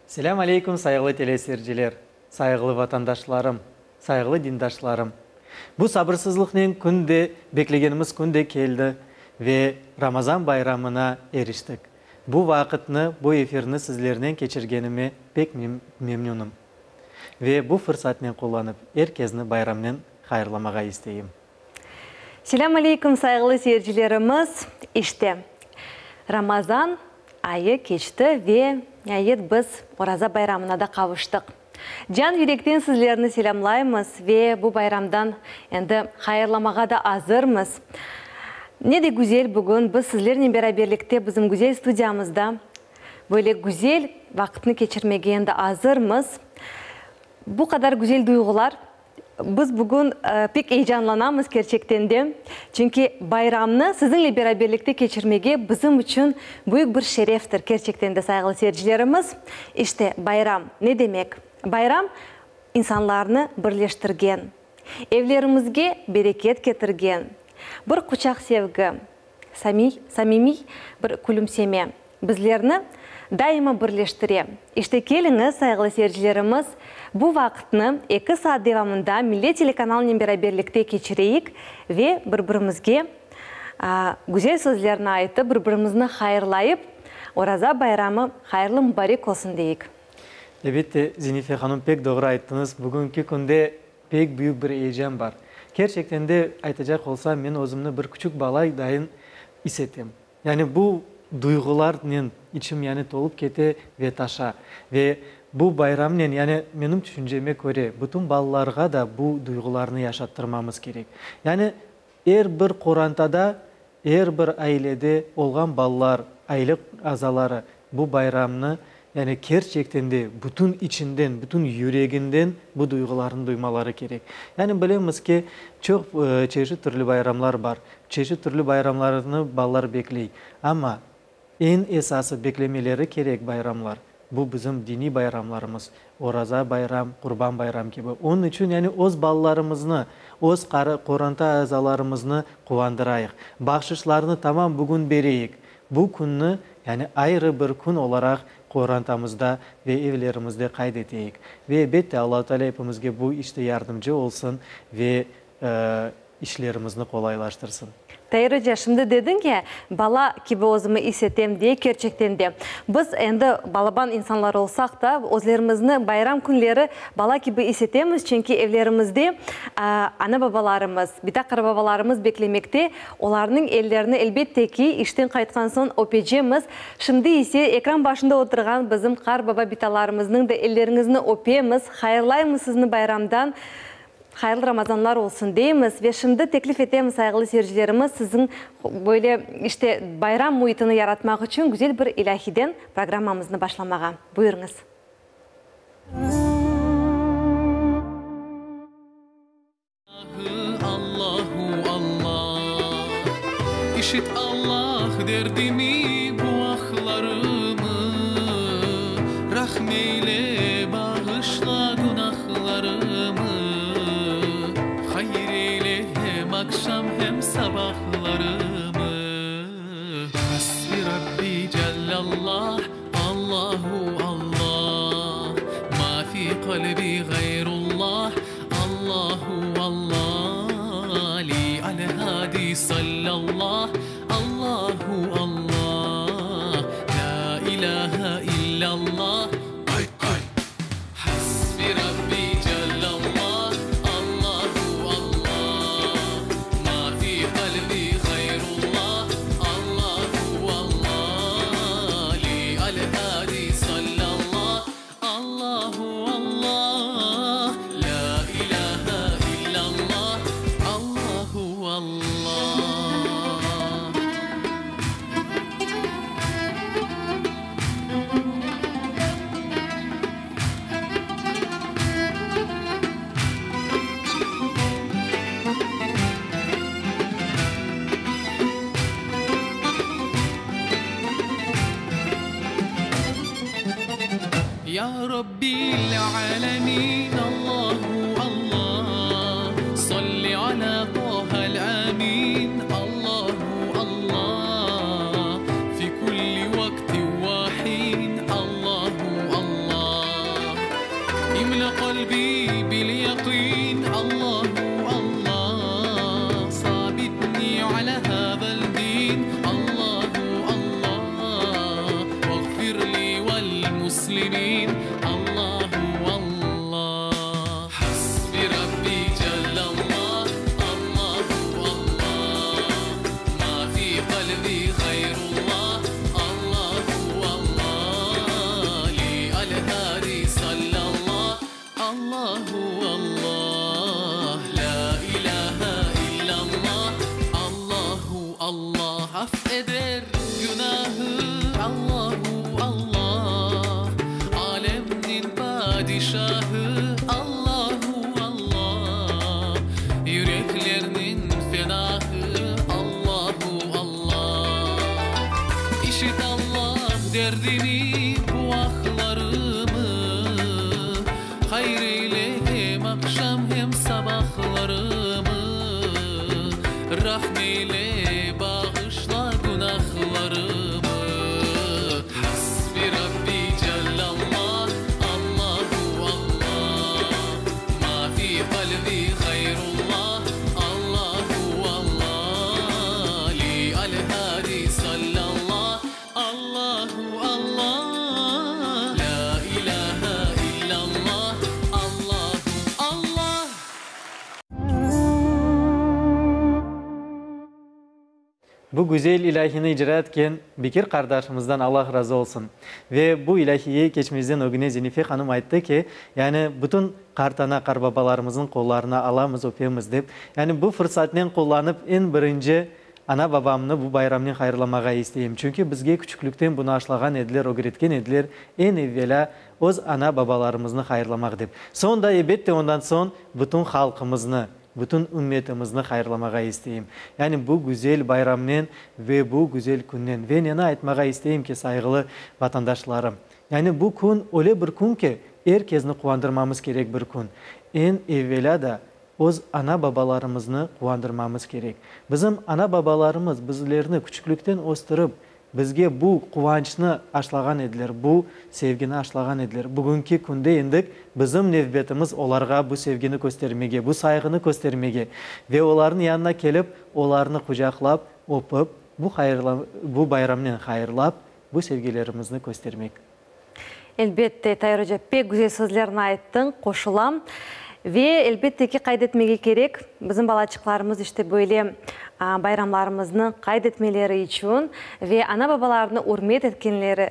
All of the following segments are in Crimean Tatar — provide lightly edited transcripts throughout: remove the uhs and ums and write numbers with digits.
Selâm aleyküm, sayğılı teleseyirciler, sayğılı vatandaşlarım, sayğılı dindaşlarım! Bu sabırsızlıqnen kün de, beklegenimiz kün de keldi ve Ramazan bayramına eriştik. Bu vaqıtnı, bu efirni sizlernen keçirgenime pek memnünim. Ve bu fırsatnen qullanıp, er kezni bayramnen hayırlamağa isteyim. Selâm aleyküm, sayğılı seyircilerimiz! İşte, Ramazan ayı keçti ve niayet biz Oraza bayramına da qavuştıq. Can yürekten sizlerni selâmlaymız ve bu bayramdan endi hayırlamağa da azırmız. Ne de güzel bugün biz sizlernen beraberlikte bizim güzel studiyamızda böyle güzel vaqıtnı keçirmege endi azırmız. Bu qadar güzel duyğular Biz bugün pek eyecanlanamız kerçekten de, çünki bayramnı siziñle beraberlikte keçirmege bizim içün büyük bir şereftir, kerçekten de, sayğılı seyircilerimiz. İşte, bayram ne demek? Bayram, insanlarnı birleştirgen, evlerimizge bereket ketirgen, bir quçaq sevgi, samimiy bir külümseme bizlerni daima birleştire. İşte, keliñiz, sayğılı seyircilerimiz, bu vaqıtnı eki saat devamında Millet telekanalınen beraberlikte keçireyik ve bir-birimizge güzel sözlerni aytıp, bir-birimizni hayırlayıp, Oraza bayramı hayırlı mubarek olsun deyik. Elbette, Zenife hanım, pek doğru ayttıñız. Bugünki künde Pek büyük bir eyecan bar. Kerçekten de, aytacaq olsam, men özümni bir küçük bala dayın is etem. Yani bu duyğularnen içim yani tolıp kete ve taşa. Ve bu bayramnen, yani menim tüşünceme köre, bütün balalarğa da bu duyğularnı yaşattırmamız kerek. Yani er bir qorantada, er bir ailede olğan balalar, aile azaları bu bayramnı, yani kerçekten de bütün içinden, bütün yüreginden bu duyğularnı duymaları kerek. Yani bilemiz ki, çoq çeşit türlü bayramlar bar, çeşit türlü bayramlarnı balalar bekley. Amma eñ esası beklemeleri kerek bayramlar, bu bizim diniy bayramlarımız, Oraza bayram, Qurban bayram kibi. Onıñ içün yani öz balalarımıznı, öz qoranta azalarımıznı quvandırayıq. Bahşışlarnı tamam bugün bereyik. Bu künni, yani ayrı bir kün olaraq qorantamızda ve evlerimizde qayd eteyik. Ve elbette, Allahu Teala epimizge bu işte yardımcı olsun ve işlerimizni qolaylaştırsın. Tair oca, şimdi dediñ ki, bala kibi özümi is etem diye, kerçekten de, biz endi balaban insanlar olsaq da, özlerimizni bayram künleri bala kibi is etemiz, çünki evlerimizde ana-babalarımız, bita-qarbabalarımız beklemekte, Olarnıñ ellerini, elbette ki, işten qaytqan soñ öpecemiz. Şimdi ise ekran başında oturğan bizim qarbaba-bitalarımıznıñ da elleriñizni öpemiz, hayırlaymız sizni bayramdan, hayırlı Ramazanlar olsun deymiz. Ve şimdi teklif etemiz, sayğılı seyircilerimiz, siziñ böyle, işte, bayram müitini yaratmaq içün güzel bir ilâhiden programmamıznı başlamağa. Buyurıñız. Allahu Allah, işit Allah derdimi, bu ahlarımı, Rahm eyle, bağışla günahlarımı, Hayır eyle hem aqşam, hem sabahlarımı. Hasbi Rabbi Cellallah, Allahu Allah, Ma fi qalbi ğayrullah, Allahu Alla, li al-hadi sallallah, Allahu Alla, la ilahe illallah, Ay, ay! Hasbi Rabbi cellallah, Allahu Alla, ma fi qalbi ğayrullah, Allahu Alla, li al-hadi sallallah, Allahu Allah, lâ ilâhe illallah, Allahu Allah. Ya Rabbil alemin, Allahu Allah, Salli ala Taha'l amin, Allahu Allah, Fi kulli vaqtin va hin, Allahu Allah. muslimin Allahu Allah Hasbi Rabbi Cellallah Allahu Allah Ma fi qalbi gayrullah Allahu Allah Li al hadi sallallah Allahu Allah La ilahe illallah Allahu Allah Af eder günahı Allahu Allah Alemniñ padişahı Allahu Allah Yüreklerniñ fenahı Allahu Allah İşit Allah derdimi, bu ahlarımı, Hayır eyle hem aqşam, hem sabahlarımı, Rahm eyle, bağışla günahlarımı. Hasbi Rabbi Cellallah, Allahu Allah, Ma fi qalbi gayrullah, Allahu Allah, Li al hadi sallallah, Allahu Allah, La ilahe illallah, Allahu Allah. Bu güzel ilâhini icra etken Bekir qardaşımızdan Allah razı olsun. Ve bu ilâhiye keçmezden ögüne Zenife hanım ayttı ki, yani bütün qartana, qarbabalarımıznıñ qollarını alamız, öpemiz dep. Yani bu fırsatnen qullanıp eñ birinci ana-babamnı bu bayramnen hayırlamağa isteyim. Çünki bizge küçüklikten bunı aşlağan ediler, ögretken ediler, eñ evvelâ öz ana-babalarımıznı hayırlamaq dep. Soñ da, ebette, ondan soñ bütün halqımıznı, Bütün ümmetimizni hayırlamağa isteyim. Yani bu güzel bayramnen ve bu güzel künnen. Ve neni aytmağa isteyim ki, sayğılı vatandaşlarım, yani bu kün öyle bir kün ki, er kezni quvandırmamız kerek bir kün. Eñ evvelâ da öz ana-babalarımıznı quvandırmamız kerek. Bizim ana-babalarımız bizlerni küçüklikten östürip, Bizge bu quvançnı aşlağan ediler, bu sevgini aşlağan ediler. Bugünki künde endi bizim nevbetimiz olarğa bu sevgini köstermege, bu sayğını köstermege ve olarnıñ yanına kelip, olarnı qucaqlap, öpip, bu bu bayramnen hayırlap, bu sevgilerimizni köstermek. Elbette, Tair oca, pek güzel sözlerni ayttıñ, qoşulam. Ve, elbette ki, qayd etmege kerek, bizim balaçıqlarımız işte böyle bayramlarımıznı qayd etmeleri içün ve ana-babalarını ürmet etkenleri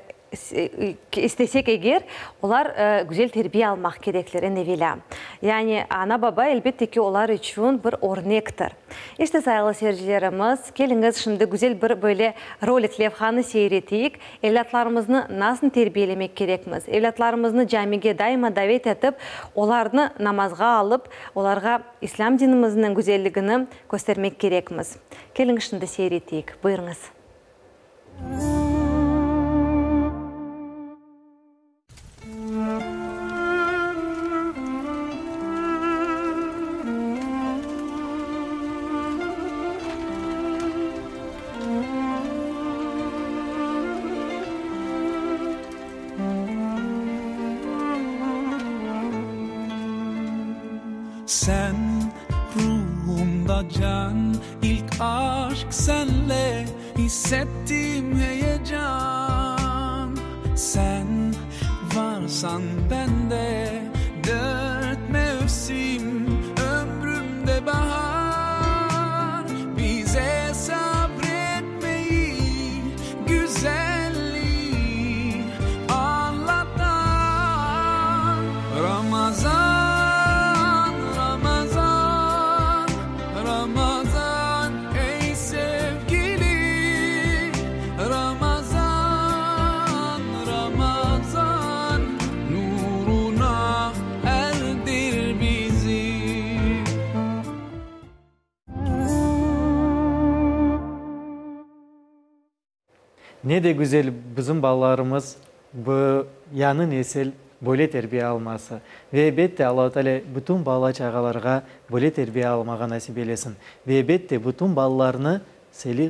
istesek eger, olar güzel terbiye almaq kerekler, eñ evelâ. Yani, ana-baba, elbette ki, olar içün bir örnektir. İşte, sayğılı seyircilerimiz, keliñiz, şimdi güzel bir böyle rolik, levhanı seyir eteyik. Evlâtlarımıznı nasıl terbiyelemek kerekmiz? Evlâtlarımıznı camige daima davet etip, olarnı namazğa alıp, olarğa İslâm dinimizniñ güzelligini köstermek kerekmiz. Keliñiz şimdi seyir eteyik. Buyurıñız. Sen ruhumda can, ilk aşk senle hissettim heyecan. Sen varsan bende dört mevsim, ömrümde bahar. Bize sabretmeyi, güzelliği anlatan Ramazan, Ramazan, Ramazan ey sevgili Ramazan, Ramazan nuruna erdir bizi. Ne de güzel bizim balalarımız bu yañı nesil böyle terbiye alması. Ve ebette Allahu Teala bütün bala-çağalarğa böyle terbiye almağa nasip eylesin. Ve ebette bütün balalarnı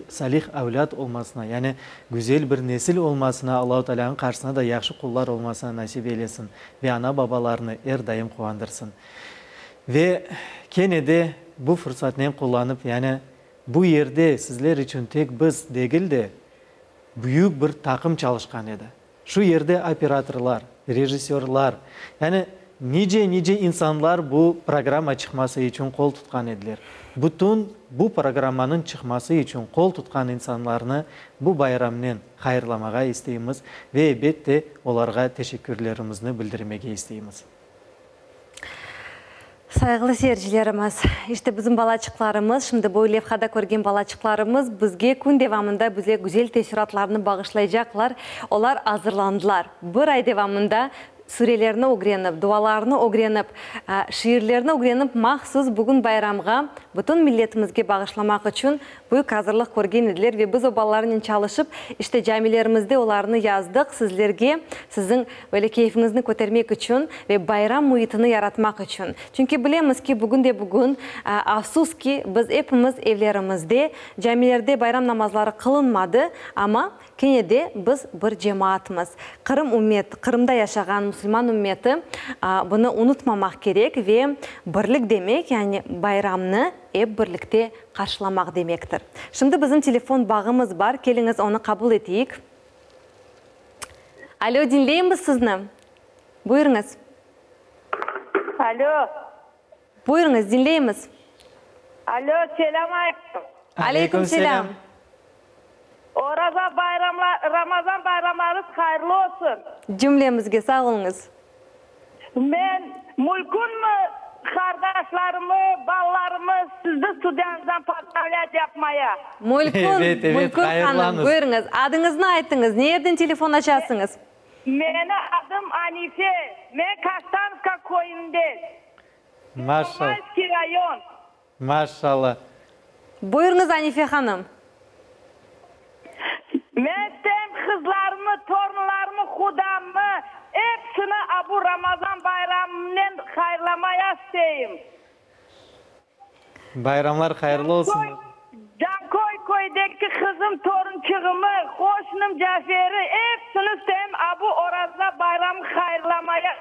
salih avlât olmasına, yani güzel bir nesil olmasına Allahu Teala'nıñ qarşısına da yahşı qullar olmasına nasip eylesin ve ana-babalarını er daim quvandırsın. Ve kene de bu fırsatnen qullanıp, yani Bu yerde sizler içün tek biz degil de, büyük bir taqım çalışqan edi. Şu yerde operatorlar, rejissörlar, yani nice-nice insanlar bu programma çıqması içün qol tutqan ediler. Bütün bu programmanıñ çıqması içün qol tutqan insanlarnı bu bayramnen hayırlamağa isteymiz ve ebet de olarğa teşekkürlerimizni bildirmege isteymiz. Sayğılı seyircilerimiz, işte bizim balaçıqlarımız, şimdi bu levhada körgen balaçıqlarımız bizge kün devamında bize güzel teessüratlarnı bağışlaycaqlar. Olar azırlandılar. Bir ay devamında surelerni ögrenip, dualarnı ögrenip, şiirlerni ögrenip mahsus bugün bayramğa bütün milletimizge bağışlamaq içün Büyük azırlıq körgen ediler ve biz o balalarnen çalışıp, işte camilerimizde olarnı yazdıq, sizlerge, siziñ böyle keyfiñizni kötermek içün ve bayram müitini yaratmaq içün. Çünki bilemiz ki, bugün de bugün, afsus ki, biz epimiz evlerimizde, camilerde bayram namazları qılınmadı, amma Kene de biz bir cemaatmız. Qırım ümmet, Qırımda yaşağan musulman ümmeti bunı unutmamaq kerek ve birlik demek, yani bayramnı ep birlikte qarşılamaq demektir. Şimdi bizim telefon bağımız bar, keliñiz onı qabul eteyik. Alo, diñleymiz sizni. Buyurıñız. Alo. Buyurıñız, diñleymiz. Alo, selâm aleyküm. Aleyküm selâm. Oraza bayramlar, Ramazan bayramlarıñız hayırlı olsun. Cümlemizge sağ oluñız. Men mülkünmi qardaşlarımı, balalarımı sizni studiyañızdan pozdravlât yapmaya. Mülkün, Evet, evet, Mülkün hanım, hayırlañız. buyurıñız. Adıñıznı aytıñız, ne yerden telefon açasıñız? Meni adım Anife, men Kaştanovka köyünden, Maşallah. Pervomayskiy rayon. Maşallah. Buyurıñız, Anife hanım. Men sen qızlarımı, torunlarımı, qudamnı, epsini abu Ramazan bayramınen hayırlamaya isteyim. Bayramlar hayırlı olsun. Canköy köydeki qızım, torunçığımı, qoşnum Caferi, epsini isteyim abu Oraza bayramı hayırlamaya.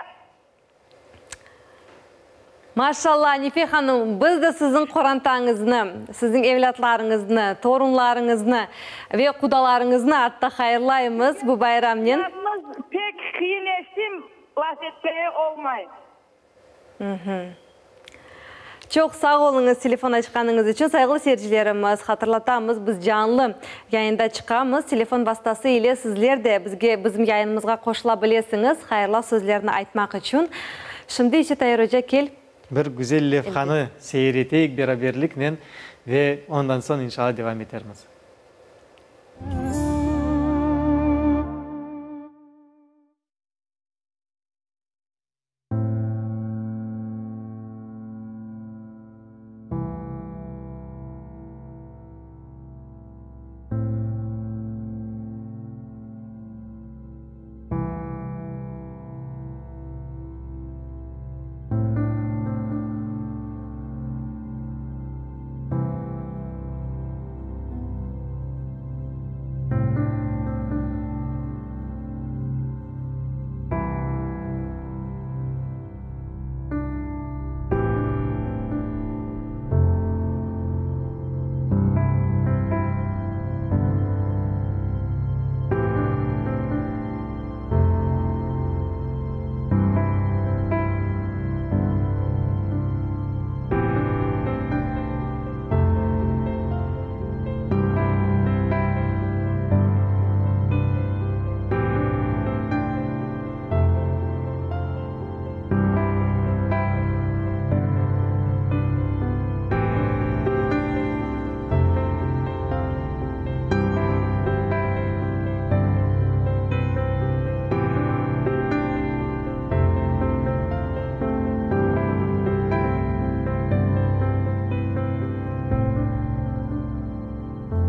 Maşallah, Anife hanım, biz de siziñ qorantañıznı, siziñ evlâtlarıñıznı, torunlarıñıznı ve qudalarıñıznı atta hayırlaymız bu bayramnen. Yalnız pek qıyın eşim, laf etmeye olmay. Çoq sağ oluñız telefon açqanıñız içün. Sayğılı seyircilerimiz, hatırlatamız, biz canlı yayında çıqamız. Telefon vastası ile sizler de bizge, bizim yayınımızğa qoşula bilesiñiz, hayırlav sözlerini aytmaq içün. Şimdi ise, Tair oca, kel. Bir güzel levhanı seyir eteyik beraberliknen ve ondan soñ, inşallah, devam etermiz.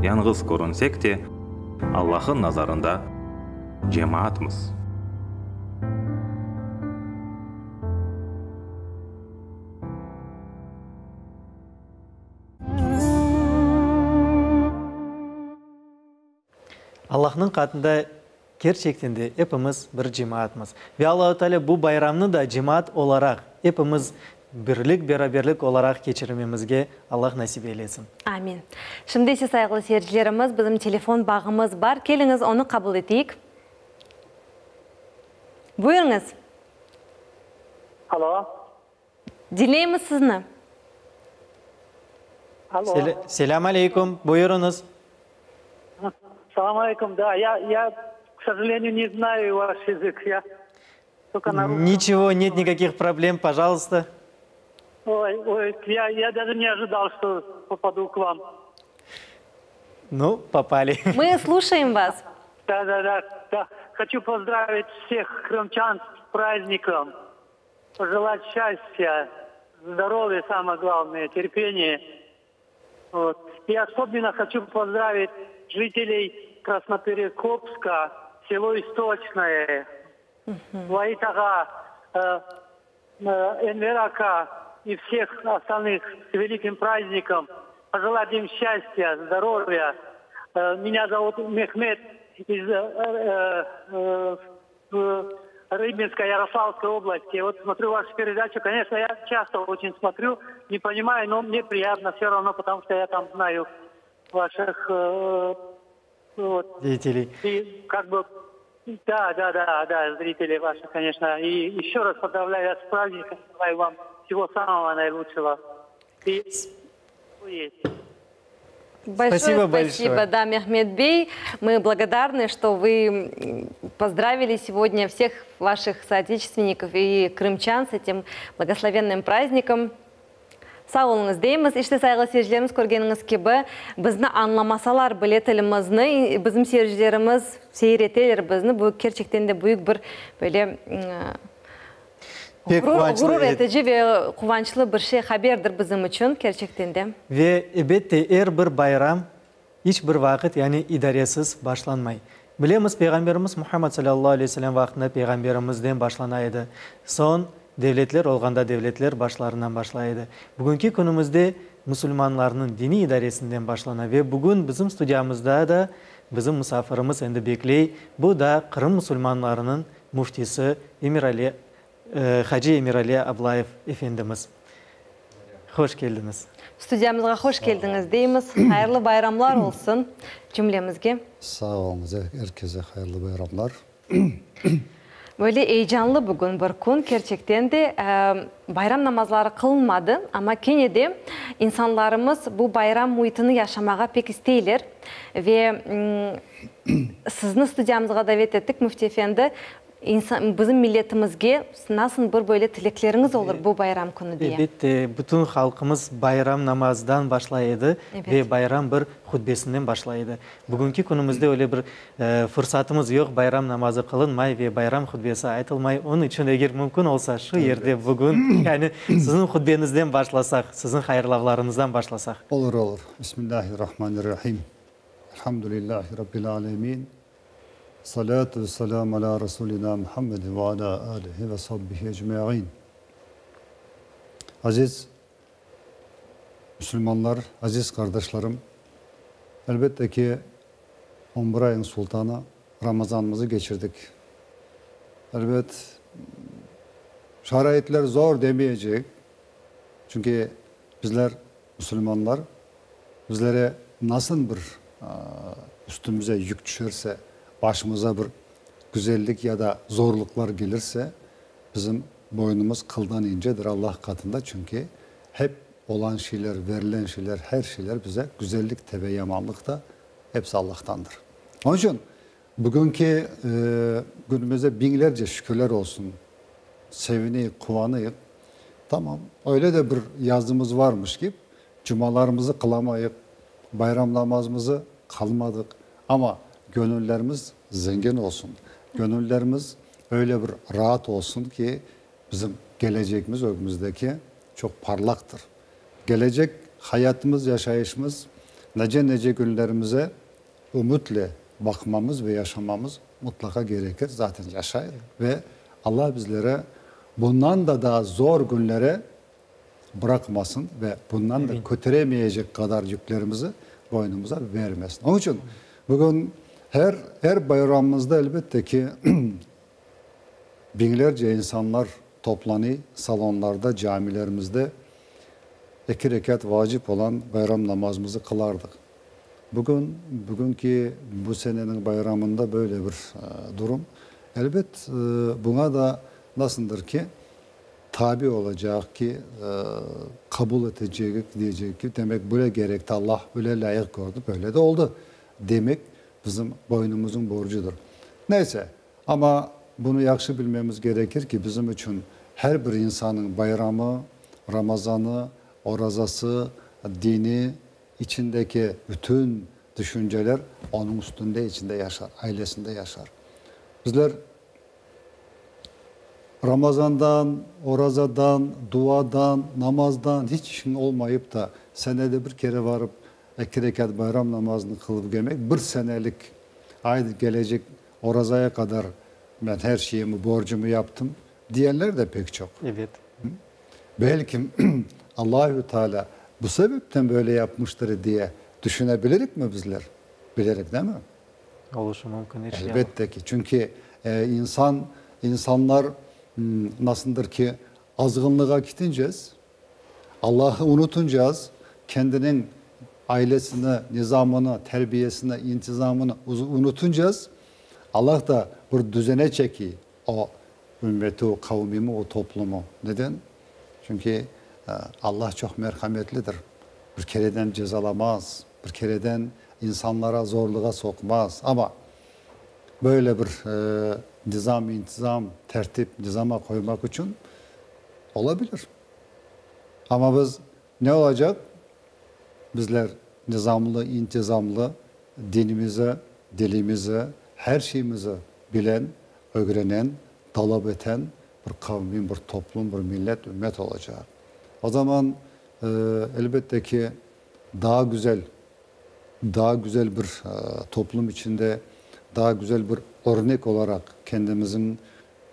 Yañğız körünsek de, Allah'ın nazarında cemaatmız. Allahnıñ qatında kerçekten de epimiz bir cemaatmız. Ve Allahu Teala bu bayramnı da cemaat olaraq, epimiz birlik, beraberlik olaraq keçirmemizge Allah nasip eylesin. Amin. Şimdi ise, sayğılı seyircilerimiz, bizim telefon bağımız bar. Keliñiz, onı qabul eteyik. Buyurıñız. Alo. Diñleymiz sizni. Alo. Selâm aleyküm, buyurıñız. Selâm aleyküm, da, ya, ya, k sojalenyü, ne znayu vaş yazık, ya tolko na ruskom. Niçego, net nikakih problem, pojaluysta. Oy, oy, ya, ya daje ne ojidal, çto popadu k vam. Nu, popali. Mı sluşaem vas. Da, da, da, da. Hoçu pozdravit vseh krımçan s praznikom. Pojelat şçastya, zdorovya, samoe glavnoe, terpeniye. Vot. I osobenno hoçu pozdravit jiteley Krasnoperekopska, selo İstoçnoye, Vait ağa, Enver aka i vseh ostalnıh s velikim praznikom. Pojelat im şçastya, zdorovya. Menya zovut Mehmet iz Rıbinska, Yaroslavской области. Вот смотрю вашу передачу. Конечно, я часто очень смотрю, не понимаю, но мне приятно все равно, потому что я там знаю ваших вот. Зрителей. И как бы, да, да, да, да, зрителей ваших, конечно. И еще раз поздравляю вас с праздником, желаю вам всего самого наилучшего. И есть. Большое Спасибо спасибо, большое. да, Мехмед Бей. Мы благодарны, что вы поздравили сегодня всех ваших соотечественников и крымчан с этим благословенным праздником. Sağ oluñız deymiz. İşte, sayğılı seyircilerimiz, körgeniñiz kibi, bizni añlamasalar bile tilimizni, bizim seyircilerimiz seyir eteler bizni. Bu kerçekten de büyük bir böyle Pek quvançlı, ğurur evet. etici ve quvançlı bir şey, haberdir bizim içün, kerçekten de. Ve, elbette, er bir bayram iç bir vaqıt, yani idaresiz başlanmay. Bilemiz, Peyğamberimiz Muhammad salâllahu aleyhi ve selâm vaqtında Peyğamberimizden başlana edi. Soñ, devletler olğanda devletler başlarından başlay edi. Bugünki künümizde musulmanlarnıñ diniy idaresinden başlana ve bugün bizim studiyamızda da bizim musafirimiz endi bekley, bu da Qırım musulmanlarınıñ müftisi Emirali Hacı Emirali Ablayev efendimiz. Hoş keldiñiz. Studiyamızğa hoş keldiñiz deymiz. Hayırlı bayramlar olsun cümlemizge. Sağ oluñız, er kese hayırlı bayramlar. Böyle eyecanlı bugün bir kün, kerçekten de bayram namazları qılınmadı, amma kene de insanlarımız bu bayram müitini yaşamağa pek isteyler ve sizni studiyamızğa davet ettik, Müfti efendi, İnsan, bizim milletimizge nasıl bir böyle tilekleriñiz olur bu bayram künü diye? Elbette, bütün halqımız bayram namazdan başlay edi ve bayram bir hutbesinden başlay edi. Bugünki künümizde öyle bir fırsatımız yoq, bayram namazı qılınmay ve bayram hutbesi aytılmay. Onıñ içün, eger mümkün olsa, şu yerde bugün, yani siziñ hutbeñizden başlasaq, siziñ hayırlavlarıñızdan başlasaq. Olur, olur. Bismillahirrahmanirrahim. Elhamdülillahi Rabbil alemin. Salâtu ve selâm alâ Resûlinâ Muhammedin ve alâ âlihi ve sahbihi ecmaîn. Aziz müsülmanlar, aziz qardaşlarım, elbette ki, on bir ayıñ sultanı Ramazanımızı keçirdik. Elbet, şaraitler zor demeyecek, çünki bizler, müsülmanlar, Bizlere nasıl bir üstümize yük tüşerse, başımıza bir güzellik ya da zorluqlar kelirse, bizim boynumız qıldan incedir Allah qatında, çünki hep olan şeyler, verilen şeyler, her şeyler bize güzellik de ve yamanlıq da hepsi Allahtandır. Onıñ içün bugünki günümüzde biñlerce şükürler olsun, sevineyik, quvanayıq. Tamam, öyle de bir yazımız varmış ki, Cumalarımızı qılamayıq, bayram namazımızı qalmadıq, amma gönüllerimiz zengin olsun, gönüllerimiz öyle bir raat olsun ki, bizim kelecegimiz ögümizdeki çoq parlaqtır. Gelecek hayatımız, yaşayışımız, nece-nece günlerimize ümütle baqmamız ve yaşamamız mutlaqa gerekir, zaten yaşayıq ve Alla bizlere bundan da daa zor günlere bıraqmasın ve bundan da köteremeyecek qadar yüklerimizi boynumuza vermesin. Onıñ içün bugün her her bayramımızda elbette ki, biñlerce insanlar toplanıy salonlarda, camilerimizde eki rekat vacip olan bayram namazımızı qılardıq. Bugün, bugünki bu seneniñ bayramında böyle bir durum. Elbet, buña da nasıldır ki, tabi olacaq ki, qabul etecegik, diyecek ki, demek, böyle gerekti, Allah böyle lâyıq kördi, böyle de oldı, demek bizim boynumızıñ borcudır. Neyse, amma bunı yahşı bilmemiz gerekir ki, bizim içün her bir insanıñ bayramı, Ramazanı, orazası, dini içindeki bütün tüşünceler onıñ üstünde, içinde yaşar, ailesinde yaşar. Bizler Ramazandan, orazadan, duadan, namazdan hiç işiñ olmayıp da, senede bir kere barıp eki rekat bayram namazını qılıp kelmek, bir senelik, aydı kelecek orazaya qadar men her şeyimi, borcumı yaptım, diyenler de pek çoq. Ebet. Belkim, Allahü Teala bu sebepten böyle yapmıştır diye düşünebilirik mi bizler? Bilirik, değil mi? Oluşı mümkün, hiç Elbette ki. Çünki insan, insanlar nasıldır ki, azğınlığa gitincez, Allahı unutuncaz, kendiniñ ailesini, nizamını, terbiyesini, intizamını unutuncaz, Allah da bir düzene çekiy o ümmeti, o qavmimi, o toplumu. Neden? Çünki Allah çoq merhametlidir. Bir kereden cezalamaz, bir kereden insanlara zorluğa soqmaz. Amma böyle bir nizam, intizam, tertip, nizama qoymaq içün olabilir. Amma biz ne olacaq? Bizler nizamlı, intizamlı, dinimizi, dilimizi, her şeyimizi bilen, ögrenen, talap eten bir qavmim, bir toplum, bir millet, ümmet olacaq. O zaman, elbette ki, daa güzel, daa güzel bir toplum içinde, daa güzel bir örnek olaraq kendimizin,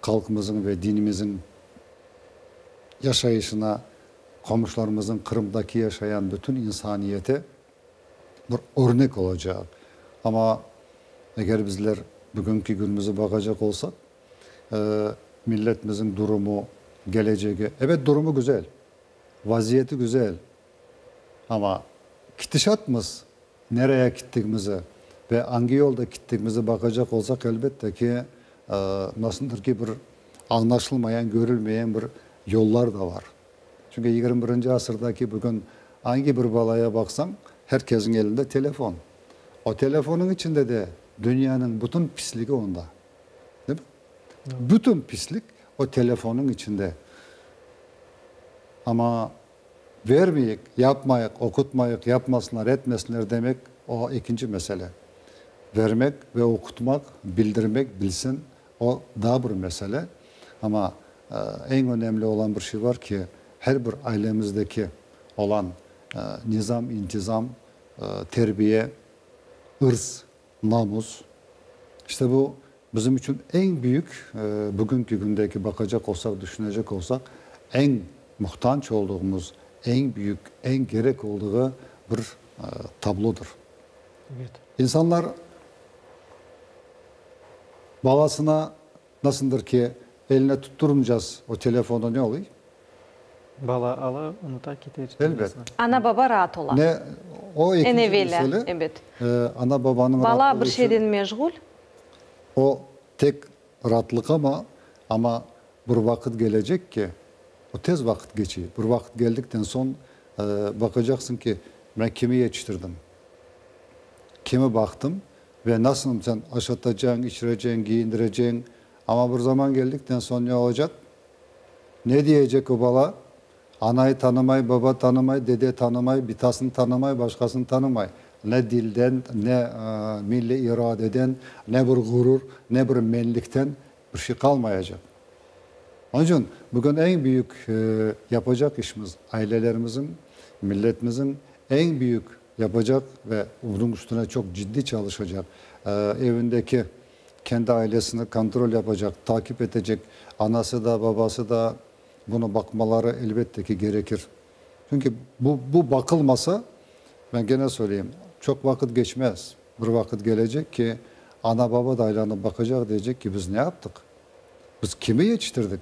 halqımızın ve dinimizin yaşayışına, qomşularımızın Qırımdaki yaşayan bütün insaniyete bir örnek olacaq. Amma eger bizler bugünki günümüzü baqacaq olsaq, milletimizin durumu, gelecegi, ebet, durumu güzel, vaziyeti güzel, amma kitişatmız nereye kittigimizi ve angi yolda kittigimizi baqacaq olsaq, elbette ki, nasıldır ki, bir añlaşılmayan, körülmeyen bir yollar da bar. Çünki 21-nci asırdaki bugün angi bir balaya baqsañ, her kesniñ elinde telefon. O telefonıñ içinde de dünyanıñ bütün pisligi onda. Değil mi? Bütün pislik o telefonıñ içinde. Amma vermeyik, yapmayıq, oqutmayıq, yapmasınlar, etmesinler demek, o ekinci mesele. Vermek ve oqutmaq, bildirmek, bilsin, o daa bir mesele. Amma eñ önemli olan bir şey var ki, her bir ailemizdeki olan nizam, intizam, terbiye, ırz, namus, işte bu bizim içün eñ büyük, bugünki gündeki baqacaq olsaq, düşünecek olsaq, eñ muhtanç olduğumuz, eñ büyük, eñ kerek olduğı bir tablodır. Evet. İnsanlar balasına nasıldır ki, eline tutturmaycaz o telefonu ne oluy? Bala ala, unuta kete. Elbet. Ana-baba raat ola. Ne, o Eñ ekinci evelâ, mesele. ebet. Ana-babanıñ Bala raatlığı bir içün. şeyden meşğul. O tek raatlıq ama, amma bir vaqıt kelecek ki, o tez vaqıt keçiy. Bir vaqıt geldikten soñ baqacaqsıñ ki, men kimi yetiştirdim, kimi baqtım ve nasıl sen aşatacañ, içireceñ, kiyindireceñ, amma bir zaman geldikten soñ ne olacaq? Ne diyecek o bala? Anayı tanımay, baba tanımay, dede tanımay, bitasını tanımay, başqasını tanımay. Ne dilden, ne milliy iradeden, ne bir ğurur, ne bir menlikten bir şey qalmayacaq. Onıñ içün bugün eñ büyük yapacaq işimiz, ailelerimizin, milletimizin eñ büyük yapacaq ve bunıñ üstüne çoq ciddiy çalışacaq, evindeki kendi ailesini kontrol yapacaq, takip etecek anası da, babası da bunı baqmaları elbette ki gerekir. Çünki bu, bu baqılmasa, ben kene söyleyim, çoq vaqıt keçmez. Bir vaqıt kelecek ki, ana-baba da aylanıp baqacaq, deycek ki, biz ne yaptıq? Biz kimi yetiştirdik?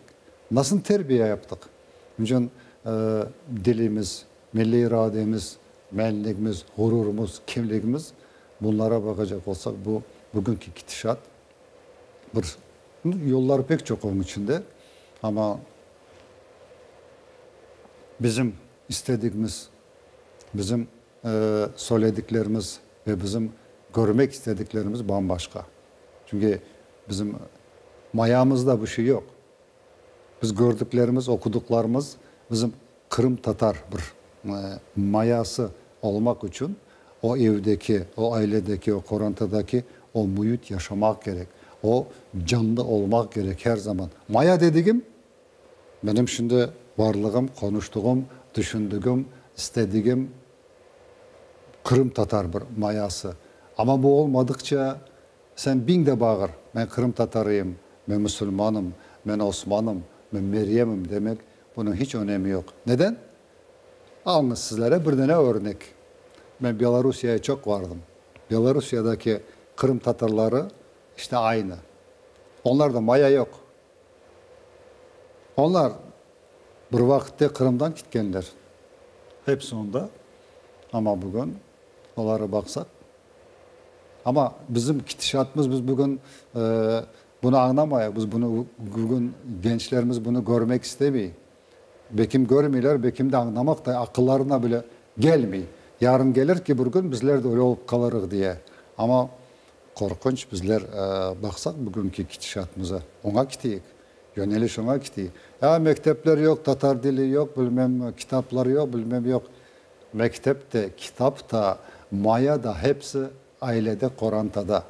Nasıl terbiye yaptıq? Onıñ içün dilimiz, milliy irademiz, menligimiz, ğururımız, kimligimiz, bunlara baqacaq olsaq, bu bugünki ketişat bir. Yolları pek çoq onıñ içinde, amma bizim istedigimiz, bizim söylediklerimiz ve bizim körmek istediklerimiz bam-başqa. Çünki bizim mayamızda bu şey yoq. Biz kördiklerimiz, oqudıqlarımız bizim qırımtatar bir mayası olmaq içün o evdeki, o ailedeki, o qorantadaki o müit yaşamaq kerek. O canlı olmaq kerek her zaman. Maya dedigim, benim şimdi varlığım, qonuştığım, tüşündigim, istedigim qırımtatar bir mayası. Amma bu olmadıqça Sen biñ de bağır, men qırımtatarıyım, men musulmanım, men Osmanım, men Meryemim demek, bunıñ hiç önemi yoq. Neden? Alıñız sizlere bir dene örnek. Men Belorusiyağa çoq vardım. Belorusiyadaki qırımtatarları işte aynı. Onlarda maya yoq. Onlar bir vaqıtte Qırımdan kitkenler. Hepsi onda. Amma bugün oları baqsaq, Amma bizim kitişatımız, biz bugün bunı añlamayıq, biz bunı bugün gençlerimiz bunı körmek istemey. Bekim körmeyler, bekim de añlamaq da aqıllarına bile kelmey. Yarın kelir ki, bir kün bizler de öyle olıp qalırıq diye. Amma qorqunç, bizler baqsaq bugünki kitişatımıza, oña kiteyik, yöneliş oña kiteyik. Ya mektepler yoq, tatar dili yoq, bilmem kitaplar yoq, bilmem yoq. Mektep de, kitap da, maya da hepsi ailede, qorantada.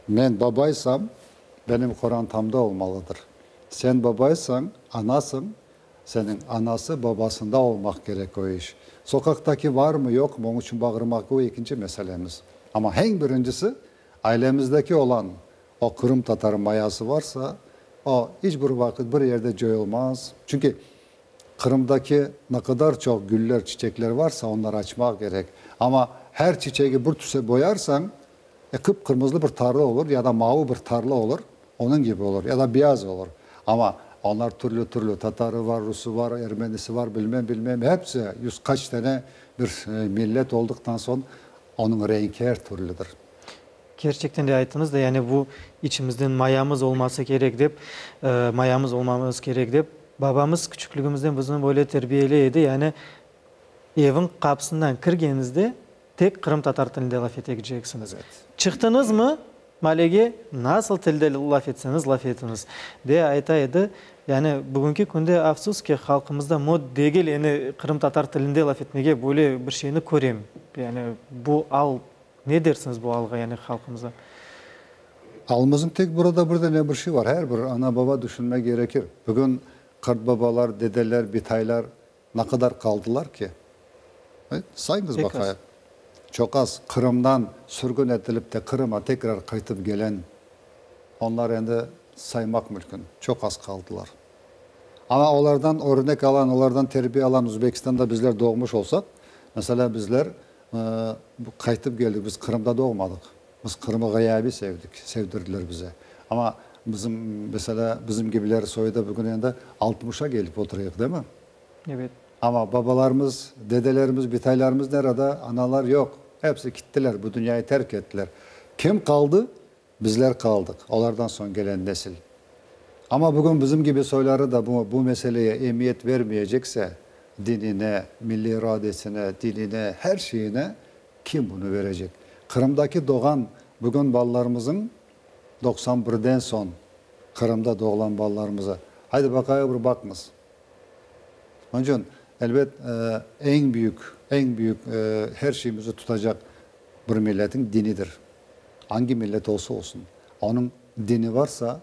Men babaysam, benim qorantamda olmalıdır. Sen babaysañ, anasıñ, seniñ anası, babasında olmaq kerek o iş. Soqaqtaki varmı, yoqmı, onıñ içün bağırmaq o ekinci meselemiz. Amma eñ birincisi, ailemizdeki olan o qırımtatar mayası varsa, o iç bir vaqıt bir yerde coyulmaz. Çünki Qırımdaki ne qadar çoq güller, çiçekler varsa, onları açmaq kerek. Amma her çiçegi bir tüse boyarsañ, e, qıp-qırmızılı bir tarla olur ya da mavı bir tarla olur, onıñ kibi olur, ya da beyaz olur. Amma onlar türlü-türlü, tatarı var, rusı var, ermenisi var, bilmem, bilmem, hepsi yüz qaç tane bir millet olduqtan soñ, onıñ renki her türlüdir. Kerçekten de ayttıñız da, yani bu içimizden mayamız olması kerek dep, mayamız olmamız kerek dep, babamız küçükligimizden bizni böyle terbiyeley edi, yani eviñ qapısından kirgeniñizde tek qırımtatar tilinde laf eteceksiñiz. Çıqtıñızmı malege, nasıl tilde laf etseñiz, laf etiñiz, de ayta edi. Yani bugünki künde, afsus ki, halqımızda mod degil, yani qırımtatar tilinde laf etmege böyle bir şeyni körem. Yani bu al Ne dersiñiz bu alğa, yani halqımıza? Alımıznıñ tek burada bir dane bir şey var, her bir ana-baba düşünmek gerekir. Bugün qartbabalar, dedeler, bitaylar ne qadar qaldılar ki? Sayıñız baqayıq. Çoq az. Qırımdan sürgün etilip de Qırıma tekrar qaytıp gelen, onlar endi saymaq mülkün, çoq az qaldılar. Amma olardan örnek alan, olardan terbiye alan Uzbekistanda bizler doğmuş olsaq, meselâ, bizler Qaytıp keldik, biz Qırımda doğmadıq. Biz Qırımı ğıyabiy sevdik, sevdirdiler bize. Amma bizim, meselâ, bizim gibiler soyda bugün endi altmışa kelip oturayıq, değil mi? Evet. Amma babalarımız, dedelerimiz, bitaylarımız nerede? Analar yoq. Hepsi kittiler, bu dünyayı terk ettiler. Kim qaldı? Bizler qaldıq, olardan soñ gelen nesil. Amma bugün bizim kibi soyları da bu bu meseleye emiyet vermeyecekse, dinine, milliy iradesine, diline, her şeyine kim bunı verecek? Qırımdaki doğan bugün balalarımızıñ 91-den soñ Qırımda doğulan balalarımızı, haydi baqayıq bir baqıñız. Onıñ içün, elbet, eñ büyük, eñ büyük her şeyimizi tutacaq bir milletiñ dinidir. Angi millet olsa olsun, onıñ dini varsa,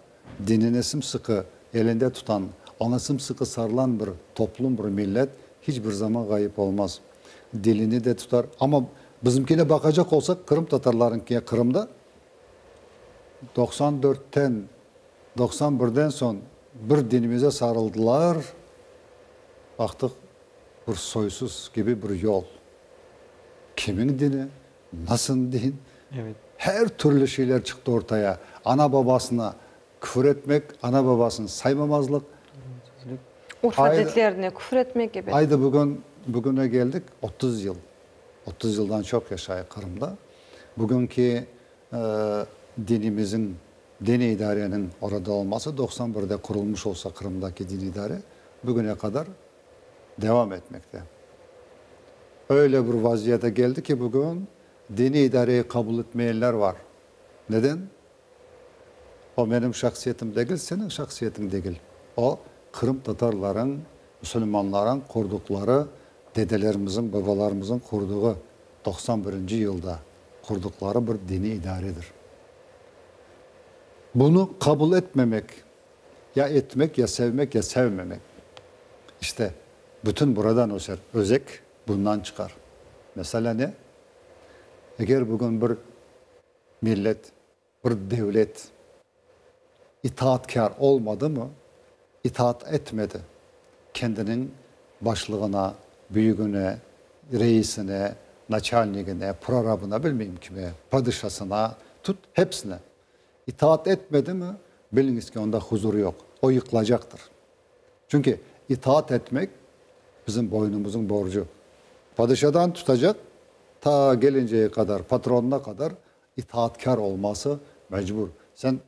dinini sımsıqı elinde tutan, oña sımsıqı sarılan bir toplum, bir millet hiç bir zaman ğayıp olmaz. Dilini de tutar. Amma bizimkine baqacaq olsaq, qırımtatarlarıñkine Qırımda 94-ten, 91-den soñ bir dinimize sarıldılar, baqtıq, bir soysuz kibi bir yol. Kimiñ dini? Nasıl din? Evet. Her türlü şeyler çıqtı ortaya. Ana-babasına küfür etmek, ana-babasını saymamazlıq. Urf-adetlerine küfür etmek, ebet. Aydı bugün, bugüne keldik, 30 yıl. 30 yıldan çoq yaşayıq Qırımda. Bugünki dinimizin. Diniy idareniñ orada olması, 91 de qurulmış olsa Qırımdaki diniy idare, bugüne qadar devam etmekte. Öyle bir vaziyete keldi ki, bugün diniy idareyi qabul etmeyenler var. Neden? O menim şahsiyetim degil, seniñ şahsiyetiñ degil. O, qırımtatarlarıñ, musulmanlarıñ qurduqları, dedelerimizin, babalarımızın qurduğı 91 yılda qurduqları bir diniy idaredir. Bunı qabul etmemek, ya etmek, ya sevmek, ya sevmemek. İşte, bütün buradan öser, özek bundan çıqar. Meselâ ne? Eger bugün bir millet, bir devlet itaatkâr olmadımı, itaat etmedi kendiniñ başlığına, büyügine, reisine, naçalnigine, prorabına, bilmeyim kime, padişasına, tut, hepsine itaat etmedimi, biliñiz ki, onda huzur yoq, o yıqılacaqtır. Çünki itaat etmek bizim boynumıznıñ borcu. Padişadan tutacaq, ta gelinceye qadar, patronına qadar itaatkâr olması mecbur. Sen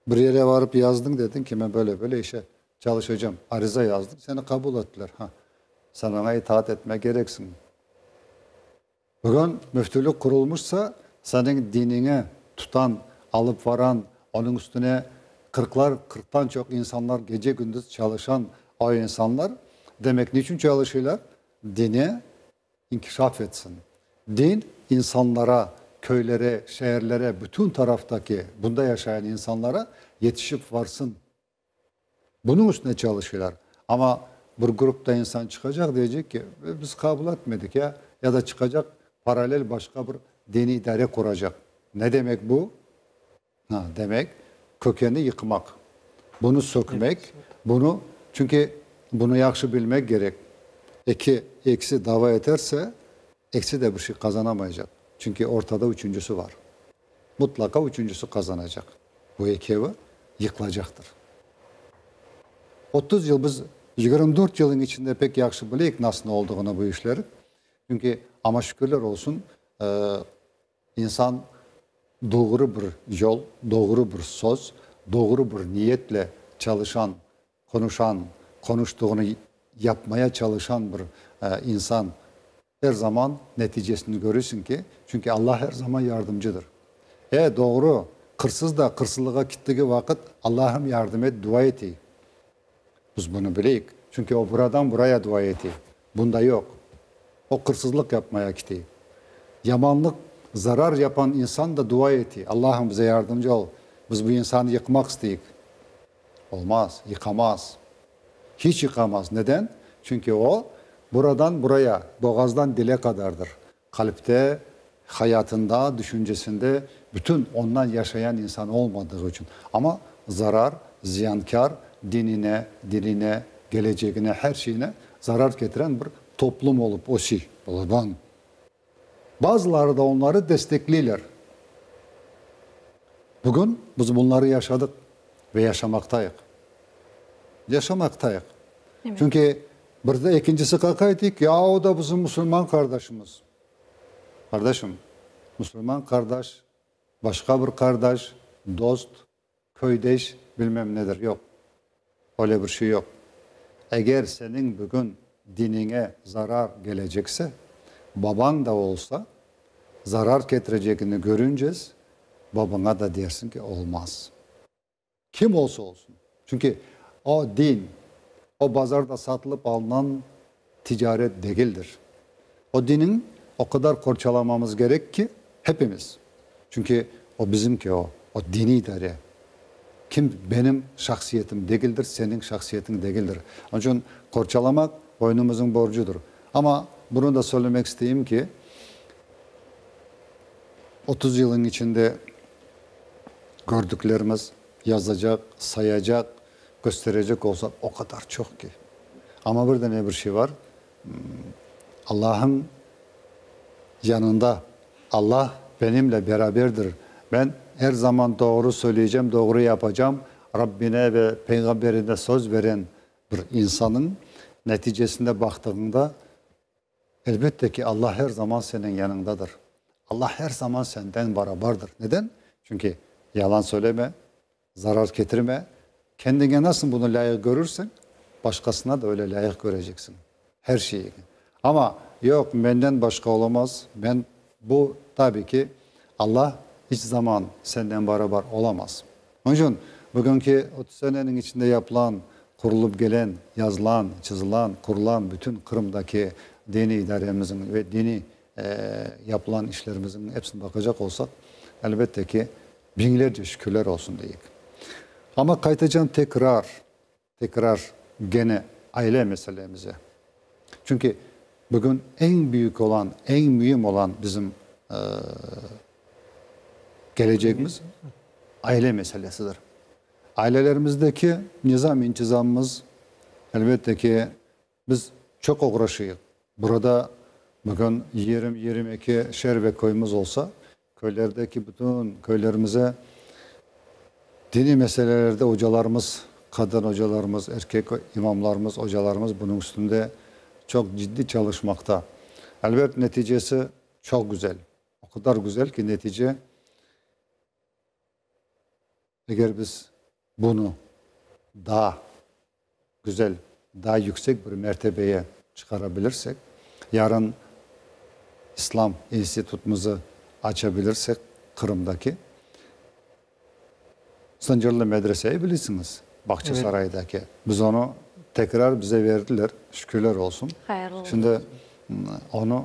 bir yere varıp yazdıñ, dediñ ki, men böyle-böyle işe çalışacağım, ariza yazdıñ, seni qabul ettiler. Ha, sen oña itaat etmek kereksiñ. Bugün müftülük qurulmışsa, seniñ diniñi tutan, alıp varan, onıñ üstüne qırqlar, qırqtan çoq insanlar gece-gündüz çalışan o insanlar, demek, niçün çalışıylar? Dini inkişaf etsin. Din insanlara, köylere, şeerlere, bütün taraftaki, bunda yaşayan insanlara yetişip varsın. Bunıñ üstüne çalışıyorlar. Amma bir grupta insan çıqacaq, deycek ki, biz qabul etmedik ya, ya da çıqacaq, parallel başqa bir diniy idare quracaq. Ne demek bu? Ha, demek, kökeni yıqmaq, bunı sökmek, bunı, çünki bunı yahşı bilmek kerek, eki, ekisi dava eterse, ekisi de bir şey qazanamaycaq, çünki ortada üçüncüsi bar. Mutlaqa üçüncüsi qazanacaq. Bu ekevi yıqılacaqtır. 30 yıl biz 24 yılın içinde pek yahşı bileyik nasıl olduğını bu işler. Çünki, amma şükürler olsun, insan doğru bir yol, doğru bir söz, doğru bir niyetle çalışan, qonuşan, qonuştığını yapmaya çalışan bir insan er zaman neticesini körüsiñ ki, çünki Allah er zaman yardımcıdır. E, doğru, qırsız da qırsızlığa kittigi vaqıt Allahım yardım et dua etey. Biz bunı bileyik. Çünki o buradan buraya dua etey. Bunda yoq. O qırsızlıq yapmaya kitey. Yamanlıq, zarar yapan insan da dua etey, Allahım bize yardımcı ol, biz bu insanı yıqmaq isteyik. Olmaz, yıqamaz. Hiç yıqamaz. Neden? Çünki o, buradan buraya, boğazdan dile qadardır. Qalpte, hayatında, düşüncesinde bütün ondan yaşayan insan olmadığı içün. Amma zarar, ziyankâr, dinine, diline, kelecegine, her şeyine zarar ketiren bir toplum olıp ösüy. Balaban. Bazıları da onları destekleyler. Bugün biz bunları yaşadıq ve yaşamaqtayıq. Yaşamaqtayıq. Çünki bir de ekincisi qalqay deyik, ya o da bizim musulman qardaşımız. Qardaşım, musulman qardaş, başqa bir qardaş, dost, köydeş, bilmem nedir, yoq. Öyle bir şey yoq. Eger seniñ bugün diniñe zarar kelecekse, babañ da olsa, zarar ketirecegini körünces, babaña da dersiñ ki, olmaz. Kim olsa olsun. Çünki o din, o bazarda satılıp alınan ticaret degildir. O diniñ o qadar qorçalamamız kerek ki, hepimiz. Çünki o bizimki o, o diniy idare. Kim benim şahsiyetim degildir, seniñ şahsiyetiñ degildir. Onıñ içün qorçalamaq boynumıznıñ borcudır. Amma bunı da söylemek isteyim ki, 30 yılın içinde kördüklerimiz yazacaq, sayacaq, kösterecek olsaq o qadar çoq ki. Amma bir dane bir şey bar, Allah'ın yanında, Allah benimle beraberdir, ben er zaman doğru söyleycem, doğru yapacam, Rabbine ve Peyğamberine söz veren bir insanıñ neticesinde baqtığıñda, Elbette ki, Allah her zaman seniñ yanıñdadır. Allah her zaman senden barabardır. Neden? Çünki yalan söyleme. Zarar ketirme. Kendiñe nasıl bunı lâyıq körürsiñ, başqasına da öyle lâyıq köreceksiñ. Her şeyge. Amma, yoq, menden başqa olamaz, men, bu, tabi ki, Alla iç zaman senden barabar olamaz. Onıñ içün, bugünki 30 seneniñ içinde yapılan, qurulıp gelen, yazılan, çızılan, qurulan bütün Qırımdaki diniy idaremizniñ ve diniy yapılan işlerimizniñ hepsini baqacaq olsaq, elbette ki, biñlerce şükürler olsun deyik. Amma qaytacam tekrar, tekrar gene aile meselemize. Çünki bugün eñ büyük olan, eñ müim olan bizim kelecegimiz aile meselesidir. Ailelerimizdeki nizam-intizamımız, elbette ki, Biz çoq oğraşıyıq. Burada bugün yigirmi, 22 şeer ve köyümiz olsa, köylerdeki bütün köylerimize diniy meselelerde ocalarımız, qadın ocalarımız, erkek imamlarımız, ocalarımız bunıñ üstünde çoq ciddiy çalışmaqta. Elbet, neticesi çoq güzel. O qadar güzel ki, netice. Eger biz bunı daa güzel, daa yüksek bir mertebeye çıqara bilirsek, yarın İslam institutımızı aça bilirsek Qırımdaki, Zıncırlı medreseyi bilisiñiz, Bağçasaraydaki, biz onı tekrar bize berdiler, şükürler olsun. Hayırlı olsun. Şimdi onı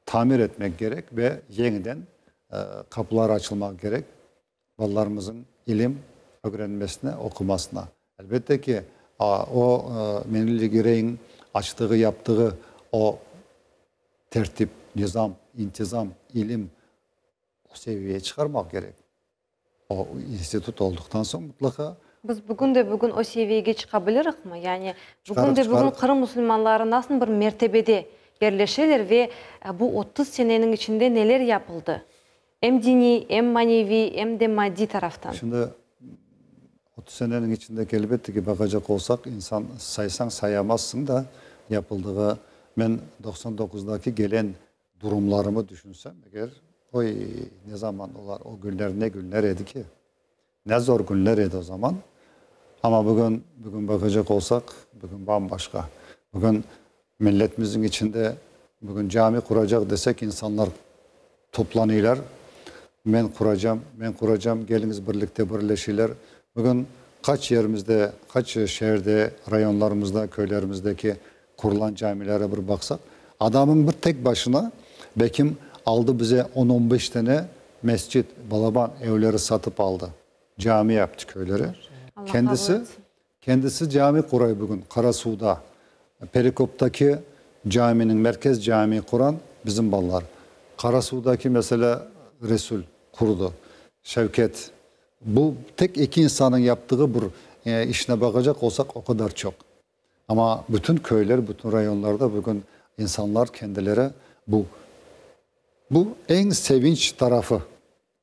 tamir etmek kerek ve yeñiden qapılar açılmaq kerek. Balalarımızın ilim ögrenmesine, oqumasına. Elbette ki, o Meñli Gireyniñ açtığı, yaptığı o tertip, nizam, intizam, ilim o seviyeye çıqarmaq kerek. O institut olduqtan soñ mutlaqa. Biz bugün de bugün o seviyege çıqa bilirikmi? Yani bugün de bugün Qırım musulmanları nasıl bir mertebede yerleşeler ve bu 30 seneniñ içinde neler yapıldı? Em diniy, em maneviy, em de maddiy taraftan. Şimdi 30 seneniñ içinde elbette ki, baqacaq olsaq, insan saysañ sayamazsıñ da yapıldığı. Men 99-daki gelen durumlarımı düşünsem eger, oy, ne zaman olar, o günler ne günler edi ki? Ne zor günler edi o zaman. Amma bugün, bugün baqacaq olsaq, bugün bam-başqa. Bugün milletimizniñ içinde, bugün cami quracaq desek, insanlar toplanıylar, men quracam, men quracam, keliñiz birlikte birleşeyler. Bugün qaç yerimizde, qaç şeerde, rayonlarımızda, köylerimizdeki qurulan camilere bir baqsaq, adamıñ bir tek başına, bekim, aldı bize on, on beş tane mescit, balaban evleri satıp aldı, cami yaptı köylere. Kendisi, kendisi cami quray bugün Qarasuvda, Perekoptaki caminiñ, merkez camiyi quran bizim balalar. Qarasuvdaki, meselâ, Resul qurdı, Şevket. Bu tek eki insanıñ yaptığı bir işine baqacaq olsaq, o qadar çoq. Amma bütün köyler, bütün rayonlarda bugün insanlar kendileri bu, bu eñ sevinç tarafı.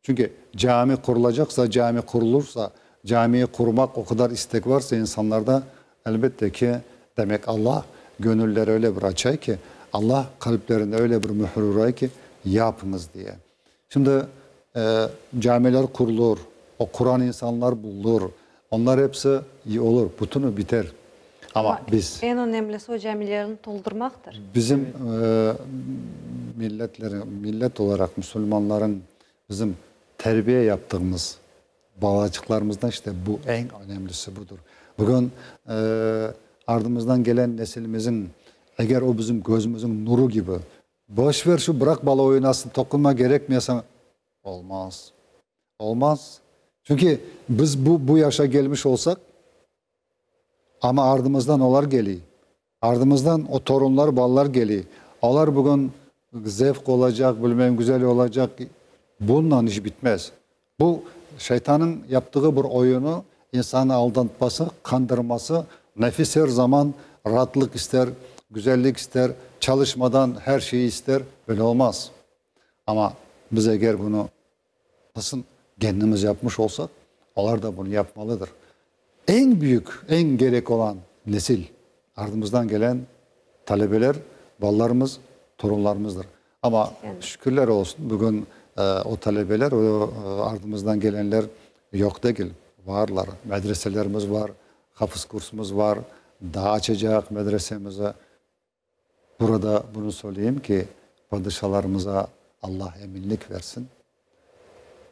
Çünki cami qurulacaqsa, cami qurulursa, camiyi qurmaq o qadar istek varsa insanlarda, elbette ki, demek Allah gönülleri öyle bir açay ki, Allah qalplerine öyle bir mühür uray ki, yapıñız diye. Şimdi camiler qurulur, o quran insanlar bulunur, onlar episi olur, bütünü biter. Amma biz. Eñ önemlisi o camilerni toldurmaqtır. Bizim milletler, millet olaraq musulmanların bizim terbiye yaptığımız balaçıqlarımızdan işte bu eñ önemlisi budır. Bugün ardımızdan gelen nesilimizin, eger o bizim közümüzün nuru kibi Boş ver şu, bıraq bala oynasın, toqunma, kerekmey saña. Olmaz. Olmaz. Çünki biz bu, bu yaşa kelmiş olsaq, amma ardımızdan olar keliy. Ardımızdan o torunlar, balalar keliy. Olar bugün zevq olacaq, bilmem, güzel olacaq. Bununla iş bitmez. Bu, şeytannıñ yaptığı bir oyunı, insanı aldatması, qandırması, nefis er zaman raatlıq ister, güzellik ister, çalışmadan her şeyi ister, böyle olmaz. Amma biz eger bunı nasıl kendimiz yapmış olsaq, olar da bunı yapmalıdır. Eñ büyük, eñ kerek olan nesil, ardımızdan gelen talebeler, balalarımız, torunlarımızdır. Amma şükürler olsun, bugün o talebeler, o ardımızdan gelenler yoq degil. Varlar. Medreselerimiz var, hafız kursumız var, daa açacaq medresemizi. Burada bunı söyleyim ki, padişalarımıza Allah eminlik versin,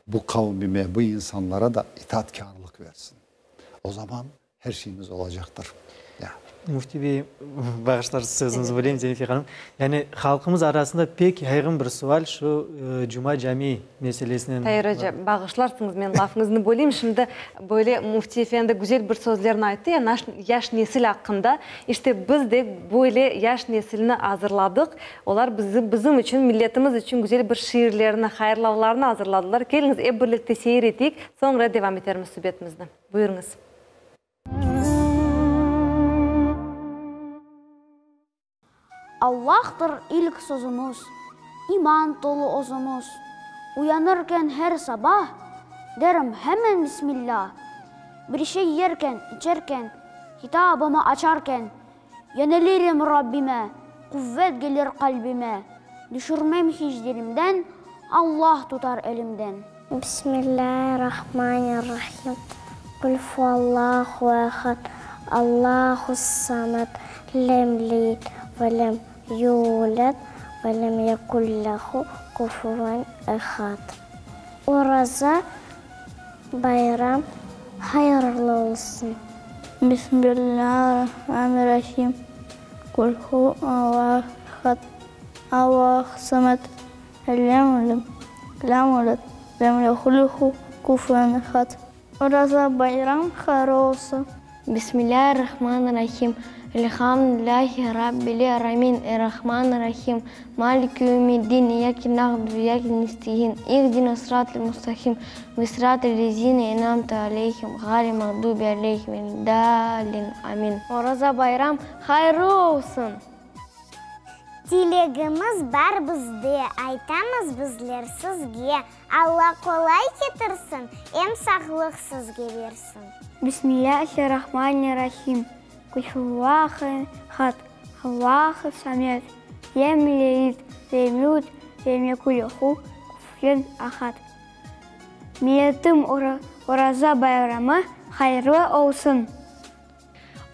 bu qavmime, bu insanlara da itaatkârlıq versin. O zaman her şeyimiz olacaqtır. Ya. Müfti bey, bağışlarsız, sözüñizni böleyim, Zenife hanım. Yani halqımız arasında pek yayğın bir sual şu Cuma cami meselesinen. Tair oca, bağışlarsıñız, men lafıñıznı böleyim. Şimdi böyle Müfti efendi güzel bir sözlerni ayttı ya, yaş nesil aqqında. İşte biz de böyle yaş nesilni azırladıq. Olar bizi, bizim içün, milletimiz içün güzel bir şiirlerni, hayırlavlarnı azırladılar. Keliñiz, ep birlikte seyir eteyik, soñra devam etermiz subetimizni. Buyurıñız. Allahtır ilk sözümiz, iman tolu özümiz. Uyanırken her sabah, derim hemen Bismillah. Bir şey yerken, içerken, kitabımı açarken, Yönelirim Rabbime, quvvet gelir qalbime. Düşürmem hiç dilimden, Allah tutar elimden. Bismillâirrahmânirrahîm. Qul huvallahu ehad, Allahus-samed, lem yelid ve lem yulad ve lem yekun lehu kufuven ehad. Oraza bayram hayırlı olsun! Bismillâirrahmânirrahîm. Qul huvallahu ehad, Allahus-samed, Lem lem lem yekun lehu kufuven ehad. Oraza bayram hayırlı olsun! Bismillâir-Rahmanir-Rahim. Elhamdülillâhi Rabbil âlemin. Er-Rahmanir-Rahim. Maliki yevmiddin. İyyâke na'budu ve iyyâke nesta'in. İhdina-s-sıratal mustaqim. Sıratal lezîne en'amte aleyhim, ğayril mağdubi aleyhim veled-dâllin. Amin. Oraza bayram hayırlı olsun! Tilegimiz bar bizde, aytamız bizler sizge, Alla qolay ketirsin, em sağlıq sizge bersin. Bismillâhi-rahmani-rahim. Kulhuvallahu ehad, Allahu samed, lem yelid, lem yulad, lem yekun lehu kufuven ahad. Milletim Oraza bayramı hayırlı olsun!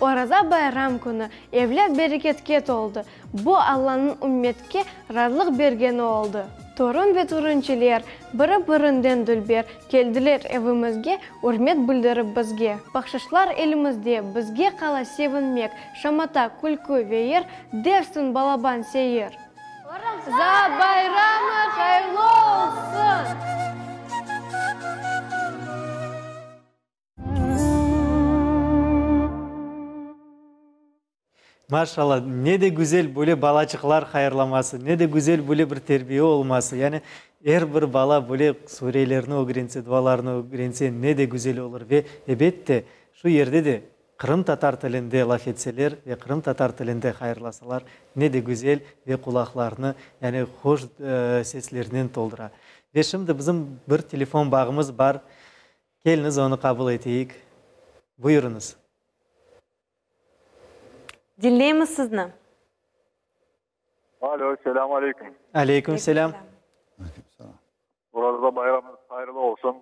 Oraza bayram künü evler bereketke toldı, bu Allanıñ ümmetke razılıq bergeni oldı. Torun ve torunçiler biri-birinden dülber keldiler evimizge ürmet bildirip bizge. Bahşışlar elimizde, bizge qala sevinmek, şamata, külkü ve yır, dersiñ balaban seyir. Oraza bayramı hayırlı olsun! Maşallah, ne de güzel böyle balaçıqlar hayırlaması, ne de güzel böyle bir terbiye olması. Yani er bir bala böyle surelerni ögrense, dualarnı ögrense ne de güzel olur. Ve, ebet de, şu yerde de qırımtatar tilinde laf etseler ve qırımtatar tilinde hayırlasalar ne de güzel ve qulaqlarnı yani hoş seslernen toldura. Ve şimdi bizim bir telefon bağımız bar. Keliñiz, onı qabul eteyik. Buyurıñız. Diñleymiz sizni. Alo, selâm aleyküm. Aleyküm selâm. Oraza bayramıñız hayırlı olsun.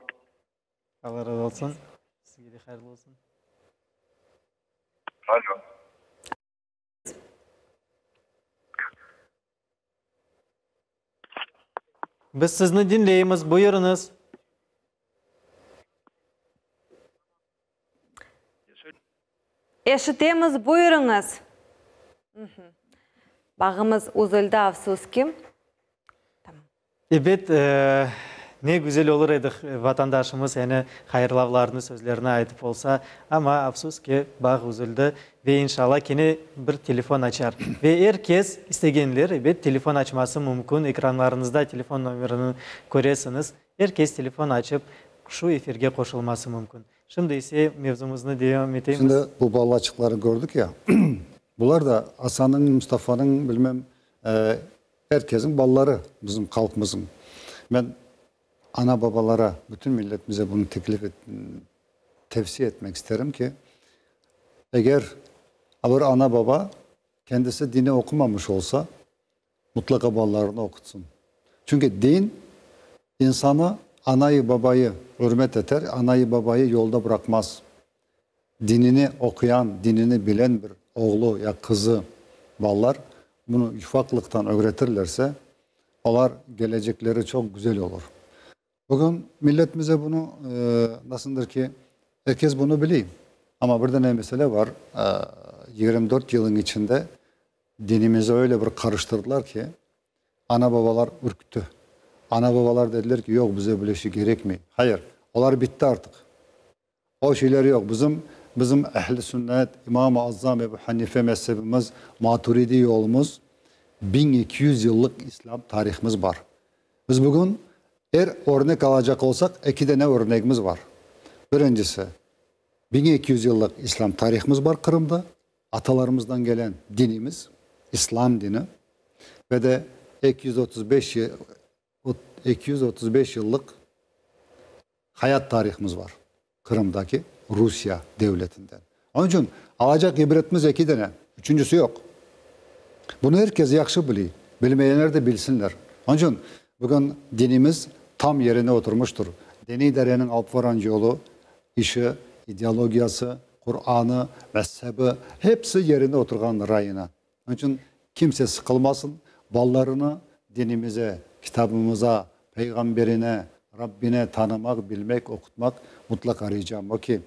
Alla razı olsun. Sizge de hayırlı olsun. Alo. Biz sizni diñleymiz, buyurıñız. Eşitemiz, buyurıñız. Bağımız üzüldi, afsus ki. Ebet, ne güzel olur edi, vatandaşımız yani hayırlavlarını, sözlerini aytıp olsa, amma, afsus ki, bağ üzüldi ve inşallah kene bir telefon açar. Ve er kes, istegenler, ebet, telefon açması mümkün, ekranlarıñızda telefon nomerini köresiñiz, er kes telefon açıp, şu efirge qoşulması mümkün. Şimdi ise mevzumıznı devam etemiz. Şimdi bu balaçıqlarnı kördik ya, bular da Asanıñ, Mustafanıñ, bilmem, Er kesniñ balaları bizim halqımıznıñ. Men ana-babalara, bütün milletimize bunı teklif tevsiye etmek isterim ki, eger bir ana-baba kendisi dini oqumamış olsa, mutlaqa balalarını oqutsın. Çünki din insanı. anayı babayı ürmet eter, anayı babayı yolda bıraqmaz. Dinini oquyan, dinini bilen bir oğlu ya qızı ballar bunı ufaqlıqtan ögretirlerse, olar gelecekleri çoq güzel olur. Bugün milletimize bunı, nasıldır ki, er kes bunı biley. Amma bir dane mesele bar, 24 yılın içinde dinimizi öyle bir qarıştırdılar ki, ana-babalar ürkti. Ana-babalar dediler ki, yoq, bize böyle şey kerekmey. Hayır, olar bitti artıq. O şeyler yoq. Bizim, bizim Ehl-i Sünnet, İmam-ı Azzam Ebu Hanife mezhebimiz, Maturidi yolumız, 1200 yıllıq İslâm tarihimiz bar. Biz bugün er örnek alacaq olsaq, eki dane örnegimiz bar. Birincisi, 1200 yıllıq İslâm tarihimiz bar Qırımda, atalarımızdan gelen dinimiz, İslâm dini ve de 235 235 yıllıq hayat tarihimiz bar Qırımdaki Rusya devletinden. Onıñ içün alacaq ibretimiz eki dane, üçüncisi yoq. Bunı er kes yahşı biley, bilmeyenler de bilsinler. Onıñ içün bugün dinimiz tam yerine oturmıştır. Diniy idareniñ alıp varan yolu, işi, ideologiyası, Quranı, mezhebi, hepsi yerine oturğan rayına. Onıñ içün kimse sıqılmasın, balalarını dinimize, kitabımıza, Peyğamberine, Rabbine tanımaq, bilmek, oqutmaq mutlaqa ricam o ki,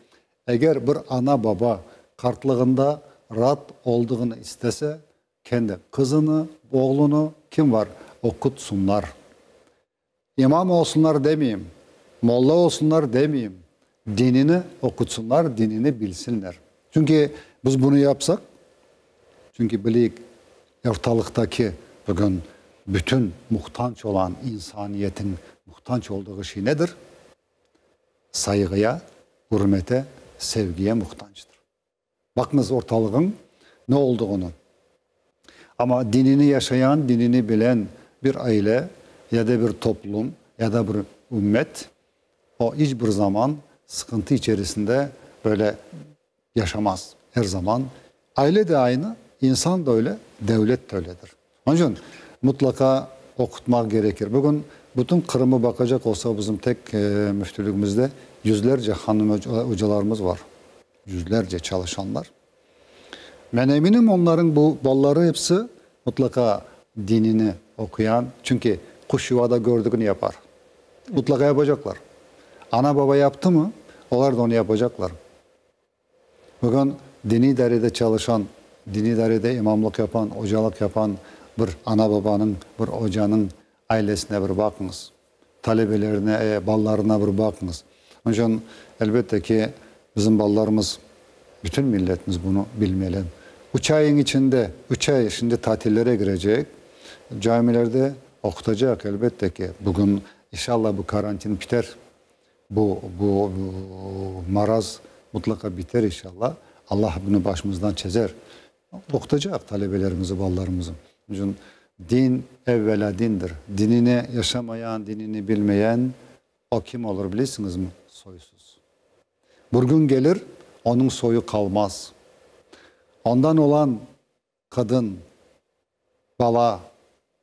eger bir ana-baba qartlığında raat olduğını istese, kendi qızını, oğlunı, kim var, oqutsınlar. İmam olsunlar demeyim, molla olsunlar demeyim, dinini oqutsınlar, dinini bilsinler. Çünki biz bunı yapsaq, çünki bileyik, ortalıqtaki bugün bütün muhtanç olan insaniyetin muhtanç olduğı şey nedir? Sayğıya, ürmete, sevgiye muhtançtır. Baqıñız ortalığıñ ne olduğını. Amma dinini yaşayan, dinini bilen bir aile ya da bir toplum, ya da bir ümmet, o iç bir zaman sıqıntı içerisinde böyle yaşamaz. Er zaman aile de aynı, insan da öyle, devlet de öyledir. Onıñ içün mutlaqa oqutmaq gerekir. Bugün bütün Qırımı baqacaq olsaq, bizim tek müftülügimizde yüzlerce hanım ocalarımız var. Yüzlerce çalışanlar. Men eminim, onlarıñ bu balaları episi mutlaqa dinini oquyan, çünki quş yuvada gördügini yapar. Mutlaqa yapacaqlar. Ana-baba yaptımı, olar da onı yapacaqlar. Bugün diniy idarede çalışan, diniy idarede imamlıq yapan, ocalıq yapan bir ana-babanıñ, bir ocanıñ ailesine bir baqıñız. Talebelerine, balalarına bir baqıñız. Onıñ içün, elbette ki, bizim balalarımız, bütün milletimiz bunı bilmeli. Üç ayıñ içinde, üç ay şimdi tatillere kirecek, camilerde oqutacaq, elbette ki. Bugün, inşallah, bu karantin piter. Bu, bu maraz mutlaqa biter inşallah. Allah bunı başımızdan çezer. Oqutacaq talebelerimizi, balalarımızı. Onıñ içün din evvelâ dindir. Dinini yaşamayan, dinini bilmeyen, o kim olur bilesiñizmi? Soysuz. Bir gün gelir, onıñ soyu qalmaz. Ondan olan qadın, bala,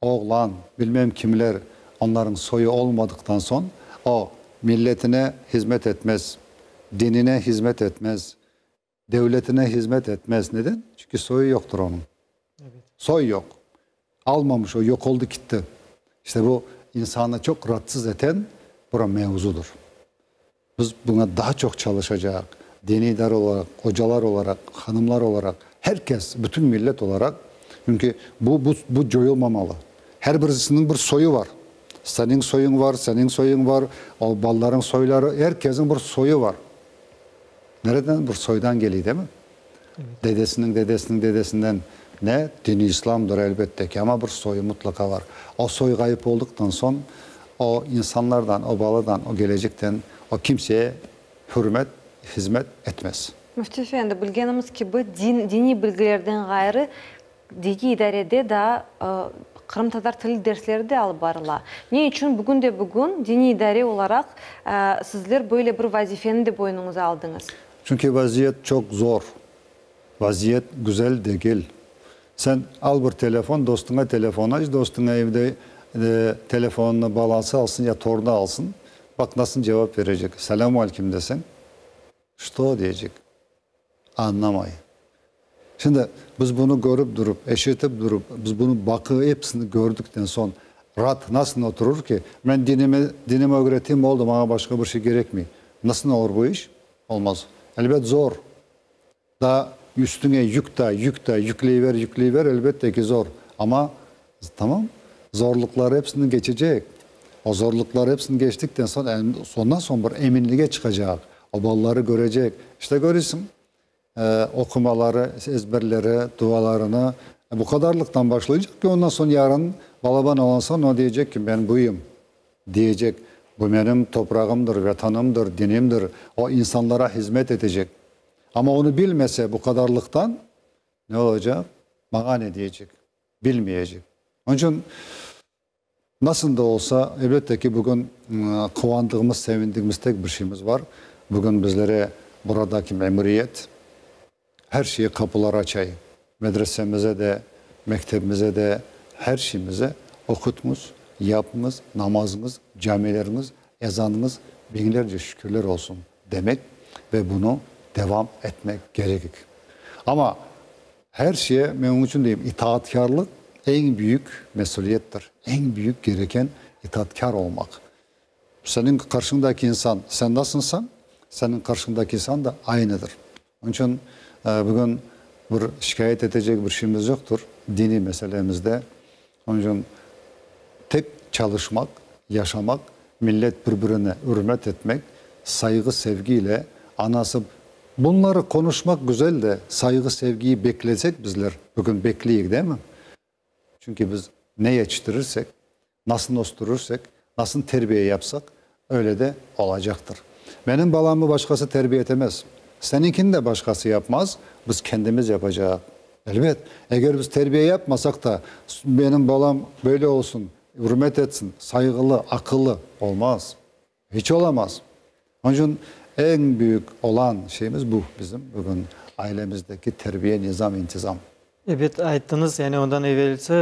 oğlan, bilmem kimler, onlarıñ soyu olmadıqtan soñ, o, milletine hizmet etmez, dinine hizmet etmez, devletine hizmet etmez. Neden? Çünki soyu yoqtır onıñ. Soy yoq. Almamış o, yoq oldı kitti. İşte bu insanı çoq ratsız eten bir mevzudır. Biz buña daa çoq çalışacaq, diniy idare olaraq, ocalar olaraq, hanımlar olaraq, her kes, bütün millet olaraq, çünki bu, bu, bu coyulmamalı. Her birisiniñ bir soyu var. Seniñ soyuñ var, seniñ soyuñ var, o balalarıñ soyları, er kesniñ bir soyu var. Nereden? Bir soydan geliy, değil mi? Dedesiniñ dedesiniñ dedesinden ne? Dini İslamdır, elbette ki, amma bir soyu mutlaqa var. O soy ğayıp oldıqtan soñ, o insanlardan, o baladan, o gelecekten, o kimseye hürmet, hizmet etmez. Müfti efendi, bilgenimiz kibi, din, diniy bilgilerden ğayrı, Diniy idarede daa qırımtatar tili dersleri de alıp barıla. Ne içün bugün de bugün diniy idare olaraq sizler böyle bir vazifeni de boynuñıza aldıñız? Çünki vaziyet çoq zor. Vaziyet güzel degil. Sen al bir telefon, dostuña telefon aç, dostuña evde telefonını balası alsın ya tornu alsın. Baq, nasıl cevap verecek. Selâmü aleyküm deseñ, Çto? diyecek. Añlamay. Şimdi biz bunı körip durup, eşitip durup, biz bunı baqı episini kördikten soñ raat nasıl oturur ki, men dinimi, dinimi ögreteyim, oldı, maña başqa bir şey kerekmey. Nasıl olur bu iş? Olmaz. Elbet, zor. Daa üstüñe yük da, yük da, yükleyver, yükleyver, elbette ki, zor. Amma, tamam, zorluqlar episini keçecek. O zorluqlar episini keçtikten soñ, ondan soñ bir eminlige çıqacaq. O balaları körecek. İşte, körüsiñ, oqumaları, ezberleri, dualarını. Bu qadarlıqtan başlaycaq ki, ondan soñ yarın balaban olan soñ o diyecek ki, men buyım, diyecek. Bu menim toprağımdır, Vetanımdır, dinimdir. O insanlara hizmet etecek. Amma onı bilmese bu qadarlıqtan ne olacaq? Maña ne diyecek? Bilmeyecek. Onıñ içün nasıl da olsa, elbette ki, bugün quvandığımız, sevindigimiz tek bir şeyimiz bar. Bugün bizlere buradaki memuriyet her şeye qapılar açay. Medresemize de, mektebimize de, her şeyimize oqutñız, yapıñız, namazıñız, camileriñiz, ezanıñız biñlerce şükürler olsun. Demek ve bunı devam etmek kerekik. Amma her şeye, men onıñ içün deyim, itaatkârlıq eñ büyük mesüliyettir. Eñ büyük gereken itaatkâr olmaq. Seniñ qarşıñdaki insan, sen nasılsañ, seniñ qarşıñdaki insan da aynıdır. Onıñ içün bugün bir şikâyet etecek bir şeyimiz yoqtur diniy meselemizde. Onıñ içün tek çalışmaq, yaşamaq, millet bir-birini ürmet etmek, sayğı-sevgi ile anası Bunları qonuşmaq güzel de, sayğı-sevgiyi beklesek bizler, bugün bekleyik, değil mi? Çünki biz ne yetiştirirsek, nasıl östürirsek, nasıl terbiye yapsaq, öyle de olacaqtır. Menim balamı başqası terbiye etemez. Seniñkini de başqası yapmaz, biz kendimiz yapacaq. Elbet, eger biz terbiye yapmasaq da, menim balam böyle olsun, ürmet etsin, sayğılı, aqıllı, olmaz. Hiç olamaz. Onıñ içün eñ büyük olan şeyimiz bu, bizim bugün ailemizdeki terbiye, nizam, intizam. Ebet, ayttıñız, yani ondan evelsi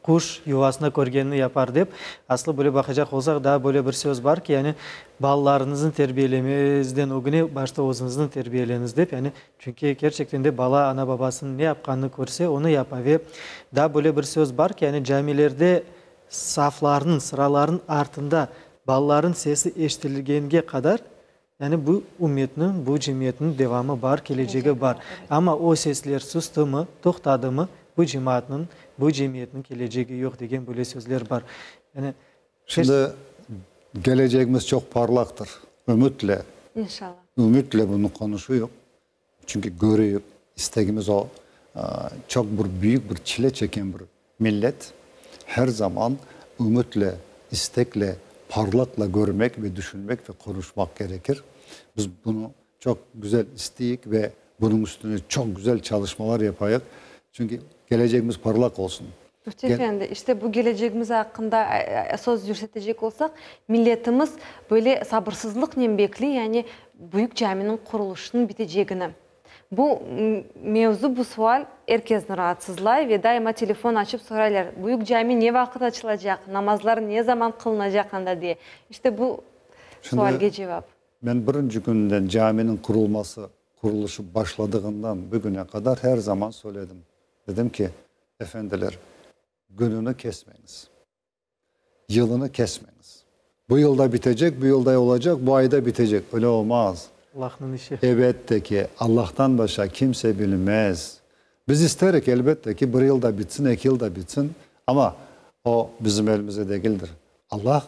quş yuvasında körgenini yapar dep. Aslı böyle baqacaq olsaq, daa böyle bir söz bar ki, yani balalarıñıznı terbiyelemezden ögüne başta özüñizni terbiyeleñiz dep, yani çünki kerçekten de bala ana-babasınıñ ne yapqanını körse, onı yapa. Ve daa böyle bir söz bar ki, yani camilerde Saflarnıñ, sıralarnıñ artında balalarnıñ sesi eşitilgenge qadar, yani bu ümmetniñ, bu cemiyetniñ devamı bar, kelecegi bar. Amma o sesler sustımı, toqtadımı, bu cemaatnıñ, bu cemiyetniñ kelecegi yoq degen böyle sözler bar. Yani. Şimdi kelecegimiz çoq parlaqtır. Ümütle. İnşallah. Ümütle bunı qonuşuyıq. Çünki körüyik, istegimiz o, çoq bir büyük bir çile çeken bir millet, her zaman ümütle, istekle, parlaqla körmek ve düşünmek ve qonuşmaq kerekir. Biz bunı çoq güzel isteyik ve bunıñ üstüne çoq güzel çalışmalar yapayıq. Çünki kelecegimiz parlaq olsun. Müfti efendi, işte bu kelecegimiz aqqında söz yürsetecek olsaq, milletimiz böyle sabırsızlıqnen bekliy, yani büyük caminiñ qurulışınıñ bitecegini. Bu mevzu, bu sual er kesni raatsızlay ve daima telefon açıp soraylar, büyük cami ne vaqıt açılacaq, namazlar ne zaman qılınacaq anda diye. İşte bu sualge cevap. Men birinci künden caminiñ qurulması, qurulışı başladığından bugüne qadar her zaman söyledim. Dedim ki, efendiler, gününi kesmeñiz, yılını kesmeñiz. Bu yılda bitecek, bu yılda olacaq, bu ayda bitecek. Öyle olmaz. Allahnıñ işi. Elbette ki, Allahtan başqa kimse bilmez. Biz isterik, elbette ki, bir yılda bitsin, eki yılda bitsin, amma o bizim elimizde degildir. Allah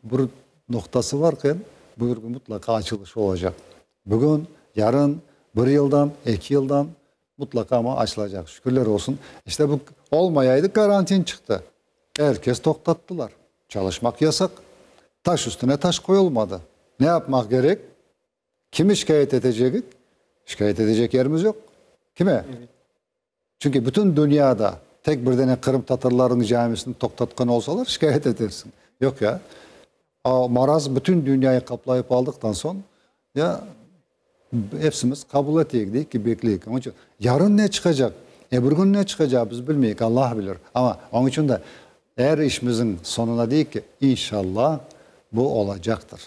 bir noqtası varken, bu bir mutlaqa açılışı olacaq. Bugün, yarın, bir yıldan, eki yıldan, Mutlaqa amma açılacaq, şükürler olsun. İşte bu olmayaydı, karantin çıqtı. Er kes toqtattılar. Çalışmaq yasaq. Taş üstüne taş qoyulmadı. Ne yapmaq kerek? Kimi şikâyet etecegik? Şikâyet etecek yerimiz yoq. Kime? Çünki bütün dünyada tek bir dene qırımtatarlarnıñ camisini toqtatqan olsalar, şikâyet etersiñ. Yoq ya. O maraz bütün dünyayı qaplayıp aldıqtan soñ, ya epsimiz qabul eteyik, deyik ki, bekleyik. Onıñ içün yarın ne çıqacaq, ebir kün ne çıqacaq biz bilmeyik, Allah bilir. Amma onıñ içün de er işimizniñ soñuna deyik ki, inşallah. Bu olacaqtır.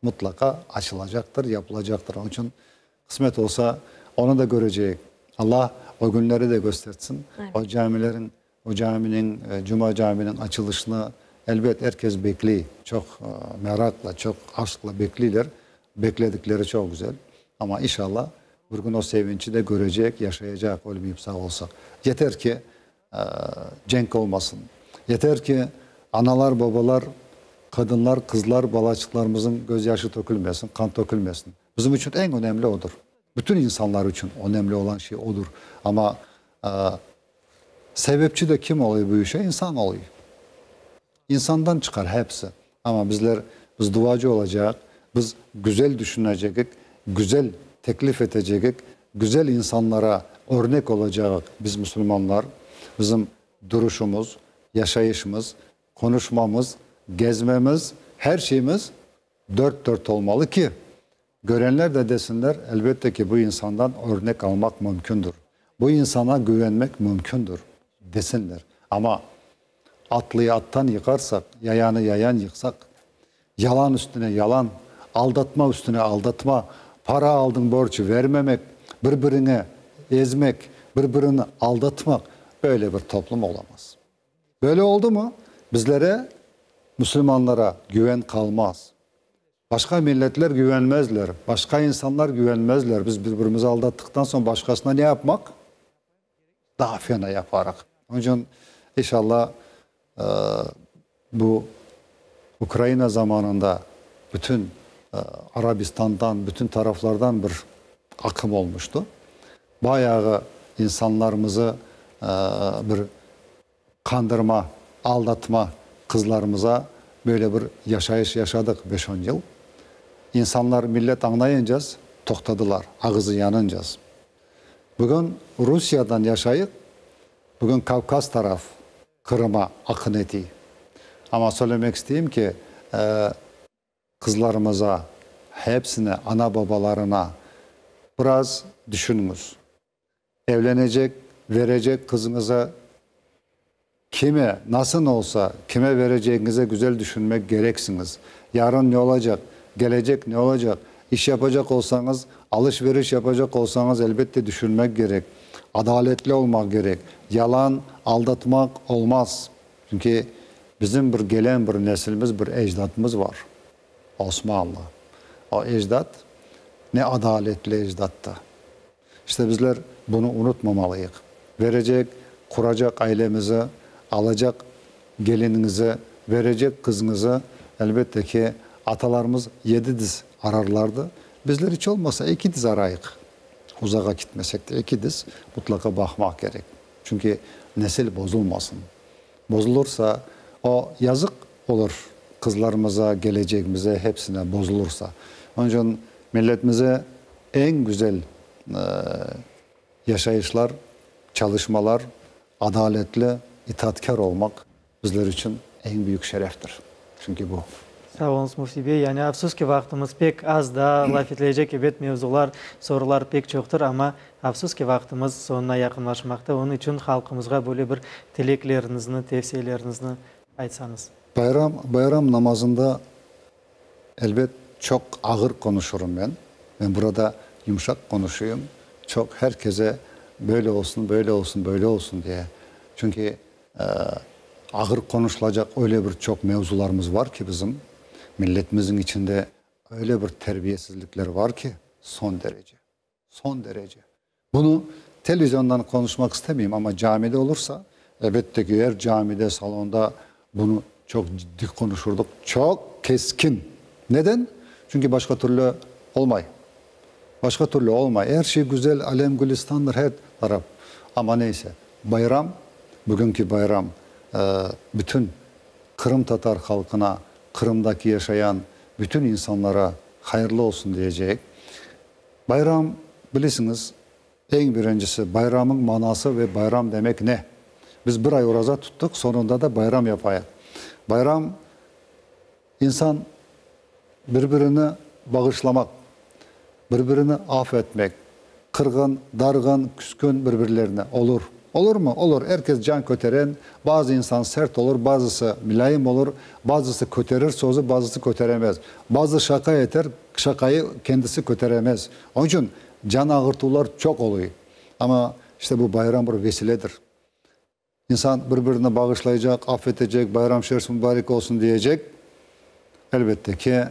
Mutlaqa açılacaqtır, yapılacaqtır. Onıñ içün qısmet olsa, onı da köreceyik. Allah o künleri de köstertsin. O camileriñ, o caminiñ, Cuma caminiñ açılışını, elbet, er kes bekley. Çoq meraqla, çoq aşqla bekleyler. Bekledikleri çoq güzel. Amma inşallah, bir kün o sevinçi de körecek, yaşayacaq, ölmeyip sağ olsaq. Yeter ki, cenk olmasın. Yeter ki, analar, babalar, qadınlar, qızlar, balaçıqlarımızın gözyaşı tökülmesin, qan tökülmesin. Bizim içün eñ önemli odur. Bütün insanlar içün önemli olan şey odur. Amma sebepçi de kim oluy bu işe? İnsan oluy. İnsandan çıqar hepsi. Amma bizler, biz duacı olacaq, biz güzel düşünecegik, güzel teklif etecegik, güzel insanlara örnek olacağıq biz musulmanlar. Bizim duruşımız, yaşayışımız, konuşmamız, gezmemiz, her şeyimiz dört-dört olmalı ki, görenler de desinler, elbette ki, bu insandan örnek almaq mümkündür, bu insana güvenmek mümkündür, desinler. Amma atlıyı attan yıqarsaq, yayanı yayan yıqsaq, yalan üstüne yalan, aldatma üstüne aldatma, para aldıñ borç vermemek, bir-biriñi ezmek, bir-birini aldatmaq, böyle bir toplum olamaz. Böyle oldumı, bizlere, musulmanlara güven qalmaz. Başqa milletler güvenmezler, başqa insanlar güvenmezler. Biz bir-birimizi aldattıqtan soñ başqasına ne yapmaq? Daa fena yaparıq. Onıñ içün, inşallah, bu Ukraina zamanında bütün Arabistandan, bütün taraflardan bir aqım olmuştı. Bayağı insanlarımızı bir qandırma, aldatma qızlarımıza böyle bir yaşayış yaşadıq beş-on yıl. İnsanlar, millet añlayıncaz toqtadılar, ağızı yanıncaz. Bugün Rusiyadan yaşayıq, bugün Kavkaz taraf Qırıma aqın etiy. Amma söylemek isteyim ki, qızlarımıza, hepsine, ana-babalarına biraz düşüniñiz. Evlenecek, verecek qızıñıza kime, nasıl olsa, kime verecegiñize güzel düşünmek kereksiñiz. Yarın ne olacaq, gelecek ne olacaq, iş yapacaq olsañız, alış-veriş yapacaq olsañız, elbette düşünmek kerek. Adaletli olmaq kerek. Yalan, aldatmaq olmaz. Çünki bizim bir gelen bir nesilimiz, bir ecdatımız var, Osmanlı. O ecdat ne adaletli ecdattı. İşte bizler bunı unutmamalıyıq. Verecek, quracaq ailemizi, alacaq geliniñizi, verecek qızıñızı, elbette ki, atalarımız yedi diz ararlardı, bizler iç olmasa eki diz arayıq. Uzağa kitmesek de eki diz mutlaqa baqmaq kerek. Çünki nesil bozulmasın. Bozulursa, o yazıq olur qızlarımıza, gelecegimize, hepsine bozulursa. Onıñ içün milletimize eñ güzel yaşayışlar, çalışmalar, adaletli, itaatkâr olmaq bizler içün eñ büyük şereftir. Çünki bu. Sağ oluñız, Müfti bey. Yani, afsus ki, vaqtımız pek az, daa laf etilecek ebet mevzular, sorular pek çoqtır, amma, afsus ki, vaqtımız soñuna yaqınlaşmaqta. Onıñ içün halqımızğa böyle bir tilekleriñizni, tevsiyeleriñizni aytsañız. Bayram, bayram namazında, elbet, çoq ağır qonuşırım men. Men burada yumşaq qonuşıyım, çoq her keze böyle olsun, böyle olsun, böyle olsun diye. Çünki Ağır qonuşılacaq öyle bir çoq mevzularımız var ki bizim, milletimizniñ içinde öyle bir terbiyesizlikler var ki, soñ derece, soñ derece. Bunı televiziondan qonuşmaq istemeyim, amma camide olursa, elbette ki, er camide, salonda bunı çoq ciddiy qonuşurdıq, çoq keskin. Neden? Çünki başqa türlü olmay. Başqa türlü olmay. Er şey güzel, alem gülistandır her taraf. Amma neyse, bayram, bugünki bayram bütün qırımtatar halqına, Qırımdaki yaşayan bütün insanlara hayırlı olsun diyecek. Bayram, bilesiñiz, eñ birincisi bayramıñ manası ve bayram demek ne? Biz bir ay oraza tuttıq, soñunda da bayram yapayıq. Bayram, İnsan bir-birini bağışlamaq, bir-birini af etmek, qırğın, darğın, küskün bir-birlerine olur. Olur mı? Olur. Er kes can köteren, bazı insan sert olur, bazısı milâyim olur, bazısı köterir sözü, bazısı köteremez. Bazı şaqa eter, şaqayı kendisi köteremez. Onıñ içün can ağırtuvlar çoq oluy. Amma işte bu bayram bir vesiledir. İnsan bir-birini bağışlaycaq, af etecek, bayram şerif mübarek olsun diyecek. Elbette ki,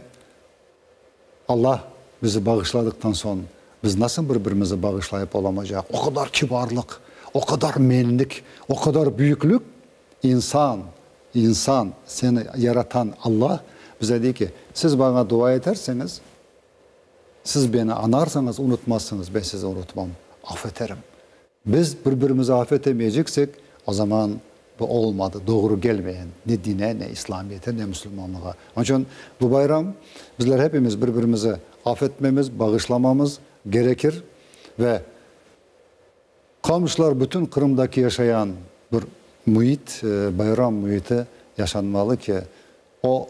Allah bizi bağışladıqtan soñ, biz nasıl bir-birimizi bağışlayıp olamacaq? O qadar kibarlıq, o qadar menlik, o qadar büyüklük. İnsan, insan, seni yaratan Allah bize dey ki, siz maña dua eterseñiz, siz beni añarsañız, unutmazsıñız, ben sizi unutmam, af eterim. Biz bir-birimizi af etemeyeceksek, o zaman bu olmadı, doğru gelmeyen ne dine, ne İslamiyete, ne musulmanlığa. Onıñ içün bu bayram bizler hepimiz bir-birimizi af etmemiz, bağışlamamız gerekir ve qomşular, bütün Qırımdaki yaşayan bir müit, bayram müiti yaşanmalı ki, o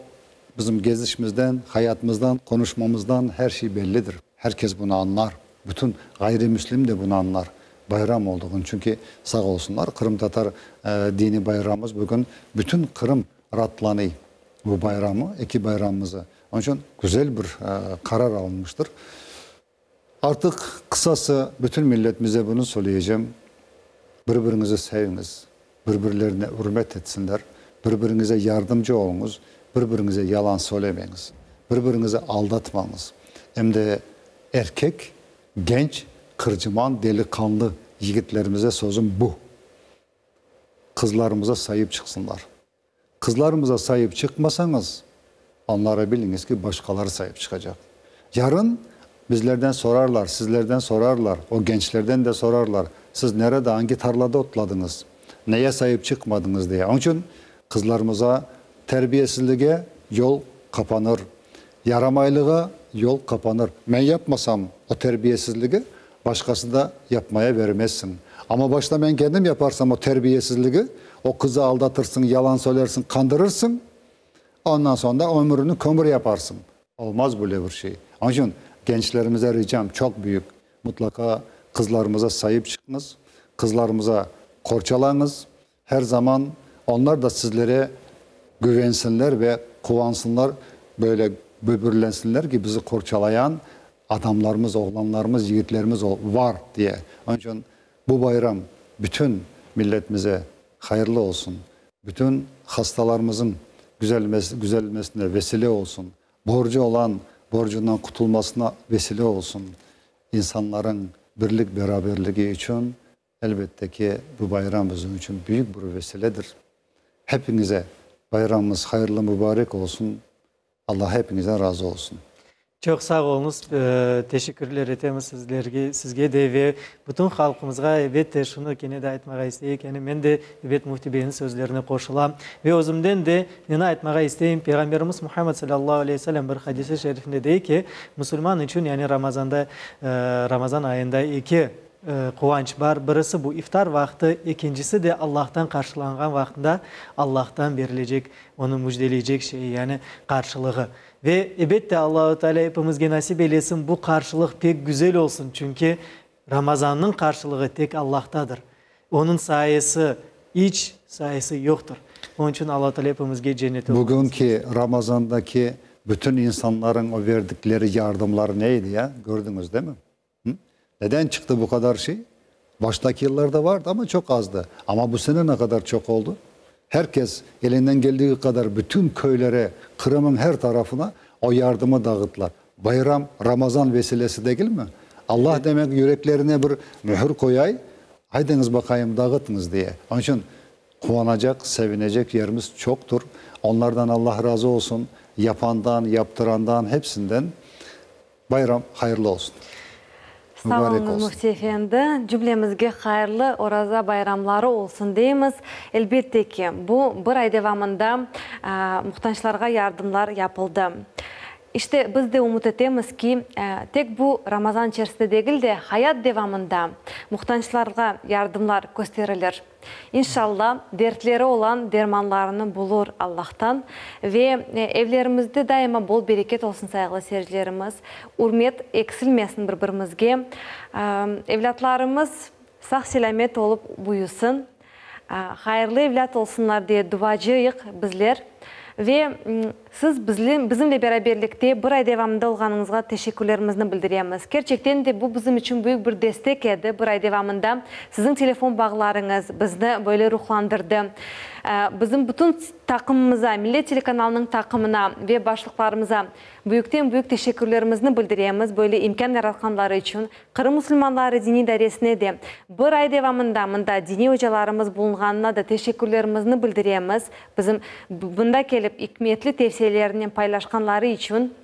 bizim gezişimizden, hayatımızdan, qonuşmamızdan her şey bellidir. Her kes bunı añlar, bütün ğayrimüslim de bunı añlar, bayram olduğını. Çünki, sağ olsunlar, qırımtatar dini bayramımız bugün bütün Qırım ratlanıy bu bayramı, eki bayramımızı. Onıñ içün güzel bir qarar alınmıştır. Artıq, qısası, bütün milletimize bunı söyleyecem, bir-biriñizi seviñiz, bir-birlerine ürmet etsinler, bir-biriñize yardımcı oluñız, bir-biriñize yalan söylemeñiz, bir-biriñizi aldatmañız. Em de erkek, genç, qırcıman, deliqanlı yigitlerimize sözüm bu, qızlarımıza saip çıqsınlar. Qızlarımıza saip çıqmasañız, onlara biliñiz ki, başqaları saip çıqacaq. Yarın bizlerden sorarlar, sizlerden sorarlar, o gençlerden de sorarlar, siz nerede, angi tarlada otladıñız, neye saip çıqmadıñız diye. Onıñ içün qızlarımıza terbiyesizlige yol qapanır, yaramaylığa yol qapanır. Men yapmasam o terbiyesizligi, Başqasını da yapmaya vermezsiñ. Amma başta men kendim yaparsam o terbiyesizligi, o qızı aldatırsıñ, yalan söylersiñ, qandırırsıñ, ondan soñ da ömürini kömür yaparsıñ. Olmaz böyle bir şey. Onıñ içün gençlerimize ricam çoq büyük, mutlaqa qızlarımıza saip çıqıñız, qızlarımıza qorçalañız, her zaman onlar da sizlere güvensinler ve quvansınlar, böyle böbürlensinler ki, bizi qorçalayan adamlarımız, oğlanlarımız, yigitlerimiz var, diye. Onıñ içün bu bayram bütün milletimize hayırlı olsun, bütün hastalarımızın güzelmesine vesile olsun, borcu olan borcundan qutulmasına vesile olsun, insanların birlik-beraberligi içün Elbette ki, bu bayram bizim içün büyük bir vesiledir. Hepiñize bayramımız hayırlı mübarek olsun. Allah hepiñizden razı olsun. Çoq sağ oluñız, teşekkürler etemiz sizlerge, sizge de ve bütün halqımızğa. Elbette, şunı kene de aytmağa isteyik, yani men de, ebet, Müfti beyniñ sözlerine qoşulam ve özümden de neni aytmağa isteyim, Peyğamberimiz Muhammed salâllahu aleyhi ve sellem bir hadisi şerifinde dey ki, musulman içün, yani Ramazanda, Ramazan ayında eki Quvanç bar, birisi bu iftar vaqtı, ekincisi de Allahtan qarşılanğan vaqtında Allahtan berilecek, onı müjdeleycek şey, yani qarşılığı. Ve, ebette, Allahu Teala epimizge nasip eylesin, bu qarşılıq pek güzel olsun, çünki Ramazannıñ qarşılığı tek Allahtadır. Onıñ sayesi, iç sayesi yoqtır. Onıñ içün Allahu Teala epimizge cenneti Bugünki Ramazandaki bütün insanlarıñ o verdikleri yardımlar ne edi, ya? Kördiñiz, değil mi? Neden çıqtı bu qadar şey? Baştaki yıllarda vardı, amma çoq azdı. Amma bu sene ne qadar çoq oldı? Her kes elinden keldiği qadar bütün köylere, Qırım'ın her tarafına o yardımı dağıttılar. Bayram, Ramazan vesilesi degil mi? Allah demek yüreklerine bir mühür qoyay, aydıñız baqayım dağıtıñız diye. Onıñ içün quvanacaq, sevinecek yerimiz çoqtur. Onlardan Allah razı olsun, yapandan, yaptırandan, hepsinden. Bayram hayırlı olsun. Sağ oluñız, Müfti efendi. Cümlemizge hayırlı Oraza bayramları olsun deymiz. Elbette ki, bu bir ay devamında muhtaçlarğa yardımlar yapıldı. İşte, biz de ümüt etemiz ki, tek bu Ramazan içerisinde degil de, hayat devamında muhtaçlarğa yardımlar kösterilir. İnşalla, dertleri olan dermanlarını bulur Allahtan. Ve evlerimizde daima bol bereket olsun, sayğılı seyircilerimiz. Ürmet eksilmesin bir-birimizge. Evlâtlarımız. Sağ-selâmet olıp büyüsin, hayırlı evlât olsunlar diye duacıyıq bizler. Ve siz bizimle beraberlikte bir ay devamında olğanıñızğa teşekkürlerimizni bildiremiz. Kerçekten de bu bizim içün büyük bir destek edi, bir ay devamında siziñ telefon bağlarıñız bizni böyle ruhlandırdı. Bizim bütün taqımımıza, Millet telekanalınıñ taqımına ve başlıqlarımıza büyükten-büyük teşekkürlerimizni bildiremiz, böyle imkân yaratqanları içün. Qırım musulmanları diniy idaresine de, bir ay devamında mında diniy ocalarımız bulunğanına da teşekkürlerimizni bildiremiz, bizim bunda kelip ikmetli tevsiyelerinen paylaşqanları içün,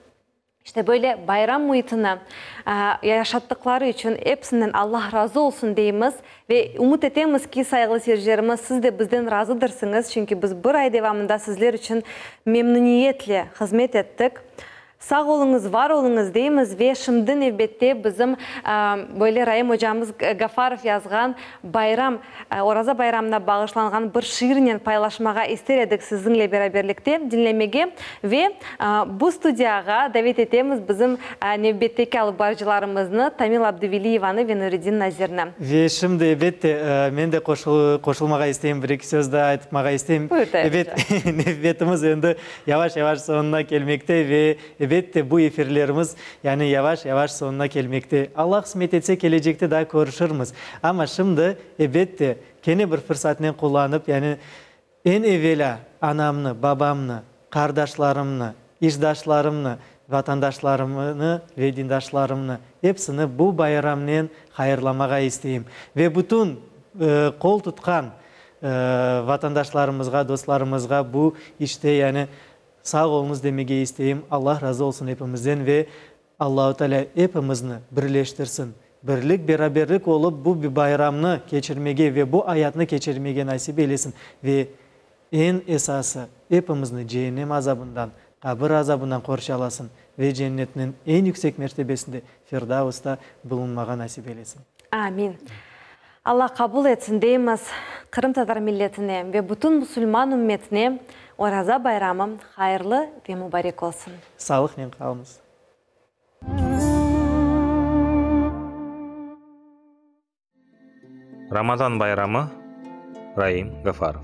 işte böyle bayram müitini yaşattıqları içün episinden Allah razı olsun deymiz ve ümüt etemiz ki, sayğılı seyircilerimiz, siz de bizden razıdırsıñız, çünki biz bir ay devamında sizler içün memnüniyetle hızmet ettik. Sağ oluñız, var oluñız deymiz ve şimdi nevbette bizim böyle Raim ocamız Gafarov yazğan bayram, Oraza bayramına bağışlanğan bir şiirnen paylaşmağa ister edik siziñle beraberlikte diñlemege ve bu studiyağa davet etemiz bizim nevbetteki alıp barıcılarımıznı Tamila Abduveliyevanı ve Nureddin Nazirni. Ve şimdi elbette men de qoşulmağa isteyim, bir-eki söz daa aytmağa isteyim. Buyur, Tair oca. Ebet, nevbetimiz endi Yavaş-yavaş soñuna kelmekte ve, ebette, bu efirlerimiz, yani yavaş-yavaş soñuna kelmekte. Alla qısmet etse, kelecekte daa körüşirmiz. Amma şimdi, ebette, kene bir fırsatnen qullanıp, yani eñ evelâ anamnı, babamnı, qardaşlarımnı, işdaşlarımnı, vatandaşlarımnı ve dindaşlarımnı, epsini bu bayramnen hayırlamağa isteyim. Ve bütün qol tutqan Vatandaşlarımızğa, dostlarımızğa bu işte, yani, sağ oluñız demege isteyim. Allah razı olsun epimizden ve Allahu Teala epimizni birleştirsin. Birlik, beraberlik olıp bu bayramnı keçirmege ve bu ayatnı keçirmege nasip eylesin. Ve eñ esası, epimizni ceennem azabından, qabir azabından qorçalasın ve cennetniñ eñ yüksek mertebesinde, Firdausta bulunmağa nasip eylesin. Amin. Alla qabul etsin deymiz. Qırımtatar milletine ve bütün musulman ümmetine Oraza bayramı hayırlı ve mubarek olsun. Sağlıqnen qalıñız. Ramazan bayramı, Raim Gafarov.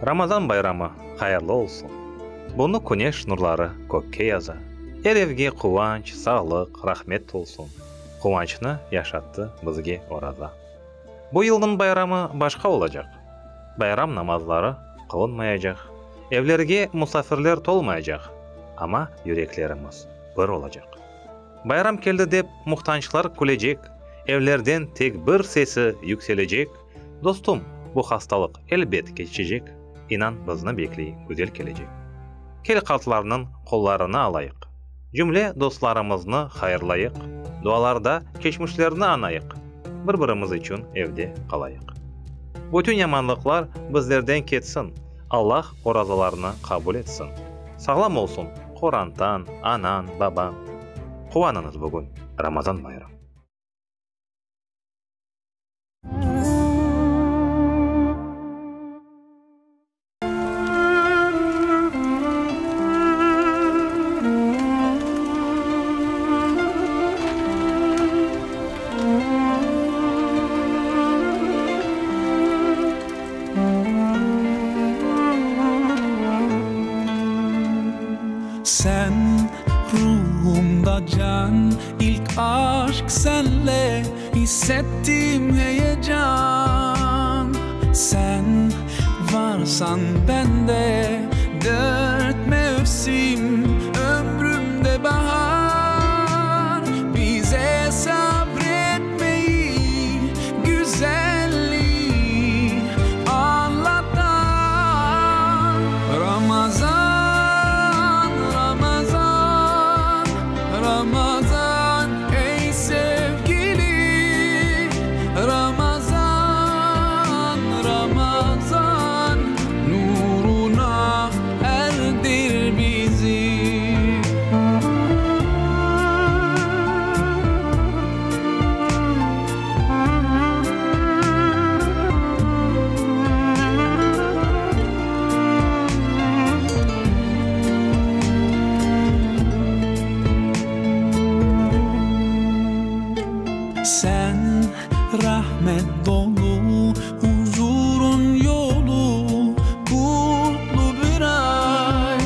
Ramazan bayramı hayırlı olsun! Bunı küneş nurları kökke yaza. Er evge quvanç, sağlıq, rahmet tolsun. Quvançnı yaşattı bizge oraza. Bu yılnıñ bayramı başqa olacaq. Bayram namazları qılınmayacaq, evlerge musafirler tolmaycaq, amma yüreklerimiz bir olacaq. Bayram keldi dep muhtançlar külecek, evlerden tek bir sesi yükselecek, Dostum, bu hastalıq elbet keçecek, inan bizni bekley güzel kelecek. Kel qartlarnıñ qollarını alayıq. Cümle dostlarımıznı hayırlayıq, dualarda keçmişlerni añayıq, bir-birimiz içün evde qalayıq. Bütün yamanlıqlar bizlerden ketsin, Allah orazalarnı qabul etsin. Sağlam olsun qorantañ, anañ, babañ. Quvanıñız bugün Ramazan bayram. Sen ruhumda can, ilk aşk senle hissettim heyecan. Sen varsan bende dört mevsim, ömrümde bahar. Bize sabretmeyi, güzelliği anlatan. Ramazan, Ramazan, Ramazan, ey sevgili Ramazan, Ramazan, nuruna erdir bizi. Rahmet dolu, huzurun yolu, Kutlu bir ay.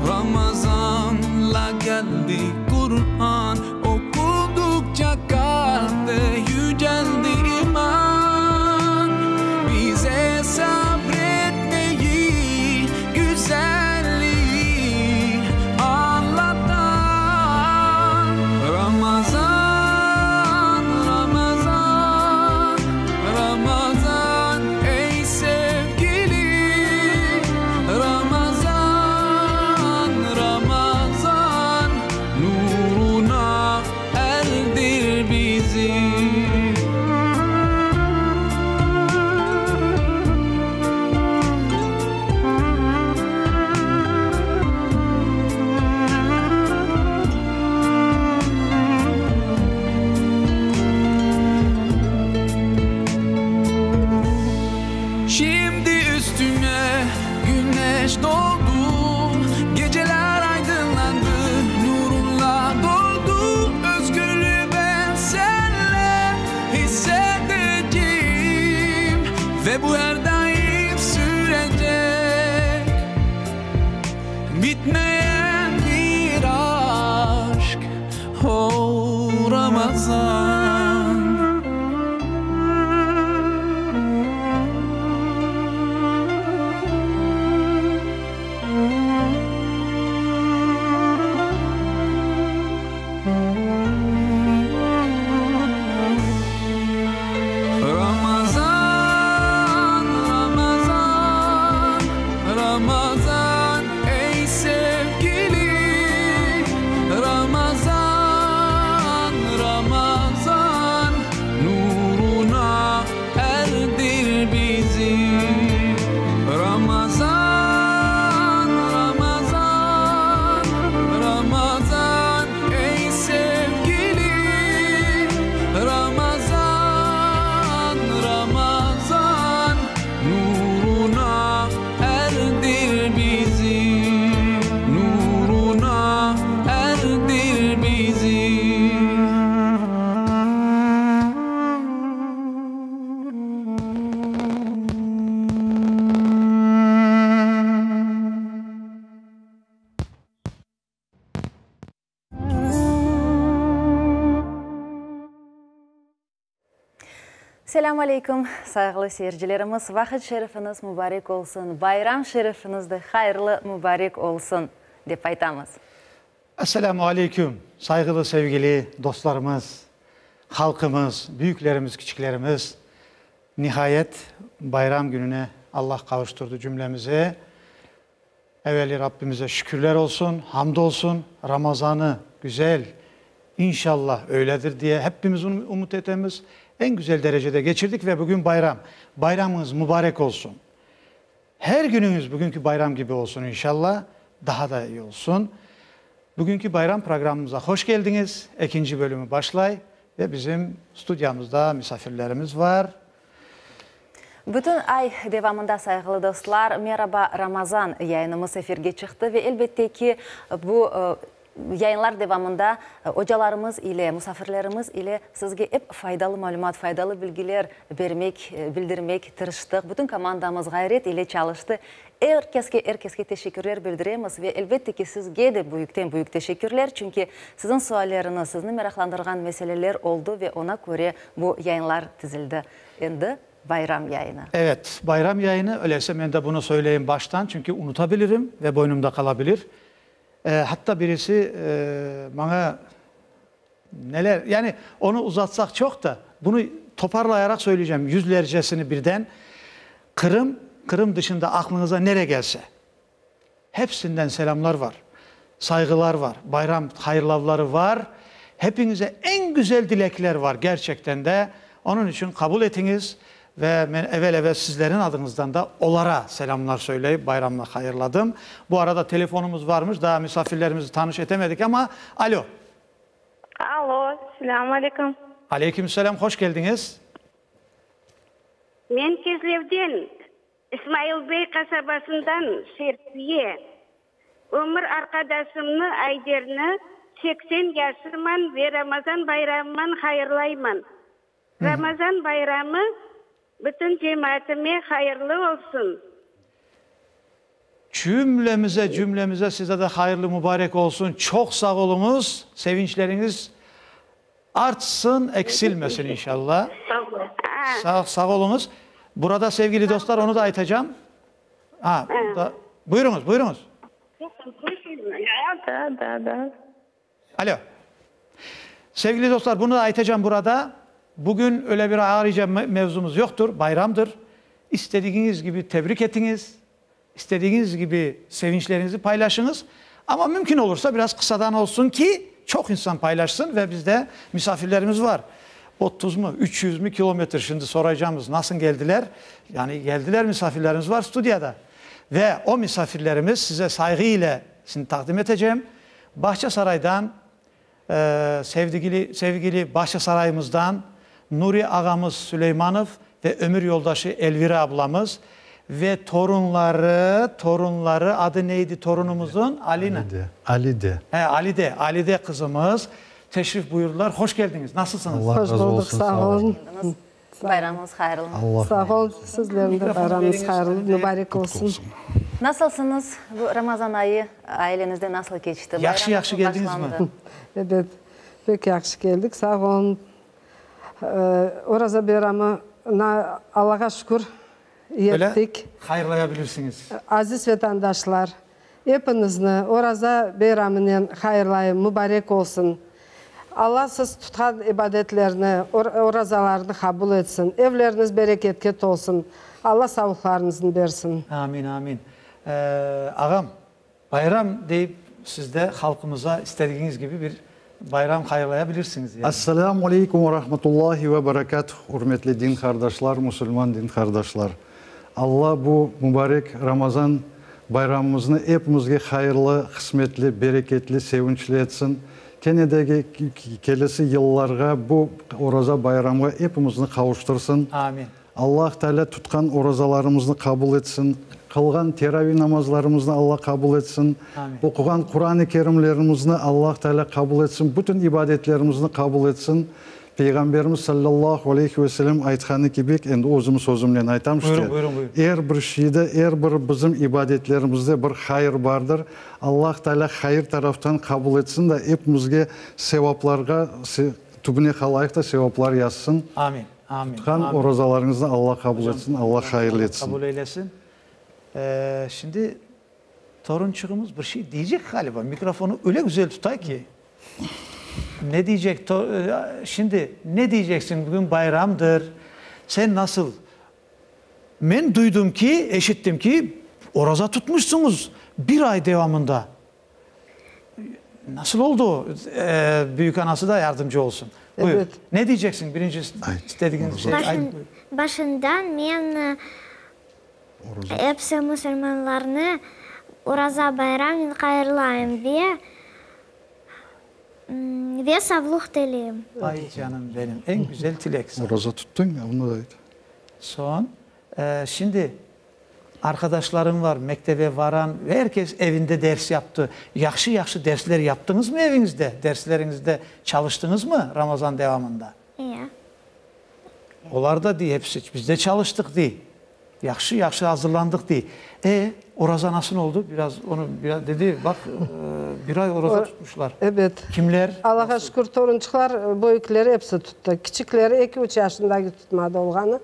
Ramazanla geldi Quran, Okudukça kalpte yüceldi iman. Bize sabretmeyi, güzelliği anlatan. Ramazan, Ramazan, Ramazan ey sevgili. Ramazan, Ramazan nuruna erdir bizi. Şimdi üstüme güneş doğdu, Geceler aydınlandı, nurunla doldu. Özgürlüğü ben seninle hissedeceğim Ve bu her daim sürecek. Bitmeyen bir aşk, o Ramazan. Ramazan, Ramazan, Ramazan ey sevgili. Ramazan, Ramazan nuruna erdir bizi. Ramazan, Ramazan, Ramazan ey sevgili. Ramazan, Ramazan nuruna erdir bizi. Nuruna erdir bizi. Selâm aleyküm, sayğılı seyircilerimiz! Vaqıt şerifiñiz mubarek olsun, bayram şerifiñiz de hayırlı, mubarek olsun, dep aytamız. Esselâmu aleyküm, sayğılı, sevgili dostlarımız, halqımız, büyüklerimiz, kiçiklerimiz! Nihayet, bayram gününe Allah qavuştırdı cümlemizi. Eveli Rabbimize şükürler olsun, hamd olsun, Ramazanı güzel, inşallah öyledir diye hepimiz umut etemiz, eñ güzel derecede keçirdik ve bugün bayram. Bayramıñız mubarek olsun. Her günüñiz bugünki bayram kibi olsun inşallah, daha da iyi olsun. Bugünki bayram programımıza hoş keldiñiz. Ekinci bölümi başlay ve bizim studiyamızda misafirlerimiz var. Bütün ay devamında, sayğılı dostlar, Meraba, Ramazan yayınımız efirge çıqtı ve elbette ki, bu yayınlar devamında ocalarımız ile, musafirlerimiz ile sizge ep faydalı malümat, faydalı bilgiler bermek, bildirmek tırıştıq. Bütün komandamız ğayret ile çalıştı. Er keske, er keske teşekkürler bildiremiz ve elbette ki, sizge de büyükten-büyük teşekkürler, çünki siziñ sualleriñiz, sizni meraqlandırğan meseleler oldı ve oña köre bu yayınlar tizildi. Endi bayram yayını. Evet, bayram yayını, öyleyse men de bunı söyleyim baştan, çünki unutabilirim ve boynumda qalabilir. Hatta birisi maña neler, yani onı uzatsaq çoq da, bunı toparlayaraq söyleycem, yüzlercesini birden, Qırım, Qırım dışında aqlıñıza nere kelse, hepsinden selâmlar var, sayğılar var, bayram hayırlavları var, hepiñize eñ güzel dilekler var gerçekten de, onıñ içün qabul etiñiz ve men evel-evel sizleriñ adıñızdan da olara selâmlar söyleyip bayramnı hayırladım. Bu arada telefonımız varmış, daa misafirlerimizi tanış etemedik ama, alo. Alo, selâmü aleyküm. Aleyküm selâm, hoş keldiñiz. Men Kezlevden, İsmail Bey qasabasından Şerfiye. Ömür arqadaşımnı Ayderni 80 yaşıman ve Ramazan bayramıman hayırlayman. Ramazan bayramı bütün cemaatime hayırlı olsun. Cümlemize, cümlemize size de hayırlı mübarek olsun. Çoq sağ oluñız, sevinçleriñiz artsın, eksilmesin inşallah. Sağ, sağ oluñız. Burada sevgili dostlar, onı da aytacağım. Ha, da, buyuruñız, buyuruñız. Da, da, da. Alo. Sevgili dostlar, bunı da aytacağım burada. Bugün öyle bir ayrıca mevzumız yoqtur, bayramdır. İstedigiñiz kibi tebrik etiñiz, istedigiñiz kibi sevinçleriñizni paylaşıñız. Amma mümkün olursa biraz qısadan olsun ki, çoq insan paylaşsın ve bizde misafirlerimiz var. 30 mı, 300 mi kilometr şimdi soraycamız, nasıl geldiler? Yani geldiler misafirlerimiz var studiyada. Ve o misafirlerimiz size sayğı ile şimdi taqdim eteceğim. Bağçasaraydan, sevdigili, sevgili Bağçasarayımızdan Nuri ağamız Süleymanov ve ömür yoldaşı Elvira ablamız ve torunları, torunları, adı neydi torunımızın? Alina. Alide, Alide. He, Alide, Alide qızımız teşrif buyurdılar. Hoş keldiñiz, nasılsıñız? Allah Hoş razı buldıq, olsun, sağ sağ olun. olun. Bayramıñız hayırlı. Allah Sağ olun, sizlerniñ de bayramıñız hayırlı, mübarek olsun. Nasılsıñız? Bu Ramazan ayı ailenizde nasıl keçti? Yahşı, yahşı keldiñizmi? Ebet, pek yahşı keldik, sağ olun. Oraza bayramına Allağa şükür yettik. Böyle hayırlaya bilirsiñiz. Aziz vetandaşlar, Epiñizni Oraza beyramınen hayırlayım, mübarek olsun. Alla siz tutqan ibadetlerni, orazalarnı qabul etsin, evleriñiz bereketke tolsun, Alla savlıqlarıñıznı bersin. Amin, amin. Ağam, bayram deyip siz de halqımıza istedigiñiz kibi bir bayram hayırlaya bilirsiñiz yani. Esselamu aleykum ve rahmetullahi ve berekatuh, ürmetli din qardaşlar, musulman din qardaşlar. Alla bu mübarek Ramazan bayramımıznı epimizge hayırlı, qısmetli, bereketli, sevinçli etsin. Kene de kelesi yıllarğa bu Oraza bayramğa epimizni qavuştırsın. Amin. Allah Teala tutqan orazalarımıznı qabul etsin, qılğan teravi namazlarımıznı Alla qabul etsin, oquğan Quran-ı Kerimlerimizni Allah Teala qabul etsin, bütün ibadetlerimizni qabul etsin. Peyğamberimiz sallallahu aleyhi ve sellem aytqanı kibi, endi özüm sözümnen aytam işte, er bir şeyde, er bir bizim ibadetlerimizde bir hayır bardır. Allah Teala hayır taraftan qabul etsin da epimizge sevaplarğa, tübüne qalayıq da sevaplar yazsın. Amin. Amin. Tutqan orazalarıñıznı Alla qabul etsin, Alla hayırlı etsin. Qabul eylesin. Şimdi torunçığımız bir şey deycek ğaliba, mikrofonnı öyle güzel tuta ki. Ne deycek? Şimdi ne deyceksiñ, bugün bayramdır, sen nasıl? Men duydım ki, eşittim ki, oraza tutmışsıñız bir ay devamında. Nasıl oldı o? Büyük anası da yardımcı olsun. Buyur. Evet. Ne diyceksiñ birinci istedigiñ şey ayt. Başından men episi musulmanlarnı Oraza bayramnen hayırlayım ve ve savluq tileyim. Ay, canım benim, eñ güzel tilek. Oraza tuttıñ, onı da ayt. Soñ, şimdi Arqadaşlarıñ var, mektebe varan, er kes evinde ders yaptı. Yahşı-yahşı dersler yaptıñızmı eviñizde, dersleriñizde çalıştıñızmı Ramazan devamında? Ya. Olar da dey hepsi, biz de çalıştıq dey. Yahşı-yahşı azırlandıq dey. E, oraza nasıl oldı? Biraz onı biraz dedi, baq, bir ay oraza tutmuşlar. Ebet. Kimler? Allağa şükür, torunçıqlar, böyükleri episi tuttı. Kiçikleri eki-üç yaşındaki tutmadı olğanı.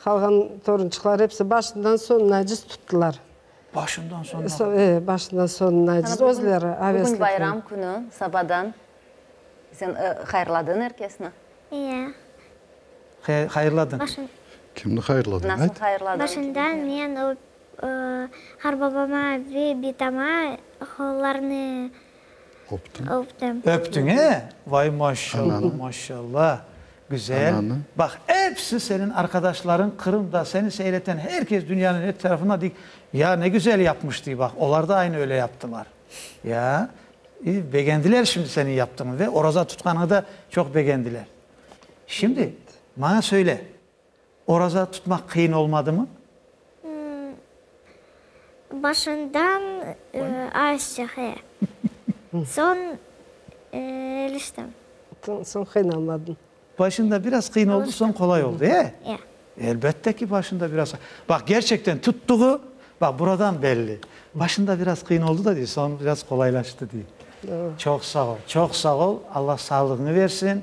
Qalğan torunçıqlar episi başından soñunaciz tuttılar. Başından soñuna? E, başından soñunaciz, özleri aveslikle. Bugün bayram künü, sabadan sen hayırladıñ er kesni? Iya. Hayırladıñ. Kimni hayırladıñ, ayt. Nasıl hayırladıñ? Başından men qarbabama ve bitama qollarını Öptüm. Öptüm. Öptüñ, e? Vay, maşallah, maşallah. Güzel. Ananı. Baq, episi seniñ arqadaşlarıñ Qırımda, seni seyreten her kes dünyanıñ her tarafında dey, ya ne güzel yapmış, dey, baq, olar da aynı öyle yaptılar. Ya, begendiler şimdi seniñ yaptığıñı ve oraza tutqanıñı da çoq begendiler. Şimdi, maña söyle, Oraza tutmaq qıyın olmadımı? Başından azca, he. Soñ eliştim. Soñ qıynalmadıñ. Başında biraz qıyın oldı, soñ qolay oldı, e? E. Elbette ki, başında biraz. Baq, gerçekten tuttuğı, baq, buradan belli. Başında biraz qıyın oldı da, dey, soñ biraz qolaylaştı, dey. Çoq sağ ol, çoq sağ ol, Alla sağlığıñı versin.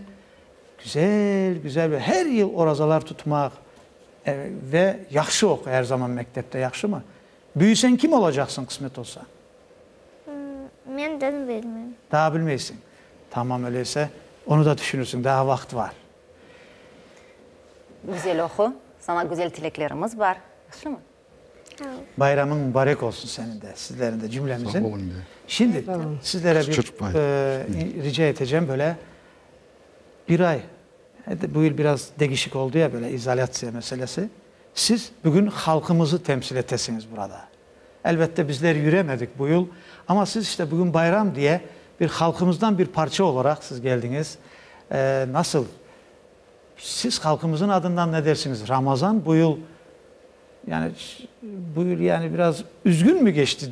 Güzel, güzel bir her yıl orazalar tutmaq ve yahşı oqu er zaman mektepte, yahşımı? Büyüseñ kim olacaqsıñ, qısmet olsa? Men daa bilmeyim. Daa bilmeysiñ. Tamam, öyleyse, onı da tüşünirsiñ, daa vaqıt var. Güzel oqu, saña güzel tileklerimiz bar, yahşımı? Bayramıñ mubarek olsun seniñ de, sizlerniñ de, cümlemizin. Sağ olun de. Şimdi sizlere bir rica etecem, böyle bir ay, bu yıl biraz degişik oldı ya, böyle izolâtsiya meselesi, siz bugün halqımızı temsil etesiñiz burada. Elbette bizler yüremedik bu yıl, amma siz işte bugün bayram diye bir halqımızdan bir parça olaraq siz geldiñiz. Nasıl, siz halqımızın adından ne dersiñiz, Ramazan bu yıl, yani bu yıl yani biraz üzgün mü geçti,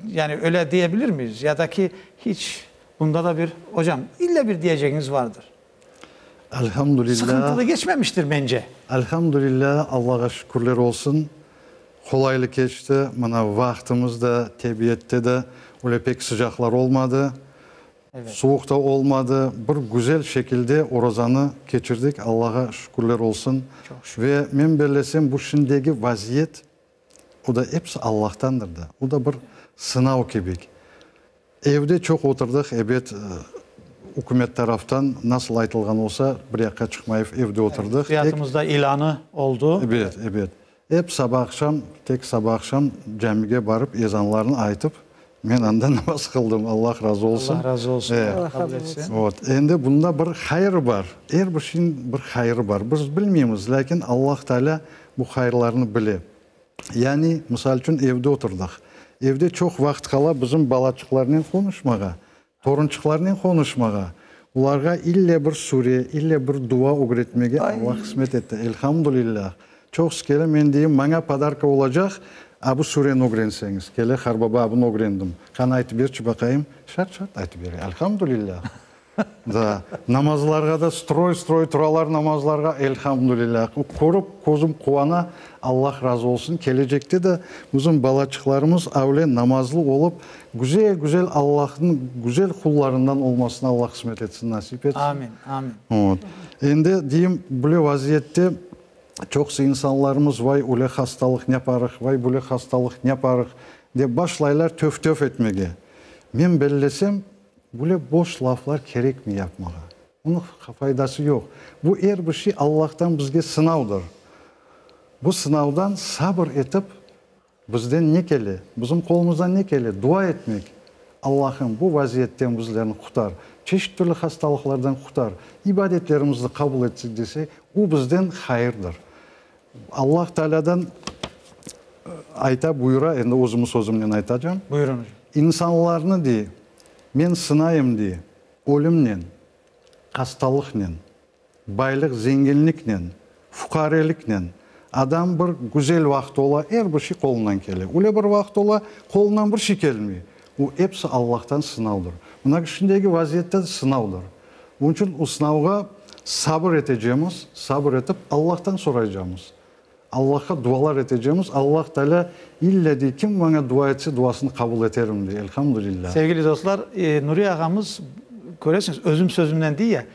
yani öyle diyebilir miyiz, ya da ki hiç bunda da bir, ocam ille bir diyecegiñiz vardır. Elhamdülillah. Sıqıntılı geçmemiştir bence. Elhamdülillah, Allağa şükürler olsun, qolaylı keçti. Mına vaqtımız da, tebiyette de öyle pek sıcaqlar olmadı, suvuq da olmadı. Bir güzel şekilde orazanı keçirdik, Allağa şükürler olsun. Ve men bellesem, bu şimdigi vaziyet, o da episi Allahtandır da, o da bir sınav kibik. Evde çoq oturdıq, ebet, ükümet taraftan nasıl aytılğan olsa, bir yaqqa çıqmayıp evde oturdıq. Fiyatımızda ilânı oldu. Ebet, ebet. Ep saba-aqşam, tek saba-aqşam camige barıp ezanlarnı aytıp, men anda namaz qıldım, Allah razı olsun. Allah razı olsun, Allah qabul etsin. Vot, endi bunda bir hayır bar, er bir şeyniñ bir hayırı bar. Biz bilmeymiz, lâkin Allah Teala bu hayırlarnı bile. Yani, misal içün, evde oturdıq. Evde çoq vaqıt qala bizim balaçıqlarnen qonuşmağa, torunçıqlarnen qonuşmağa, olarğa ille bir sure, ille bir dua ögretmege Alla qısmet etti. Elhamdülillah. Çoqusı kele, men deyim, maña podarka olacaq, a bu sureni ögrenseñiz. Kele, qarbaba, a bunı ögrendim. Qani, aytıp berçi baqayım. Şart-şart aytıp bere. Elhamdülillah. Da, namazlarğa da stroy-stroy turalar namazlarğa, elhamdülilâh. Körip, közüm quvana, Allah razı olsun. Kelecekte de bizim balaçıqlarımız avle namazlı olıp, güzel-güzel Allahnıñ güzel qullarından olmasını Allah qısmet etsin, nasip etsin. Amin, amin. Vot. Endi, deyim, böyle vaziyette çoqusı insanlarımız, vay, öyle hastalıq ne yaparıq, vay, böyle hastalıq ne yaparıq, dep başlaylar töf-töf etmege. Men bellesem, Böyle boş laflar kerekmi yapmağa? Onıñ faydası yoq. Bu er bir şey Allahtan bizge sınavdır. Bu sınavdan sabır etip, bizden ne kele, bizim qolumızdan ne kele, dua etmek, Allahım, bu vaziyetten bizlerni qutar, çeşit türlü hastalıqlardan qutar, ibadetlerimizni qabul et desek, o bizden hayırdır. Allah Tealâdan ayta, buyura, endi özümi sözümnen aytacam. Buyurıñ. İnsanlarnı, dey, men sınayım, dey, ölümnen, hastalıqnen, baylıq, zenginliknen, fuqareliknen. Adam bir güzel vaqıt ola, er bir şey qolundan kele. Öyle bir vaqıt ola, qolundan bir şey kelmey. O, episi Allahtan sınavdır. Mına şimdiki vaziyette de sınavdır. Onıñ içün o sınavğa sabır etecemiz, sabır etip Allahtan soraycamız. Allahqa dualar etecemiz. Allah Teala ille dey, kim maña dua etse, duasını qabul eterim dey. Elhamdülillah. Sevgili dostlar, Nuri ağamız, köresiñiz, özüm sözümnen dey ya,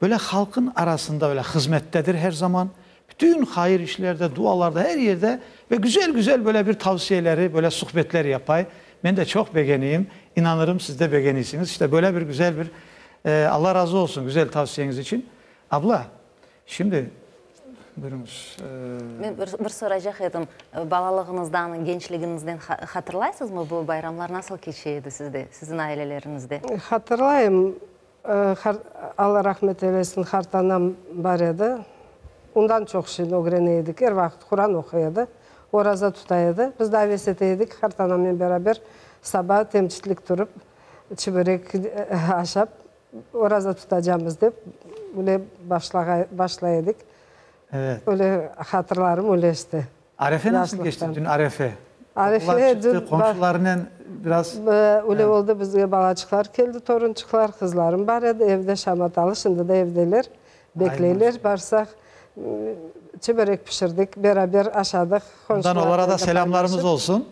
böyle halqın arasında böyle hızmettedir her zaman. Bütün hayır işlerde, dualarda, her yerde ve güzel-güzel böyle bir tavsiyeleri, böyle suhbetler yapay. Men de çoq begeniyim, inanırım siz de begeniysiñiz. İşte böyle bir güzel bir, Alla razı olsun güzel tavsiyeñiz içün. Abla, şimdi, buyurıñız. Men bir soracaq edim, balalığıñızdan, gençligiñizden hatırlaysızmı, bu bayramlar nasıl keçe edi sizde, siziñ aileleriñizde? Hatırlayım, Alla rahmet eylesin, qartanam bar edi. Ondan çoq şeyni ögrene edik. Er vaqıt Quran oquy edi, oraza tuta edi. Biz de aves ete edik, qartanamnen beraber saba temçitlik turıp, çibörek aşap, oraza tutacamız dep, öyle başlay edik. Öyle hatırlarım öyle işte. Arefe nasıl keçti dün arefe? Arefe dün qomşularnen biraz. Öyle oldı, bizge balaçıqlar keldi, torunçıqlar, qızlarım bar edi, evde şamatalı, şimdi de evdeler. Bekleyler, barsaq, çiberek pişirdik, beraber aşadıq. Bundan olara da selâmlarımız olsun.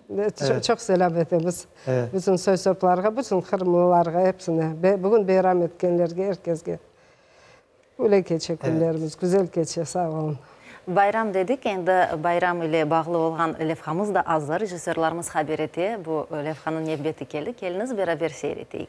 Çoq selâm etemiz bütün soy-soplarğa, bütün qırımlılarğa, epsine, bugün beyram etkenlerge, er kesge. Öyle keçe künlerimiz, güzel keçe, sağ olun. Bayram dedik, endi bayram ile bağlı olğan levhamız da azır, rejissörlarımız haber ete, bu levhanıñ nevbeti keldi, keliñiz beraber seyir eteyik.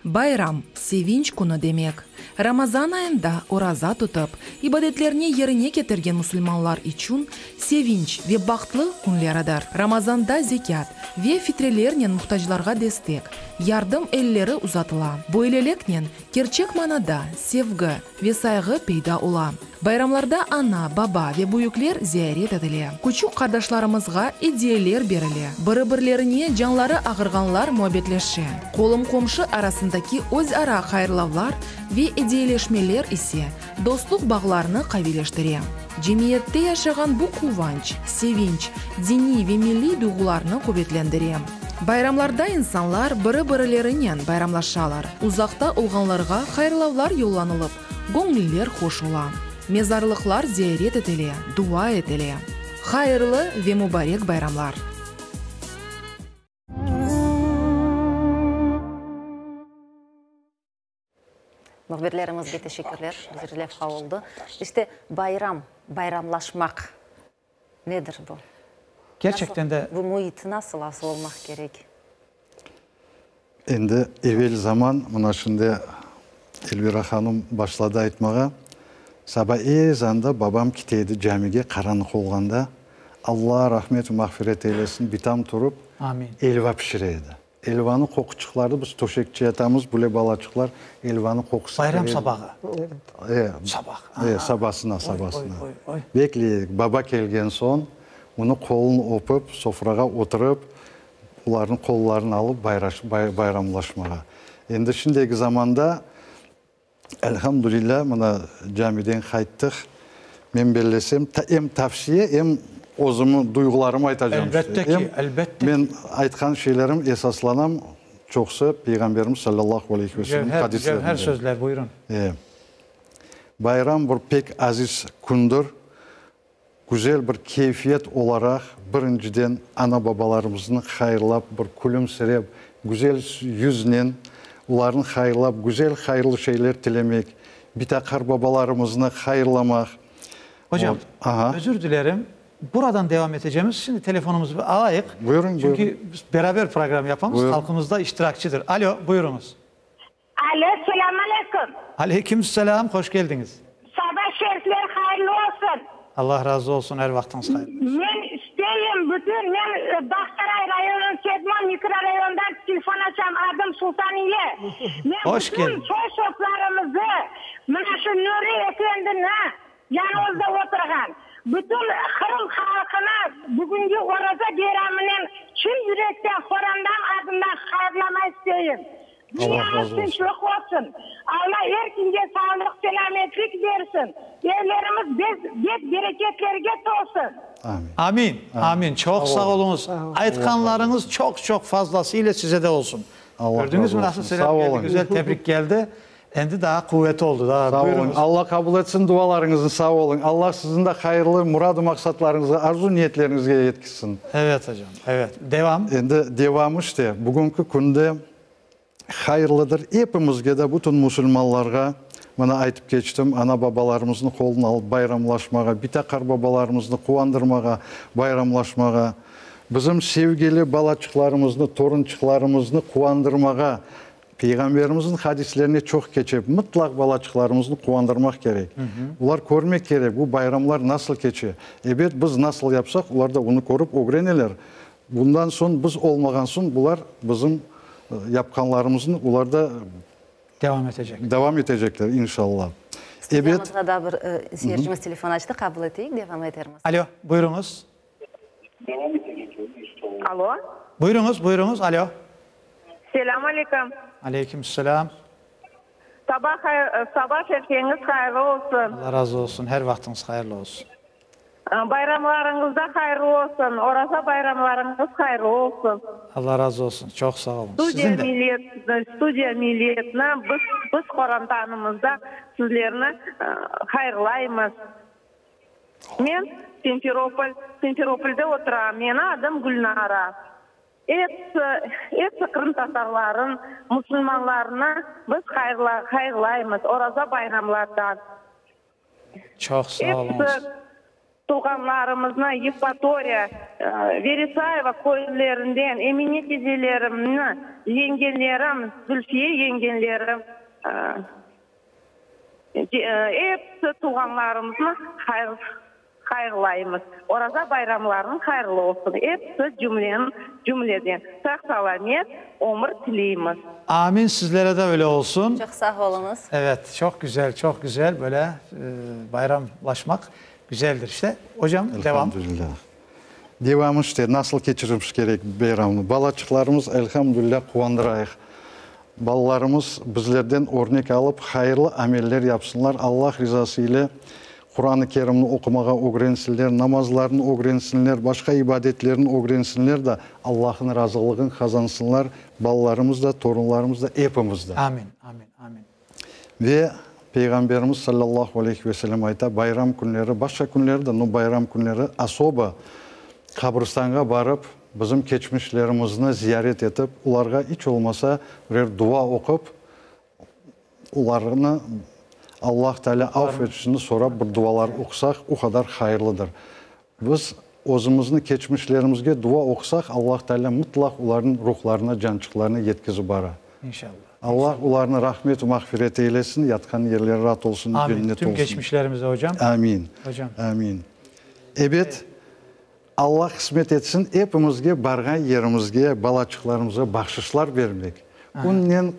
Bayram, sevinç künü demek. Ramazan ayında oraza tutıp, ibadetlerni yerine ketirgen musulmanlar içün sevinç ve bahtlı künleridir. Ramazanda zekât ve fitrelernen muhtaclarğa destek, yardım elleri uzatıla. Böyleliknen, kerçek manada sevgi ve sayğı peyda ola. Bayramlarda ana, baba ve büyükler ziyaret etile, küçük qardaşlarımızğa ediyeler berile, biri-birlerine canları ağırğanlar muabbetleşe, qolum-qomşu arasındaki öz-ara hayırlavlar ve ediyeleşmeler ise dostluq bağlarını qaviyleştire. Cemiyette yaşağan bu quvanç, sevinç, diniy ve milliy duyğularnı quvetlendire. Bayramlarda insanlar biri-birilerinen bayramlaşalar, uzaqta olğanlarğa hayırlavlar yollanılıp, Göñüller hoş ola. Mezarlıqlar ziyaret etile, dua etile. Hayırlı ve mubarek bayramlar! Mühbirlerimizge teşekkürler, bir levha oldı. İşte, bayram, bayramlaşmaq nedir bu? Kerçekten de. Bu müit nasıl asıl olmaq kerek? Endi evel zaman, mına şimdi Elvira hanım başladı aytmağa, saba ezanda babam kite edi camige, qaranlıq olğanda, Alla rahmet ve mağfiret eylesin, bitam turıp, elva pişire edi. Elvanıñ qoquçıqları, biz töşekçe yatamız, böyle balaçıqlar, elvanıñ qoqusı kele edi. Bayram sabağı. E, Sabah. E, sabasına, sabasına. Bekley edik, baba kelgen soñ, onıñ qolun öpip, sofrağa oturıp, Olarnıñ qollarını alıp bayramlaşmağa. Endi şimdiki zamanda, elhamdülilâ, mına camiden qayttıq. Men bellesem, em tavsiye, em özümiñ duyğularımı aytacağım. Elbette ki, elbette ki. Men aytqan şeylerim esaslanam çoqusı Peyğamberimiz salâllahu aleyhi ve sellem hadislerinden. Cevher sözler, buyurın. E. Bayram bir pek aziz kündir. Güzel bir keyfiyet olaraq, birinciden, ana-babalarımıznı hayırlap, bir külümsirep, güzel yüznen olarnı hayırlap, güzel hayırlı şeyler tilemek, bita-qartbabalarımıznı hayırlamaq. Hocam, özür dilerim, buradan devam etecemiz. Şimdi telefonımızı bir alayıq. Buyurıñ, buyurıñ. Çünki biz beraber program yapamız, halqımız da iştirakçidir. Alo, buyurıñız. Alo, selâm aleyküm. Aleyküm selâm, hoş keldiñiz. Saba şerifler hayırlı olsun. Allah razı olsun, er vaqtıñız hayırlı olsun. Men isteyim bütün, men Bağçasaray rayonınıñ Sedmon mikrorayonından telefon açam, adım Sultaniye. Men Hoş bütün keldiñ. soy-soplarımızı, mına şu Nuri efendini, yanımızda oturğan, bütün Qırım halqını bugüngi Oraza bayramınen çın yürekten qorantam adından hayırlamay isteyim. Dünyamız tınçlıq olsun. Alla er kimge sağlıq, selâmetlik bersin. Evlerimiz bek bereketlerge tolsun. Amin, amin. Çoq sağ oluñız. Aytqanlarıñız çoq-çoq fazlası ile size de olsun. Kördiñizmi, nasıl selâm keldi, güzel tebrik keldi. Endi daa quveti oldı. Daa Sağ oluñ. Alla qabul etsin dualarıñıznı. Sağ oluñ. Alla siziñ de hayırlı muradu-maqsatlarıñızğa, arzu-niyetleriñizge yetkizsin. Evet, ocam, evet. Devam. Endi devamı işte, bugünki künde hayırlıdır epimizge de, bütün musulmanlarğa, mına aytıp keçtim, ana-babalarımıznı qoluna alıp bayramlaşmağa, bita-qartbabalarımıznı quvandırmağa, bayramlaşmağa, bizim sevgili balaçıqlarımıznı, torunçıqlarımıznı quvandırmağa, Peyğamberimizniñ hadislerine çoq keçe, mıtlaq balaçıqlarımıznı quvandırmaq kerek. Olar körmek kerek, bu bayramlar nasıl keçe. Ebet, biz nasıl yapsaq, olar da onı körip ögreneler. Bundan soñ, biz olmağan soñ, bular bizim yapqanlarımıznı olar da Devam etecek. Devam etecekler, inşallah. Ebet. Studiyamızğa daa bir seyircimiz telefon açtı, qabul eteyik, devam etermiz. Alo, buyurıñız. Alo. Buyurıñız, buyurıñız, alo. Selâm aleyküm. Aleyküm selâm. Saba saba şerfeñiz hayırlı olsun. Allah razı olsun, her vaqtıñız hayırlı olsun. Bayramlarıñız da hayırlı olsun. Oraza bayramlarıñız hayırlı olsun. Allah razı olsun. Çoq sağ oluñ. Studiya Sizin de. Millet, Studiya Milletni biz, biz qorantanımızda sizlerni hayırlaymız. Men Simferopol, Simferopolde oturam. Meni adım Gülnara. Episi, episi qırımtatarların, musulmanlarnı biz hayırlaymız Oraza bayramlardan. Çoq sağ oluñız. Episi tuvğanlarımıznı Yevpatoriya, Veresayevo köylerinden Emine tizelerimni, yengenlerim, Zülfiye yengenlerim, episi tuvğanlarımıznı hayırlaymız. Oraza bayramlarıñ hayırlı olsun. Episi cümleden sağ-salamet ömür tileymiz. Amin, sizlere de öyle olsun. Çoq sağ oluñız. Evet, çoq güzel, çoq güzel böyle bayramlaşmaq güzeldir işte. Ocam, devam. Elhamdülillah. Devamı işte, nasıl keçirimiz kerek bayramnı. Balaçıqlarımız, elhamdülillah, quvandırayıq. Balalarımız bizlerden örnek alıp, hayırlı ameller yapsınlar, Allah rizası ile Quran-ı Kerimni oqumağa ögrensinler, namazlarnı ögrensinler, başqa ibadetlerni ögrensinler da, Allahnıñ razılığın qazansınlar, balalarımız da, torunlarımız da, epimiz de. Amin, amin, amin. Ve Peyğamberimiz sallallahu aleyhi ve sellem ayta, bayram künleri, başqa künleri de, no bayram künleri asoba qabristanğa barıp, bizim keçmişlerimizni ziyaret etip, olarğa iç olmasa birer dua oqup, olarnı Allah Teala af etişini sorap bir dualar oqusaq, o qadar hayırlıdır. Biz özümizni keçmişlerimizge dua oqusaq, Allah Teala mıtlaq olarnıñ ruhlarına, cançıqlarına yetkizip bara. İnşallah. Allah olarnı rahmet-u mağfiret eylesin, yatqan yerleri raat olsun, Amin. cennet Tüm olsun. keçmişlerimize, ocam. Amin. Ocam. Amin. Ebet, Allah qısmet etsin, epimizge barğan yerimizge, balaçıqlarımıza bahşışlar bermek. Onnen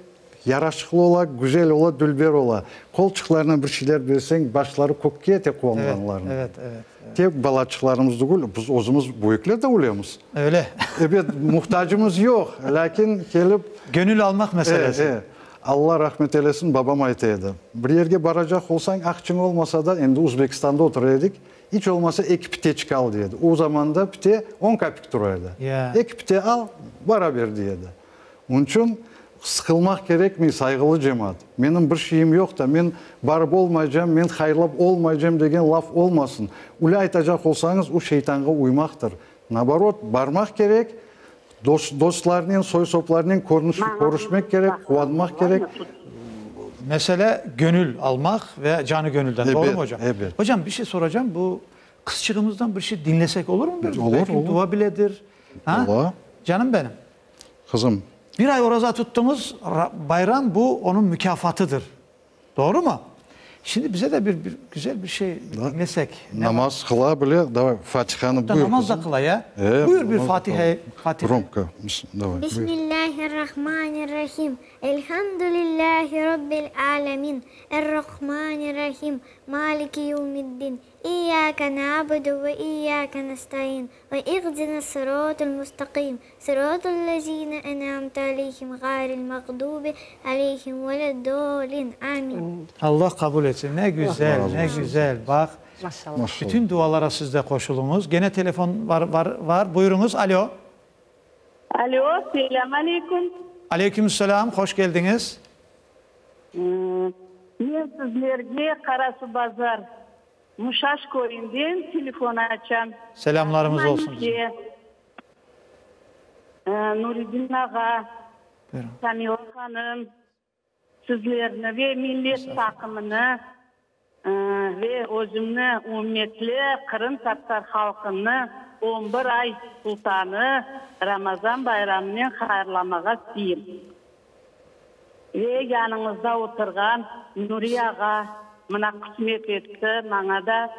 yaraşıqlı ola, güzel ola, dülber ola. Qolçıqlarına bir şeyler berseñ, başları kökke yete quvanğanlarına. Evet, evet, evet. Tek balaçıqlarımız tügül, biz özümiz büyükler de ölemiz. Öyle. Ebet, muhtacımız yoq, lâkin kelip. Gönül almaq meselesi. E, e. Alla rahmet eylesin, babam ayta edi, bir yerge baracaq olsañ, aqçıñ olmasa da, endi Uzbekistanda otura edik, İç olmasa eki piteçik al, dey edi. O zamanda pite on kapik tura edi. Eki pite al, bara ber, dey edi. Onıñ içün sıqılmaq kerekmey, sayğılı cemaat. Menim bir şeyim yoq da, men barıp olmaycam, men hayırlap olmaycam degen laf olmasın. Öyle aytacaq olsañız, o şeytanğa uymaqtır. Naoborot, barmaq kerek, dostlarnen, soy-soplarnen körüşmek kerek, quvanmaq kerek. Mesele gönül almaq ve canı gönülden, doğru mu hocam? Ebet. Hocam, bir şey soracağım, bu qızçığımızdan bir şey diñlesek olur mu? Olur, Belki olur. dua biledir. Ha? Ola. Canım benim. Qızım. Bir ay oraza tuttuñız, bayram bu onıñ mükâfatıdır. Doğru mu? Şimdi bize de bir, bir güzel bir şey diñlesek. Namaz qıla bile, davay, Fatihanı buyur. Namaz da qıla ya. E, buyur bir Fatiha. Fatiha. Gromko, davay. Bismillahirrahmanirrahim. Elhamdülillahi Rabbil alemin. Errahmanirrahim. Maliki yevmiddin. İyyâke na'budu ve iyyâke nesta'in. Ve ihdina sıratal mustaqim. Sıratal lezine en'amte aleyhim gayril mağdubi aleyhim veleddâlin. Amin. Allah qabul etsin. Ne güzel, ne güzel. Baq. Maşallah. Bütün dualara siz de qoşulıñız. Gene telefon var, var, var. Buyurıñız. Alo. Alo, selâm aleyküm. Aleyküm selâm, hoş keldiñiz. Men sizlerge Qarasuvbazar Muşaş köyünden telefon açam. Selâmlarımız olsun. Nuridin ağa, Kamila hanım, sizlerni ve millet taqımını ve özümni ümmetli qırımtatar halqını on bir ay sultanı Ramazan bayramınen hayırlamağa isteyim. Ve yanıñızda oturğan Nuri ağa mına qısmet etti maña da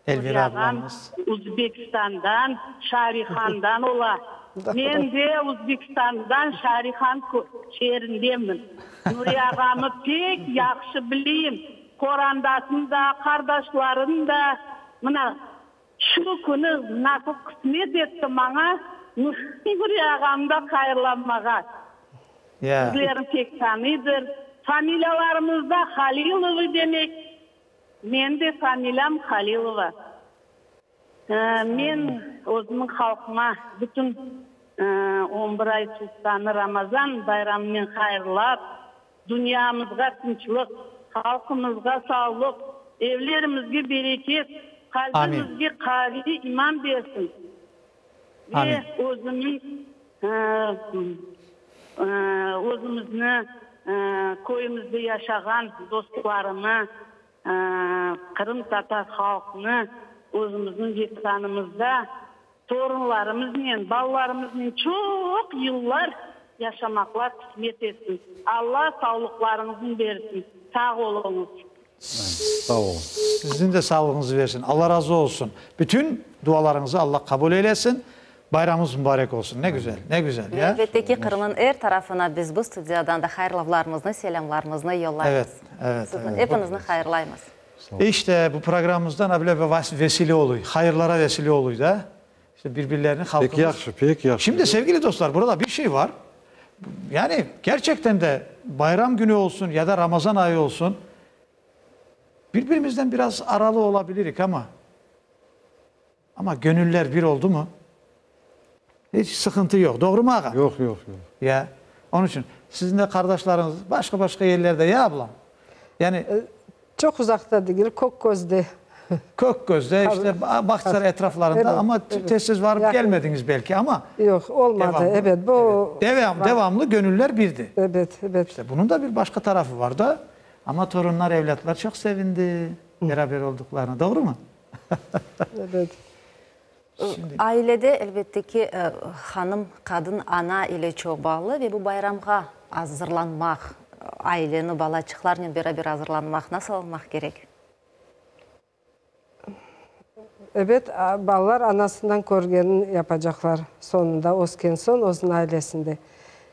Elvira Nuri ağam ablamız. Uzbekistandan Şarihandan ola. Men de Uzbekistandan Şarihan şeerindenmin. Nuri ağamı pek yahşı bileyim, qorandasını da, qardaşlarını da. Mına şu künü nasıl qısmet etti maña Nuri ağamı da hayırlamağa. Sizlerni pek tanıydır. Familiyalarımız da Halilovı demek. Men de familiyam Halilova. Men özümiñ halqıma bütün on bir ay sultanı Ramazan bayramınen hayırlap, dünyamızğa tınçlıq, halqımızğa sağlıq, evlerimizge bereket, qalbimizge qaviy iman bersin. Ve özümiñ özümizni köyümizde yaşağan dostlarımı, qırımtatar halqnı özümizniñ Vetanımızda torunlarımıznen, balalarımıznen çoq yıllar yaşamaqlar qısmet etsin. Alla sağlıqlarıñıznı bersin. Sağ oluñız. Sağ olun. Sizniñ de sağlığıñızı versin. Alla razı olsun. Bütün dualarıñızı Alla qabul eylesin. Bayramıñız mubarek olsun. Ne güzel, ne güzel, ya. Elbette ki, Qırımnıñ er tarafına biz bu studiyadan da hayırlavlarımıznı, selâmlarımıznı yollayımız. Evet, evet, Sizni, epiñizni hayırlaymız. İşte, bu programmamızdan a bile bir vesile oluy, hayırlara vesile oluy da. İşte birbirlerini halqımız. Pek yahşı, pek yahşı. Şimdi, sevgili dostlar, burada bir şey var. Yani, kerçekten de bayram günü olsun ya da Ramazan ayı olsun, birbirimizden biraz aralı olabilirik ama, ama gönüller bir oldu mu, hiç sıqıntı yoq. Doğru mu, ağa? Yoq, yoq, yoq. Ya, onıñ içün, siziñ de qardaşlarıñız başqa-başqa yerlerde, ya, ablam? Yani. Çoq uzaqta degil, Kökközde. Kökközde, işte, Bağçasaray etraflarında, amma tez-tez varıp kelmediñiz belki, amma. Yoq, olmadı, ebet, bu. Devamlı gönüller birdi. Ebet, ebet. İşte, bunıñ da bir başqa tarafı var da, amma torunlar, evlâtlar çoq sevindi beraber olduqlarına, doğrumı? Ebet. Ailede, elbette ki, hanım, qadın, ana ile çoq bağlı ve bu bayramğa azırlanmaq, aileni balaçıqlarnen beraber azırlanmaq nasıl olmaq kerek? Ebet, balalar anasından körgenini yapacaqlar, soñunda, ösken soñ, özüniñ ailesinde.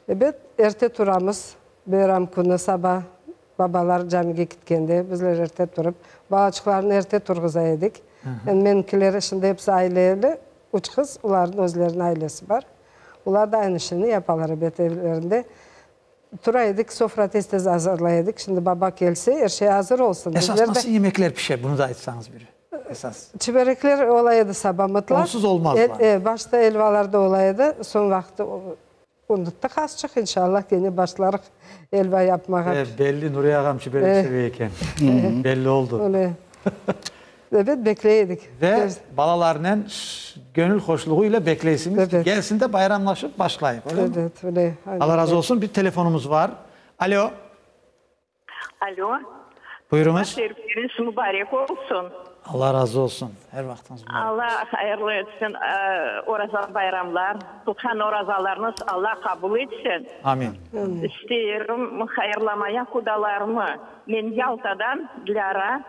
Ebet, erte turamız, bayram künü saba Babalar camige kitkende, bizler erte turıp, balaçıqlarnı erte turğıza edik. Endi menimkiler şimdi episi aileli, üç qız, olarnıñ özleriniñ ailesi bar. Olar da aynı şeyni yapalar ebet evlerinde. Tura edik, sofra tez-tez azırlay edik. Şimdi baba kelse, er şey azır olsun. Esas nasıl yemekler pişe, bunı da aytsañız bir, esas. Çiberekler ola edi saba mıtlaq. Onsuz olmaz. Başta elvalar da ola edi, soñ vaqtı Unuttıq azçıq, inşallah kene başlarıq elva yapmağa. E, belli, Nuriye ağam çiberek seve eken. Belli oldu. Öyle. Ebet, bekley edik. Ve balalarnen gönül hoşluğı ile bekleysiñiz ki, kelsin de bayramlaşıp başlayıq, öyle mi? Ebet, öyle. Allah razı olsun. Bir telefonımız var. Alo. Alo. Buyurıñız. Şerifleriniz mübarek olsun. Allah razı olsun. Her vaqtıñız mübarek olsun. Allah hayırlı etsin. Oraza bayramlar, tutqan orazalarıñız Allah qabul etsin. Amin. İsteyrim hayırlamaya qudalarımı. Men Yaltadan, Dilâra,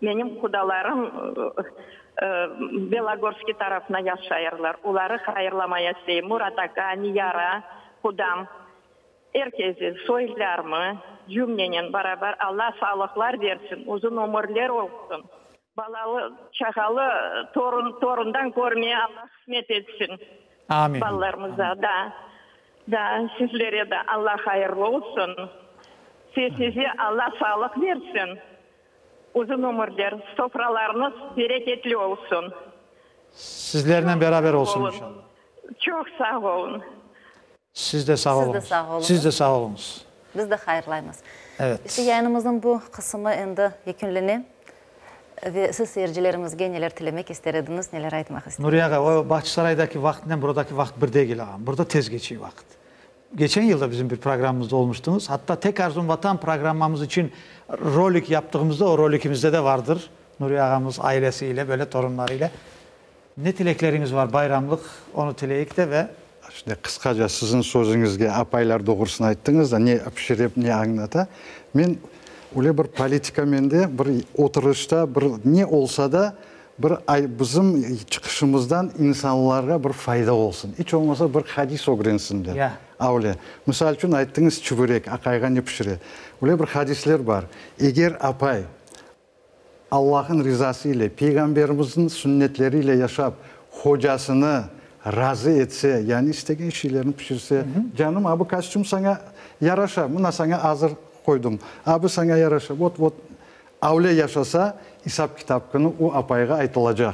menim qudalarım Belogorskiy tarafına yaşayırlar. Oları hayırlamaya isteyim. Murat aka, Niyara, qudam. Er kezi, soylarmı, cümlenen barabar Alla sağlıqlar bersin, uzun ömürler olsun, balalı, çağalı, torun, torundan körmeye Alla qısmet etsin. Amin. Balalarımıza da, da, sizlere de Alla hayırlı olsun, sesiñize Alla sağlıq bersin, uzun ömürler, sofralarıñız bereketli olsun. Sizlernen beraber olsun inşallah. Çoq sağ olun. Siz de sağ oluñız. Siz de sağ oluñız. Siz de sağ oluñız. Biz de hayırlaymız. Evet. İşte yayınımıznıñ bu qısımı endi yekünlene. Ve siz seyircilerimizge neler tilemek ister ediñiz, neler aytmaq ister Nuriye ağa, o Bağçasaraydaki vaqıtnen buradaki vaqıt bir degil ağam. Burada tez keçiy vaqıt. Geçen yıl da bizim bir programmamızda olmuştıñız. Hatta Tek arzum Vatan programmamız içün rolik yaptığımızda o rolikimizde de vardır. Nuriye ağamız ailesi ile, böyle torunları ile. Ne tilekleriñiz var bayramlıq, onı tileyik de ve. Şimdi qısqaca siziñ sözüñizge apaylar doğrusını ayttıñız da, ne pişirep, ne añlata. Men öyle bir politika mende, bir oturışta bir ne olsa da, bir ay bizim çıqışımızdan insanlarğa bir fayda olsun. İç olmasa bir hadis ögrensinler. Ya. Öyle. Misal içün ayttıñız çiberek, aqayğa ne pişire. Öyle bir hadisler bar. Eger apay Allah'ın rizası ile, Peyğamberimizniñ sünnetleri ile yaşap, hocasını razı etse, yani istegen şeylerini pişirse, Canım, a bu kostüm saña yaraşa, mına saña azır qoydım, a bu saña yaraşa, vot, vot, öyle yaşasa, isap-kitap künü o apayğa aytılacaq.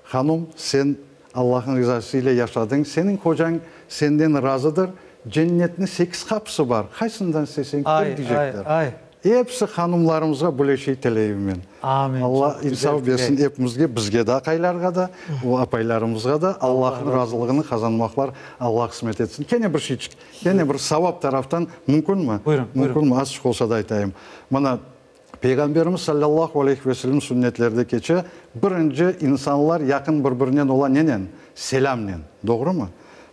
Hanum, sen Allahnıñ rizası ile yaşadıñ, seniñ qocañ senden razıdır, cennetniñ sekiz qapısı bar, qaysından isteseñ kir, deycekler. Episi hanumlarımızğa böyle şey tileyim men. Amin. Alla insaf bersin epimizge, bizge de, aqaylarğa da, o apaylarımızğa da, Allahnıñ razılığını qazanmaqlar Alla qısmet etsin. Kene bir şeyçik, kene bir savap taraftan mümkünmi? Buyurıñ, buyurıñ. Mümkünmi? Azçıq olsa da aytayım. Mına, Peyğamberimiz salâllahu aleyhi ve sellem sünnetlerde keçe, birinci insanlar yaqın bir-birinen ola nenen? Selâmnen. Doğrumı?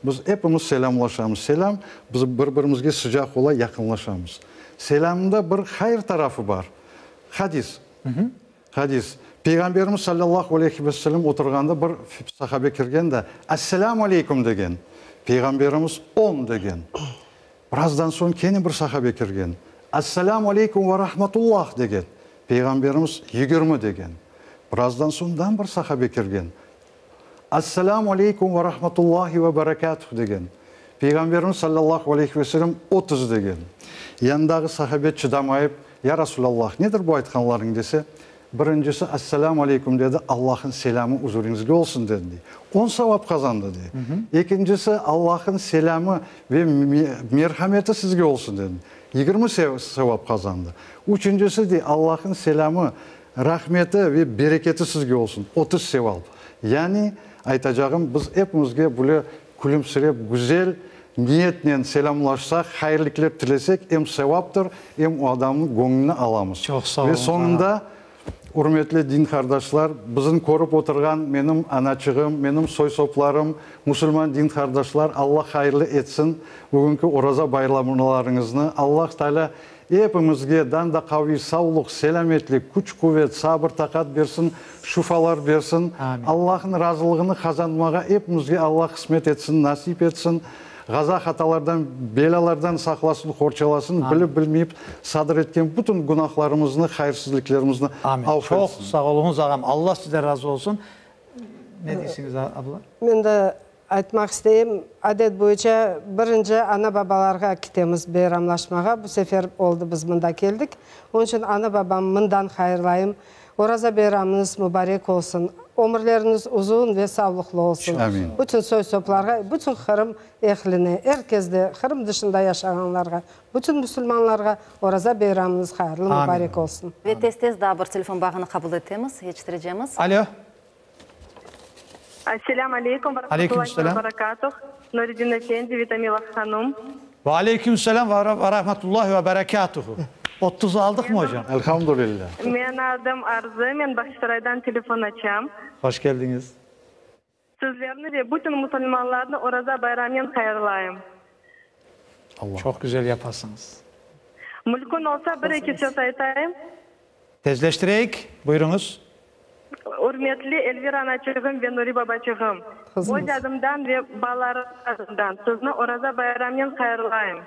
Biz epimiz selâmlaşamız. Selâm, biz bir-birimizge sıcaq ola yaqınlaşamız. Selâmda bir hayır tarafı bar. Hadis. Hadis. Peyğamberimiz salâllahu aleyhi ve sellem oturğanda bir sahabe kirgen de, Esselâmu aleyküm degen. Peyğamberimiz, On degen. Birazdan soñ kene bir sahabe kirgen. Esselâmu aleyküm ve rahmetullah degen. Peyğamberimiz, 20 degen. Birazdan soñ daa bir sahabe kirgen. Esselâmu aleyküm ve rahmetullahi ve berekâtuh degen. Peyğamberimiz sallallahu aleyhi ve sellem, 30 degen. Yanındağı sahabe çıdamayıp, Ya Rasulallah, nedir bu aytqanlarıñ dese, Birincisi, Esselâmu aleyküm dedi, Allah'ın selâmı üzeriñizge olsun dedi, dey. On savap qazandı, dey. Ekincisi, Allah'ın selâmı ve merhameti sizge olsun dedi. 20 sevap qazandı. Üçüncisi, dey, Allah'ın selâmı, rahmeti ve bereketi sizge olsun, 30 sevap. Yani, aytacağım, biz epimizge böyle külümsirep, güzel niyetnen selâmlaşsaq, hayırlikler tilesek, em sevaptır, em o adamnıñ göñlüni alamız. Çoq sağ Ve oluñ, soñunda, ürmetli din qardaşlar, bizim körip oturğan menim anaçığım, menim soy-soplarım, musulman din qardaşlar, Alla hayırlı etsin bugünki Oraza bayramlarıñıznı. Allah Taalâ Epimizge dan da qaviy savluq, selâmetlik, küç-quvet, sabır-taqat bersin, şufalar bersin. Allahnıñ razılığını qazanmağa epimizge Alla qısmet etsin, nasip etsin. Ğaza-hatalardan, belâlardan saqlasın, qorçalasın, bilip-bilmeyip sadır etken bütün günahlarımıznı, hayırsızlıklarımıznı Amin. avf Çoq etsin. sağ oluñız, ağam. Alla sizden razı olsun. Ne deysiñiz, abla? Men de Aytmaq isteyim, adet boyunca birinci ana-babalarğa kitemiz beyramlaşmağa. Bu sefer oldı biz mında keldik. Onıñ içün ana-babam mından hayırlayım. Oraza beyramıñız mubarek olsun. Ömürleriñiz uzun ve savlıqlı olsun. Amin. Bütün soy-soplarğa, bütün Qırım ehline, er kesde, Qırım dışında yaşağanlarğa, bütün musulmanlarğa Oraza beyramıñız hayırlı, mubarek olsun. Ve tez-tez daa bir telefon bağını qabul etemiz, yetiştirecemiz. Alo. Selâm aleykum ve rahmetullahi ve berekatuh, Nuredin efendi ve Tamila hanum. Ve aleyküm selâm ve rahmetullahi ve berekatuhu. 30 aldıqmı ocam? Elhamdülillah. Men adım Arzı, men Bağçasaraydan telefon açam. Hoş keldiñiz. Sizlerni ve bütün musulmanlarnı Oraza bayramınen hayırlayım. Çoq güzel yapasıñız. Mülkün olsa bir-eki söz aytayım. Tezleştireyik, buyurıñız. Ürmetli Elvira anaçığım ve Nuri babaçığım, öz adımdan ve balalarım adından sizni Oraza bayramnen hayırlayım.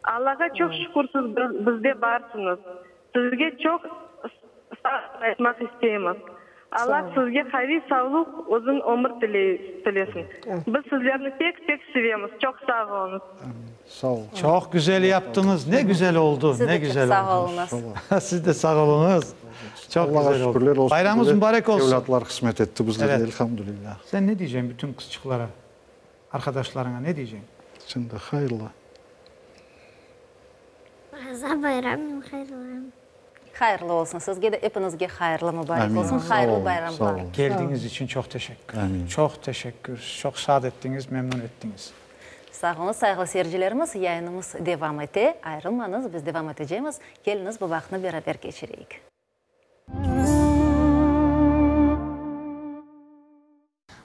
Allağa çoq şükür siz bizde barsıñız. Sizge çoq sağ aytmaq isteymiz. Allah sizge qaviy savluq, uzun ömür tilesin. Biz sizlerni pek pek sevemiz. Çoq sağ oluñız. Sağ ol. Çoq güzel yaptıñız. Ne güzel oldu. Siz Ne de çoq güzel sağ oldu. oluñız. Siz de sağ oluñız. Çoq Allağa güzel oldu. şükürler olsun. Bayramıñız mübarek olsun. Evlâtlar qısmet etti bizlerge, Evet. elhamdülillah. Sen ne diyceñ bütün qızçıqlara, arqadaşlarıña ne diyceñ? Sen de hayırlı. Oraza bayramınen hayırlayım. Hayırlı olsun sizge de, epiñizge hayırlı mübarek olsun, hayırlı bayramlar. Keldiñiz içün çoq teşekkür. Çoq teşekkür, çoq şad ettiñiz, memnun ettiñiz. Sağ oluñız, sayğılı seyircilerimiz, yayınımız devam ete, ayrılmañız, biz devam etecemiz, keliñiz bu vaqıtnı beraber keçireyik.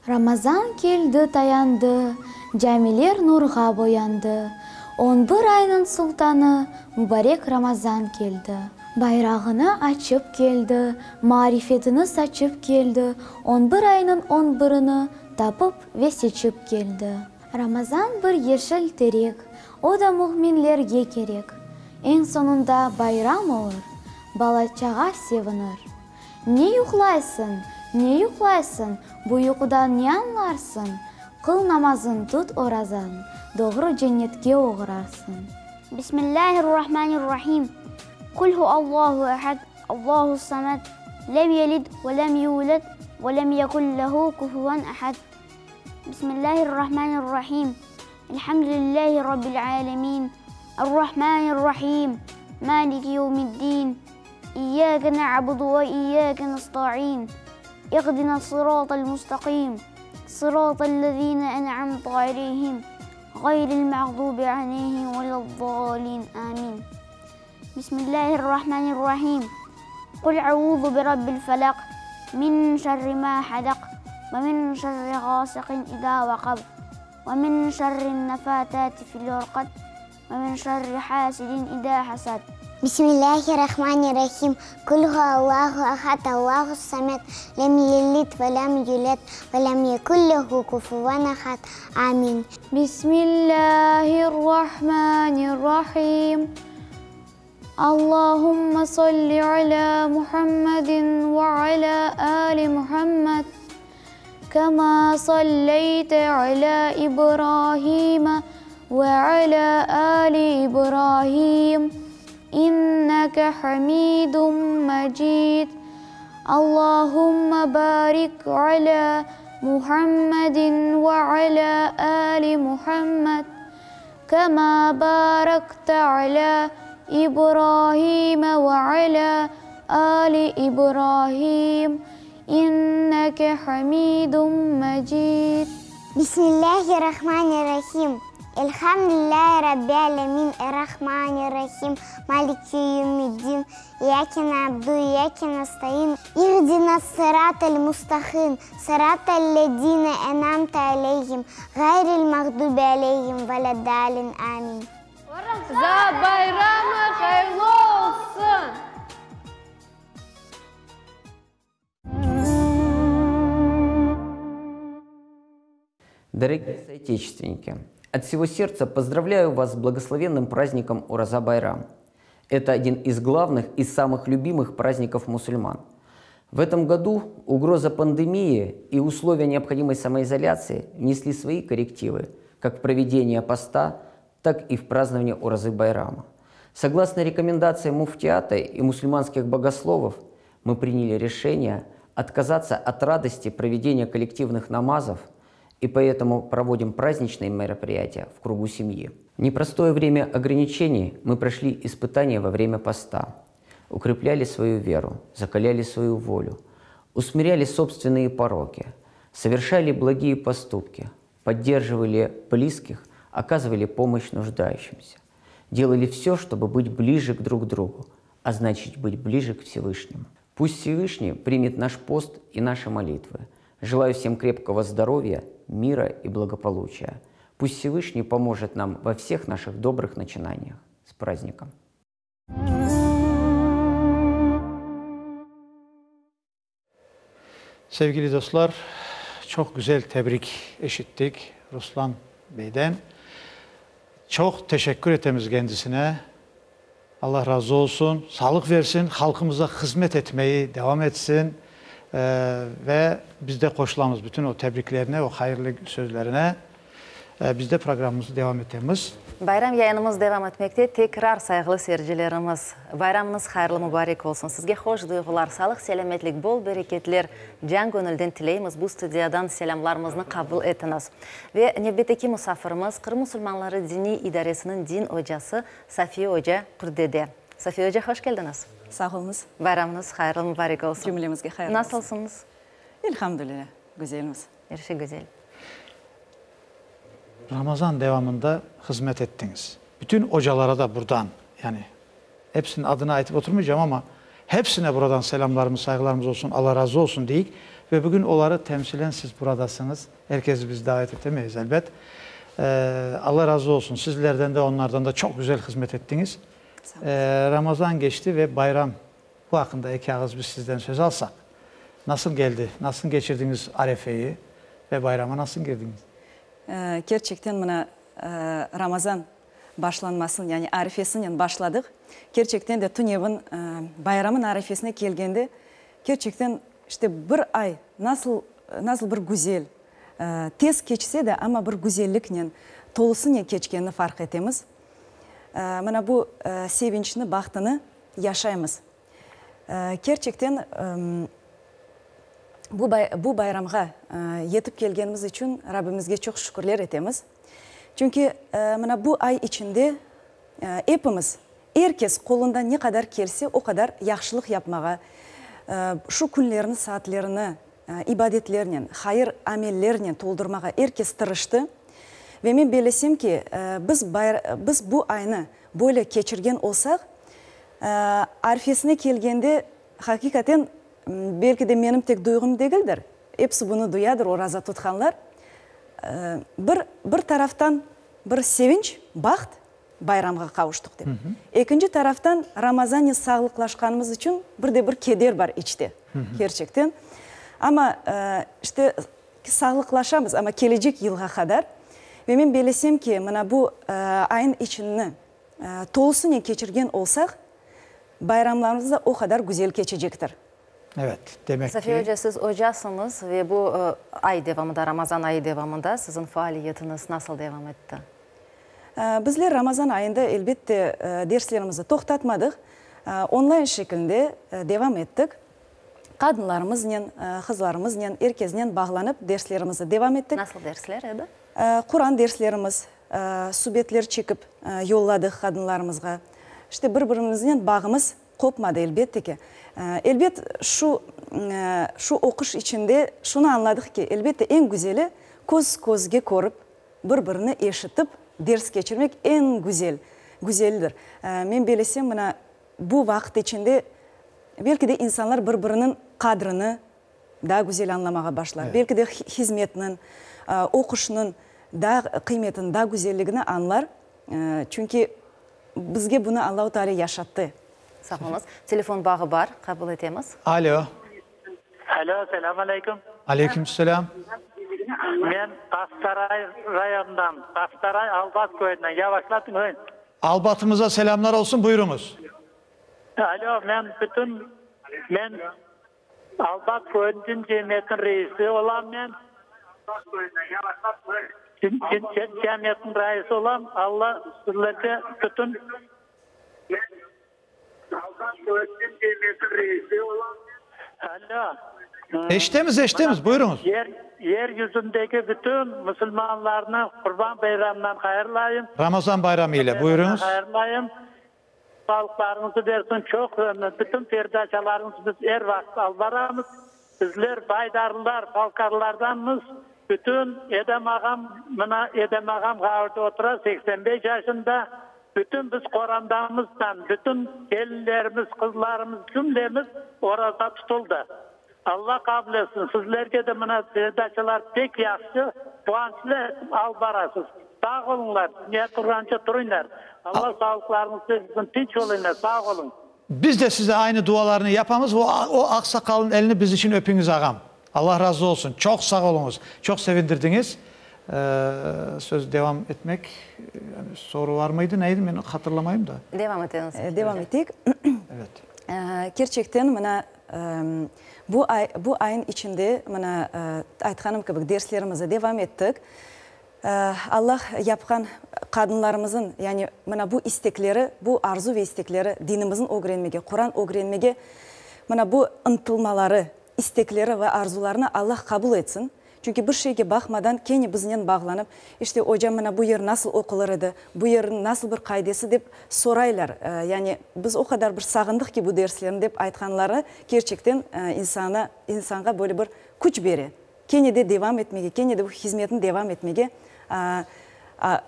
Ramazan keldi tayandı, Camiler nurğa boyandı. On bir aynıñ sultanı, Mubarek Ramazan keldi. Bayrağını açıp keldi, Maarifetini saçıp keldi, On bir aynıñ on birini Tapıp ve seçip keldi. Ramazan bir yeşil terek, O da müminlerge kerek. Eñ soñunda bayram olur, Bala-çağa sevinir. Ne yuqlaysıñ, ne yuqlaysıñ, bu yuqudan ne añlarsıñ? Qıl namazıñ, tut orazañ, doğru cennetke oğrarsıñ. Bismillâhir-Rahmanir-Rahim. Kul hu Allahu ehad, Allahu samed, lem yelid ve lem yulad, Ve lem yekun lehu kufuven ahad. Bismillahirrahmanirrahim. Elhamdülillahi Rabbil alemin. Errahmanirrahim. Maliki yevmiddin. İyyâke na'budu ve iyyâke nesta'in. İhdina sıratal mustaqim. Sıratal lezîne en'amte aleyhim. Gayril mağdubi aleyhim vele'd-dâlin. Amin. Bismillahirrahmanirrahim. Qul auzu bi rabbil felaq. Min şerri ma halaq. Ve min şerri gâsiqin izâ veqab. Ve min şerrin nefâtâti fil uqad. Ve min şerri hasidin izâ hasad. Bismillahirrahmanirrahim. Kul huvallahu ahad, Allahu samed, lem yelid ve lem yulad, ve lem yekun lehu kufuven ahad. Amin. Bismillahirrahmanirrahim. Allahümme salli ala Muhammedin ve ala ali Muhammed. Kema salleyte ala İbrahim ve ala ali İbrahim. İnneke hamidun mecid. Allahümme barik ala Muhammedin ve ala ali Muhammed. Kema barakte ala İbrahim ve ala ali İbrahim. İnneke hamidun mecid. Bismillahirrahmanirrahim. Elhamdülillahi Rabbi alemin. Errahmanirrahim. Maliki yevmiddin. İyyâke na'budu ve iyyâke nestaîn. İhdinas sıratal mustaqîm. Sıratal lezîne en'amte aleyhim. Gayril mağdubi aleyhim veleddâlin. Amin. Oraza bayramı hayırlı olsun! Дорогие соотечественники, от всего сердца поздравляю вас с благословенным праздником Ураза Байрам. Это один из главных и самых любимых праздников мусульман. В этом году угроза пандемии и условия необходимой самоизоляции внесли свои коррективы как в проведение поста, так и в празднование Уразы Байрама. Согласно рекомендациям муфтиата и мусульманских богословов, мы приняли решение отказаться от радости проведения коллективных намазов и поэтому проводим праздничные мероприятия в кругу семьи. В непростое время ограничений мы прошли испытания во время поста, укрепляли свою веру, закаляли свою волю, усмиряли собственные пороки, совершали благие поступки, поддерживали близких, оказывали помощь нуждающимся, делали все, чтобы быть ближе к друг другу, а значит быть ближе к Всевышнему. Пусть Всевышний примет наш пост и наши молитвы. Желаю всем крепкого здоровья, мира и благополучия. Пусть Всевышний поможет нам во всех наших добрых начинаниях. С праздником! Sevgili dostlar, çoq güzel tebrik eşittik Ruslan beyden. Çoq teşekkür etemiz kendisine. Allah razı olsun, sağlıq versin, halqımıza hızmet etmeyi devam etsin ve biz de qoşulamız bütün o tebriklerine, o hayırlı sözlerine. Biz de programmamıznı devam etemiz. Bayram yayınımız devam etmekte. Tekrar, sayğılı seyircilerimiz, bayramıñız hayırlı mubarek olsun. Sizge hoş duyğular, sağlıq-selâmetlik, bol bereketler can-göñülden tileymiz. Bu studiyadan selâmlarımıznı qabul etiñiz. Ve nevbetteki musafirimiz, Qırım musulmanları diniy idaresiniñ din ocası Safiye oca Qurtdede. Safiye oca, hoş keldiñiz. Sağ oluñız. Bayramıñız hayırlı mubarek olsun. Cümlemizge hayırlı olsun. Nasılsıñız? Elhamdülilâ, güzelmiz. Er şey güzel. Ramazan devamında hızmet ettiñiz. Bütün ocalara da buradan, yani hepsiniñ adını aytıp oturmaycam, amma hepsine buradan selâmlarımız, sayğılarımız olsun, Alla razı olsun deyik. Ve bugün oları temsilen siz buradasıñız. Er kesni biz davet etemeyiz, elbet. Alla razı olsun, sizlerden de, onlardan da çoq güzel hızmet ettiñiz. Ramazan keçti ve bayram, bu aqqında eki ağız biz sizden söz alsaq. Nasıl keldi, nasıl keçirdiñiz arefeyi ve bayrama nasıl kirdiñiz? Kerçekten mına Ramazan başlanmasın, yani arefesinen başladıq. Kerçekten de tünevin bayramın arefesine kelgende, kerçekten işte bir ay nasıl, nasıl bir güzel, tez keçse de, amma bir güzelliknen, tolusınen keçkenini farq etemiz. Mına bu sevinçni, bahtını yaşaymız. Kerçekten. Bu bu bayramğa yetip kelgenimiz içün Rabbimizge çoq şükürler etemiz. Çünki mına bu ay içinde epimiz, er kes qolundan ne qadar kelse, o qadar yahşılıq yapmağa, şu künlerni, saatlerini ibadetlernen, hayır amellernen toldurmağa er kes tırıştı. Ve men bellesem ki, biz biz bu aynı böyle keçirgen olsaq, arfesine kelgende, haqiqaten, Belki de menim tek duyğum degildir, episi bunı duyadır oraza tutqanlar. Bir, bir taraftan bir sevinç, baht, bayramğa qavuştıq dep. Ekinci taraftan Ramazannen sağlıqlaşqanımız içün bir de bir keder bar içte, kerçekten. Amma, işte, sağlıqlaşamız, amma kelecek yılğa qadar. Ve men bellesem ki, mına bu ayın içini tolusınen keçirgen olsaq, Bayramlarımız da o qadar güzel keçecektir. Evet, demek ki. Safiye oca, siz ocasıñız ve bu ay devamında, Ramazan ayı devamında siziñ faaliyetiñiz nasıl devam etti? Bizler Ramazan ayında, elbette, derslerimizni toqtatmadıq, onlayn şeklinde devam ettik. Qadınlarımıznen, qızlarımıznen, er kesnen bağlanıp derslerimizni devam ettik. Nasıl dersler edi? Quran derslerimiz, subetler çekip yolladıq qadınlarımızğa. İşte, bir-birimiznen bağımız qopmadı, elbette ki. Elbet, şu, şu oquş içinde şunı añladıq ki, elbette, eñ güzeli köz-közge körip, bir-birini eşitip ders keçirmek eñ güzel, güzeldir. Men belesem, mına, bu vaqıt içinde belki de insanlar bir-biriniñ qadrini daa güzel añlamağa başlar. Belki de hizmetniñ, oquşnıñ daa qıymetini, daa güzelligini añlar. Çünki bizge bunı Allahu Teala yaşattı. Sağ oluñız. Telefon bağı bar, qabul etemiz. Alo. Alo, selâm aleyküm. Aleyküm selâm. Men Bağçasaray rayonından, Bağçasaray Albat köyünden. Yavaşlatıñ. Albatımıza selâmlar olsun, buyurıñız. Alo, men bütün, men Albat köyüniñ din cemiyetiniñ reisi olam men. Din cemiyetiniñ reisi olam. Alla sizlerge bütün Albat köyüniñ din cemiyetiniñ reisi olam men. Alo. Eşitemiz, eşitemiz, buyurıñız. Yer, yer yüzündeki bütün musulmanlarnı Qurban bayramınan hayırlayım. Ramazan bayramı ile, buyurıñız. Hayırlayım. Sağlıqlarıñızı bersin, çoq ömür, bütün perdaçalarıñızı biz er vaqıt alıp baramız. Bizler baydarlılar, balkarlardanmız. Bütün Edem ağam, mına Edem ağam ğaurda otura, 85 yaşında. Bütün biz qorandamızdan, bütün kelinlerimiz, qızlarımız, cümlemiz oraza tutuldı. Alla qabul etsin. Sizlerge de mına perdaçalar pek yahşı, quvançlı alıp barasız. Sağ oluñlar, dünya turğanca turuñlar. Alla sağlıqlarıñızı bersin, tinç oluñlar, sağ oluñ. Biz de size aynı dualarnı yapamız, o o aqsaqalnıñ elini biz içün öpüñiz ağam. Allah razı olsun. Çoq sağ oluñız. Çoq sevindirdiñiz. Söz devam etmek, yani soru var mıydı, neydi, men hatırlamayım da. Devam etiñiz. Devam eteyik. Evet. Kerçekten mına bu ay, bu ayın içinde mına aytqanım kibi derslerimizni devam ettik. Allah yapqan qadınlarımızın, yani mına bu istekleri, bu arzu ve istekleri dinimizni ögrenmege, Quran ögrenmege mına bu ıntılmaları, istekleri ve arzularını Allah qabul etsin. Çünki bir şeyge baqmadan kene biznen bağlanıp, işte, ocam, mına bu yer nasıl oqulır edi, bu yerniñ nasıl bir qaidesi dep soraylar. Yani biz o qadar bir sağındıq ki bu derslerni dep aytqanları kerçekten insana, insanğa böyle bir küç bere. Kene de devam etmege, kene de bu hizmetni devam etmege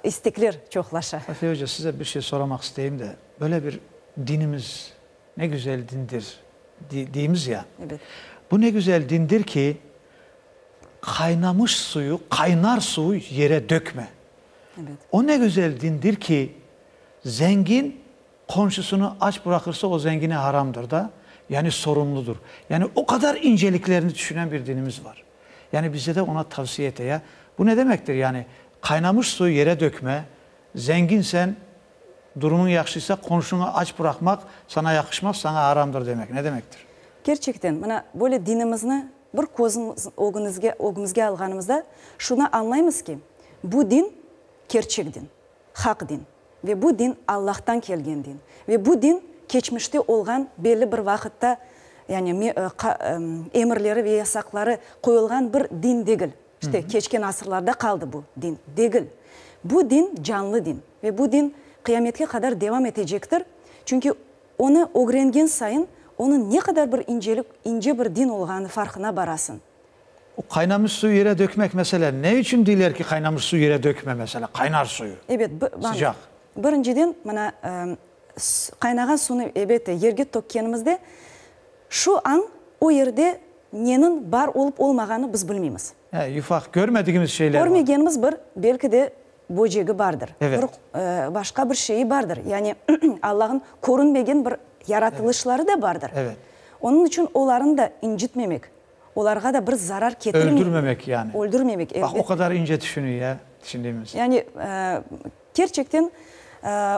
istekler çoqlaşa. Safiye oca, size bir şey soramaq isteyim de, böyle bir dinimiz ne güzel dindir, deymiz ya. Ebet. Bu ne güzel dindir ki, qaynamış suyu, qaynar suvu yere dökme. Ebet. O ne güzel dindir ki, zengin qomşusını aç bıraqırsa, o zengine haramdır da, yani sorumludur. Yani o qadar inceliklerini tüşünen bir dinimiz var. Yani bize de ona tavsiye ete ya. Bu ne demektir yani? Qaynamış suyu yere dökme, zenginsen, durumıñ yahşıysa, qomşuñı aç bıraqmaq sana yaqışmaz, saña haramdır demek. Ne demektir? Kerçekten, mına böyle dinimizni bir közümiz ögünizge, ögümizge alğanımızda şunı añlaymız ki, bu din kerçek din, haq din ve bu din Allahtan kelgen din ve bu din keçmişte olğan belli bir vaqıtta. Yani emirleri ve yasaqları qoyulğan bir din degil. İşte, keçken asırlarda qaldı bu din. Degil. Bu din canlı din. Ve bu din qıyametke qadar devam etecektir. Çünki onı ögrengen sayın, onıñ ne qadar bir incelik, ince bir din olğanı farqına barasıñ. O qaynamış suyu yere dökmek, meselâ, ne içün deyler ki, qaynamış suyu yere dökme, meselâ, qaynar suyu, Ebet, sıcaq. Birinciden, mına, qaynağan suvnı, elbette, yerge tökkenimizde, şu añ o yerde neniñ bar olıp olmağanını biz bilmeymiz. He, yufaq, körmedigimiz şeyler bar. Körmegenimiz bir, belki de, böcegi bardır, bir başqa bir şeyi bardır. Yani Allah'ın körünmegen bir yaratılışları da bardır. Onıñ içün olarnı da incitmemek, olarğa da bir zarar ketirmemek. Öldürmemek yani. Öldürmemek, elbette. Baq, o qadar ince tüşünüy, ya, tüşündiğimiz. Yani kerçekten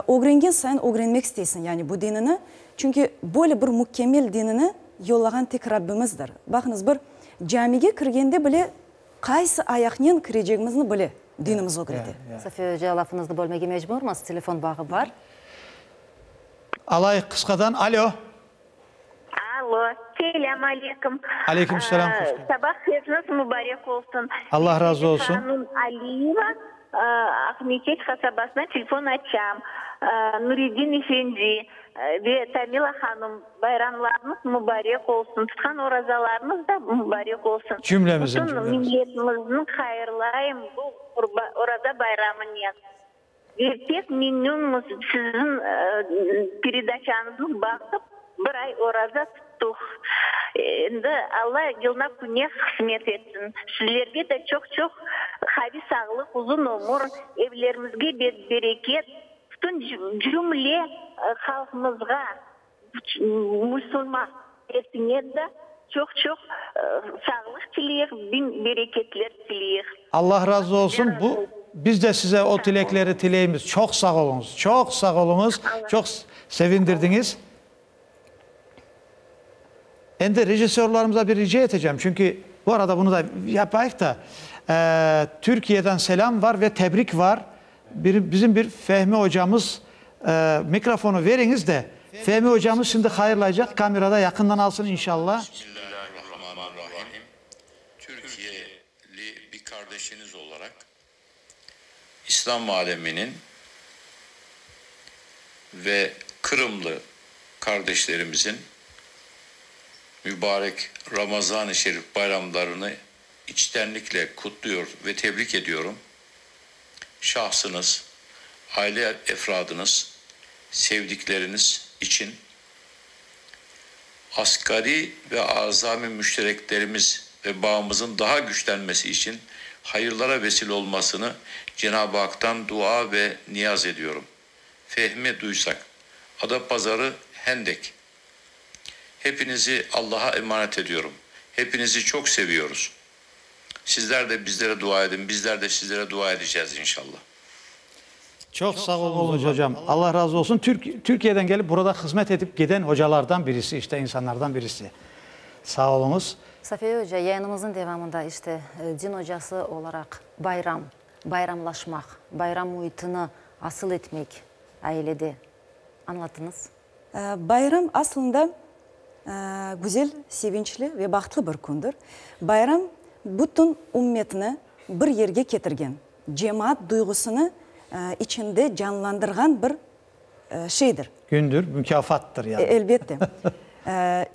ögrengen sayın ögrenmek isteysiñ, yani bu dinini. Çünki böyle bir mükemmel dinini yollağan tek Rabbimizdir. Baqıñız, bir camige kirgende bile Qaysı ayaqnen kirecegimizni bile dinimiz ögrete. Safiye oca, lafıñıznı bölmege mecburmız, telefon bağı bar. Alayıq qısqadan. Alo. Alo, selâm aleyküm. Aleyküm selâm, hoş keldiñiz. Sabah hayırıñız mubarek olsun. Allah razı olsun. Hanım Aliyeva, Aqmeçet qasabasından telefon açam. Nuredin efendi ve Tamila hanım, Bayramlarıñız mubarek olsun, tutqan orazalarıñız da mubarek olsun. Cümlemizin, Bütün cümlemizin. milletimizni hayırlayım bu Oraza bayramınen. Ve pek memnünmiz siziñ peredaçañıznı baqıp, bir ay oraza tuttuq. Endi Alla yılına kününe qısmet etsin. Sizlerge de çoq-çoq qaviy sağlıq, uzun ömür, evlerimizge bereket, Bütün cümle halqımızğa, musulman milletine de çoq-çoq sağlıq tileyik, biñ bereketler tileyik. Allah razı olsun. Bu, biz de size o tilekleri tileymiz. Çoq sağ oluñız. Çoq sağ oluñız. Çoq sevindirdiñiz. Endi rejissörlarımıza bir rica eteceğim, çünki bu arada bunı da yapayıq da, Türkiyeden selâm var ve tebrik var. Bir, bizim bir Fehmi ocamız, mikrofonu veriñiz de, Fehmi ocamız şimdi hayırlaycaq, kamerada yaqından alsın inşallah. Bismillahirrahmanirrahim. Türkiyeli bir kardeşiniz olarak İslam aleminin ve Kırımlı kardeşlerimizin mübarek Ramazan-ı Şerif bayramlarını içtenlikle kutluyor ve tebrik ediyorum. Şahsınız, aile efradınız, sevdikleriniz için asgari ve azami müştereklerimiz ve bağımızın daha güçlenmesi için hayırlara vesile olmasını Cenab-ı Hak'tan dua ve niyaz ediyorum. Fehmi Duysak, Adapazarı, Hendek. Hepinizi Allah'a emanet ediyorum. Hepinizi çok seviyoruz. Sizler de bizlere dua edin, bizler de sizlere dua edeceğiz inşallah. Çoq sağ oluñız, hocam. Allah razı olsun. Türkiyeden kelip burada hızmet etip giden hocalardan birisi, işte insanlardan birisi. Sağ oluñız. Safiye oca, yayınımıznıñ devamında işte din ocası olaraq bayram, bayramlaşmaq, bayram müitini asıl etmek ailede añlatıñız. Bayram aslında güzel, sevinçli ve bahtlı bir kündir. Bayram bütün ümmetni bir yerge ketirgen, cemaat duyğusını içinde canlandırğan bir şeydir. Gündür, mukâfattır yani. Elbette.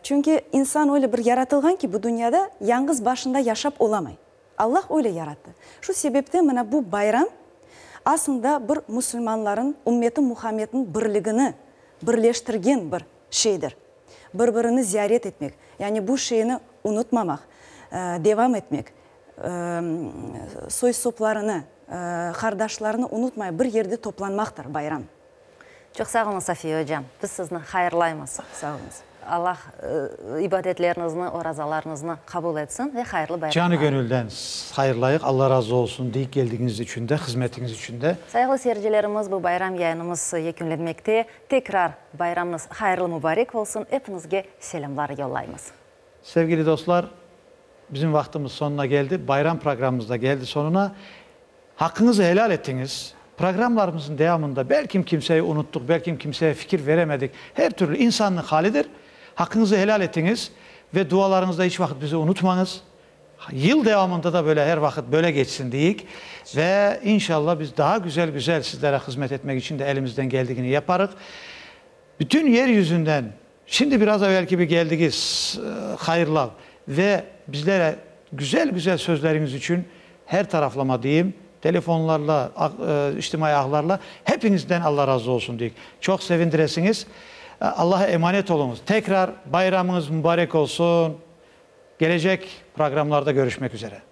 Çünki insan öyle bir yaratılğan ki, bu dünyada yañğız başında yaşap olamay. Allah öyle yarattı. Şu sebepten mına bu bayram aslında bir musulmanların, ümmeti Muhammedniñ birligini birleştirgen bir şeydir. Bir-birini ziyaret etmek, yani bu şeyni unutmamaq, devam etmek, soy-soplarını, qardaşlarını unutmay bir yerde toplanmaqtır bayram. Çoq sağ oluñız, Safiye ocam. Biz sizni hayırlaymız. Sağ oluñız. Allah ibadetleriñizni, orazalarıñıznı qabul etsin ve hayırlı bayramlar. Canı-gönülden hayırlayıq. Allah razı olsun deyik geldigiñiz içün de, hızmetiñiz içün de. Sayğılı seyircilerimiz, bu bayram yayınımız yekünlenmekte. Tekrar bayramıñız hayırlı mubarek olsun. Epiñizge selâmlar yollaymız. Sevgili dostlar, bizim vaqtımız soñuna keldi. Bayram programımız da keldi soñuna. Haqqıñızı helal ettiñiz. Programlarımıznıñ devamında belkim kimseyi unuttıq, belkim kimseye fikir veremedik. Her türlü insannıñ halidir. Haqqıñızı helal etiñiz ve dualarıñızda iç vaqıt bizi unutmañız. Yıl devamında da böyle her vaqıt böyle geçsin deyik. Ve inşallah biz daha güzel güzel sizlere hızmet etmek içün de elimizden geldigini yaparıq. Bütün yer yüzünden şimdi biraz evel kibi geldigiz hayırlav ve bizlere güzel güzel sözleriñiz içün her taraflama deyim, telefonlarla, içtimaiy ağlarla hepiñizden Alla razı olsun deyik. Çoq sevindiresiñiz. Allaha emanet oluñız. Tekrar bayramıñız mubarek olsun. Gelecek programlarda görüşmek üzere.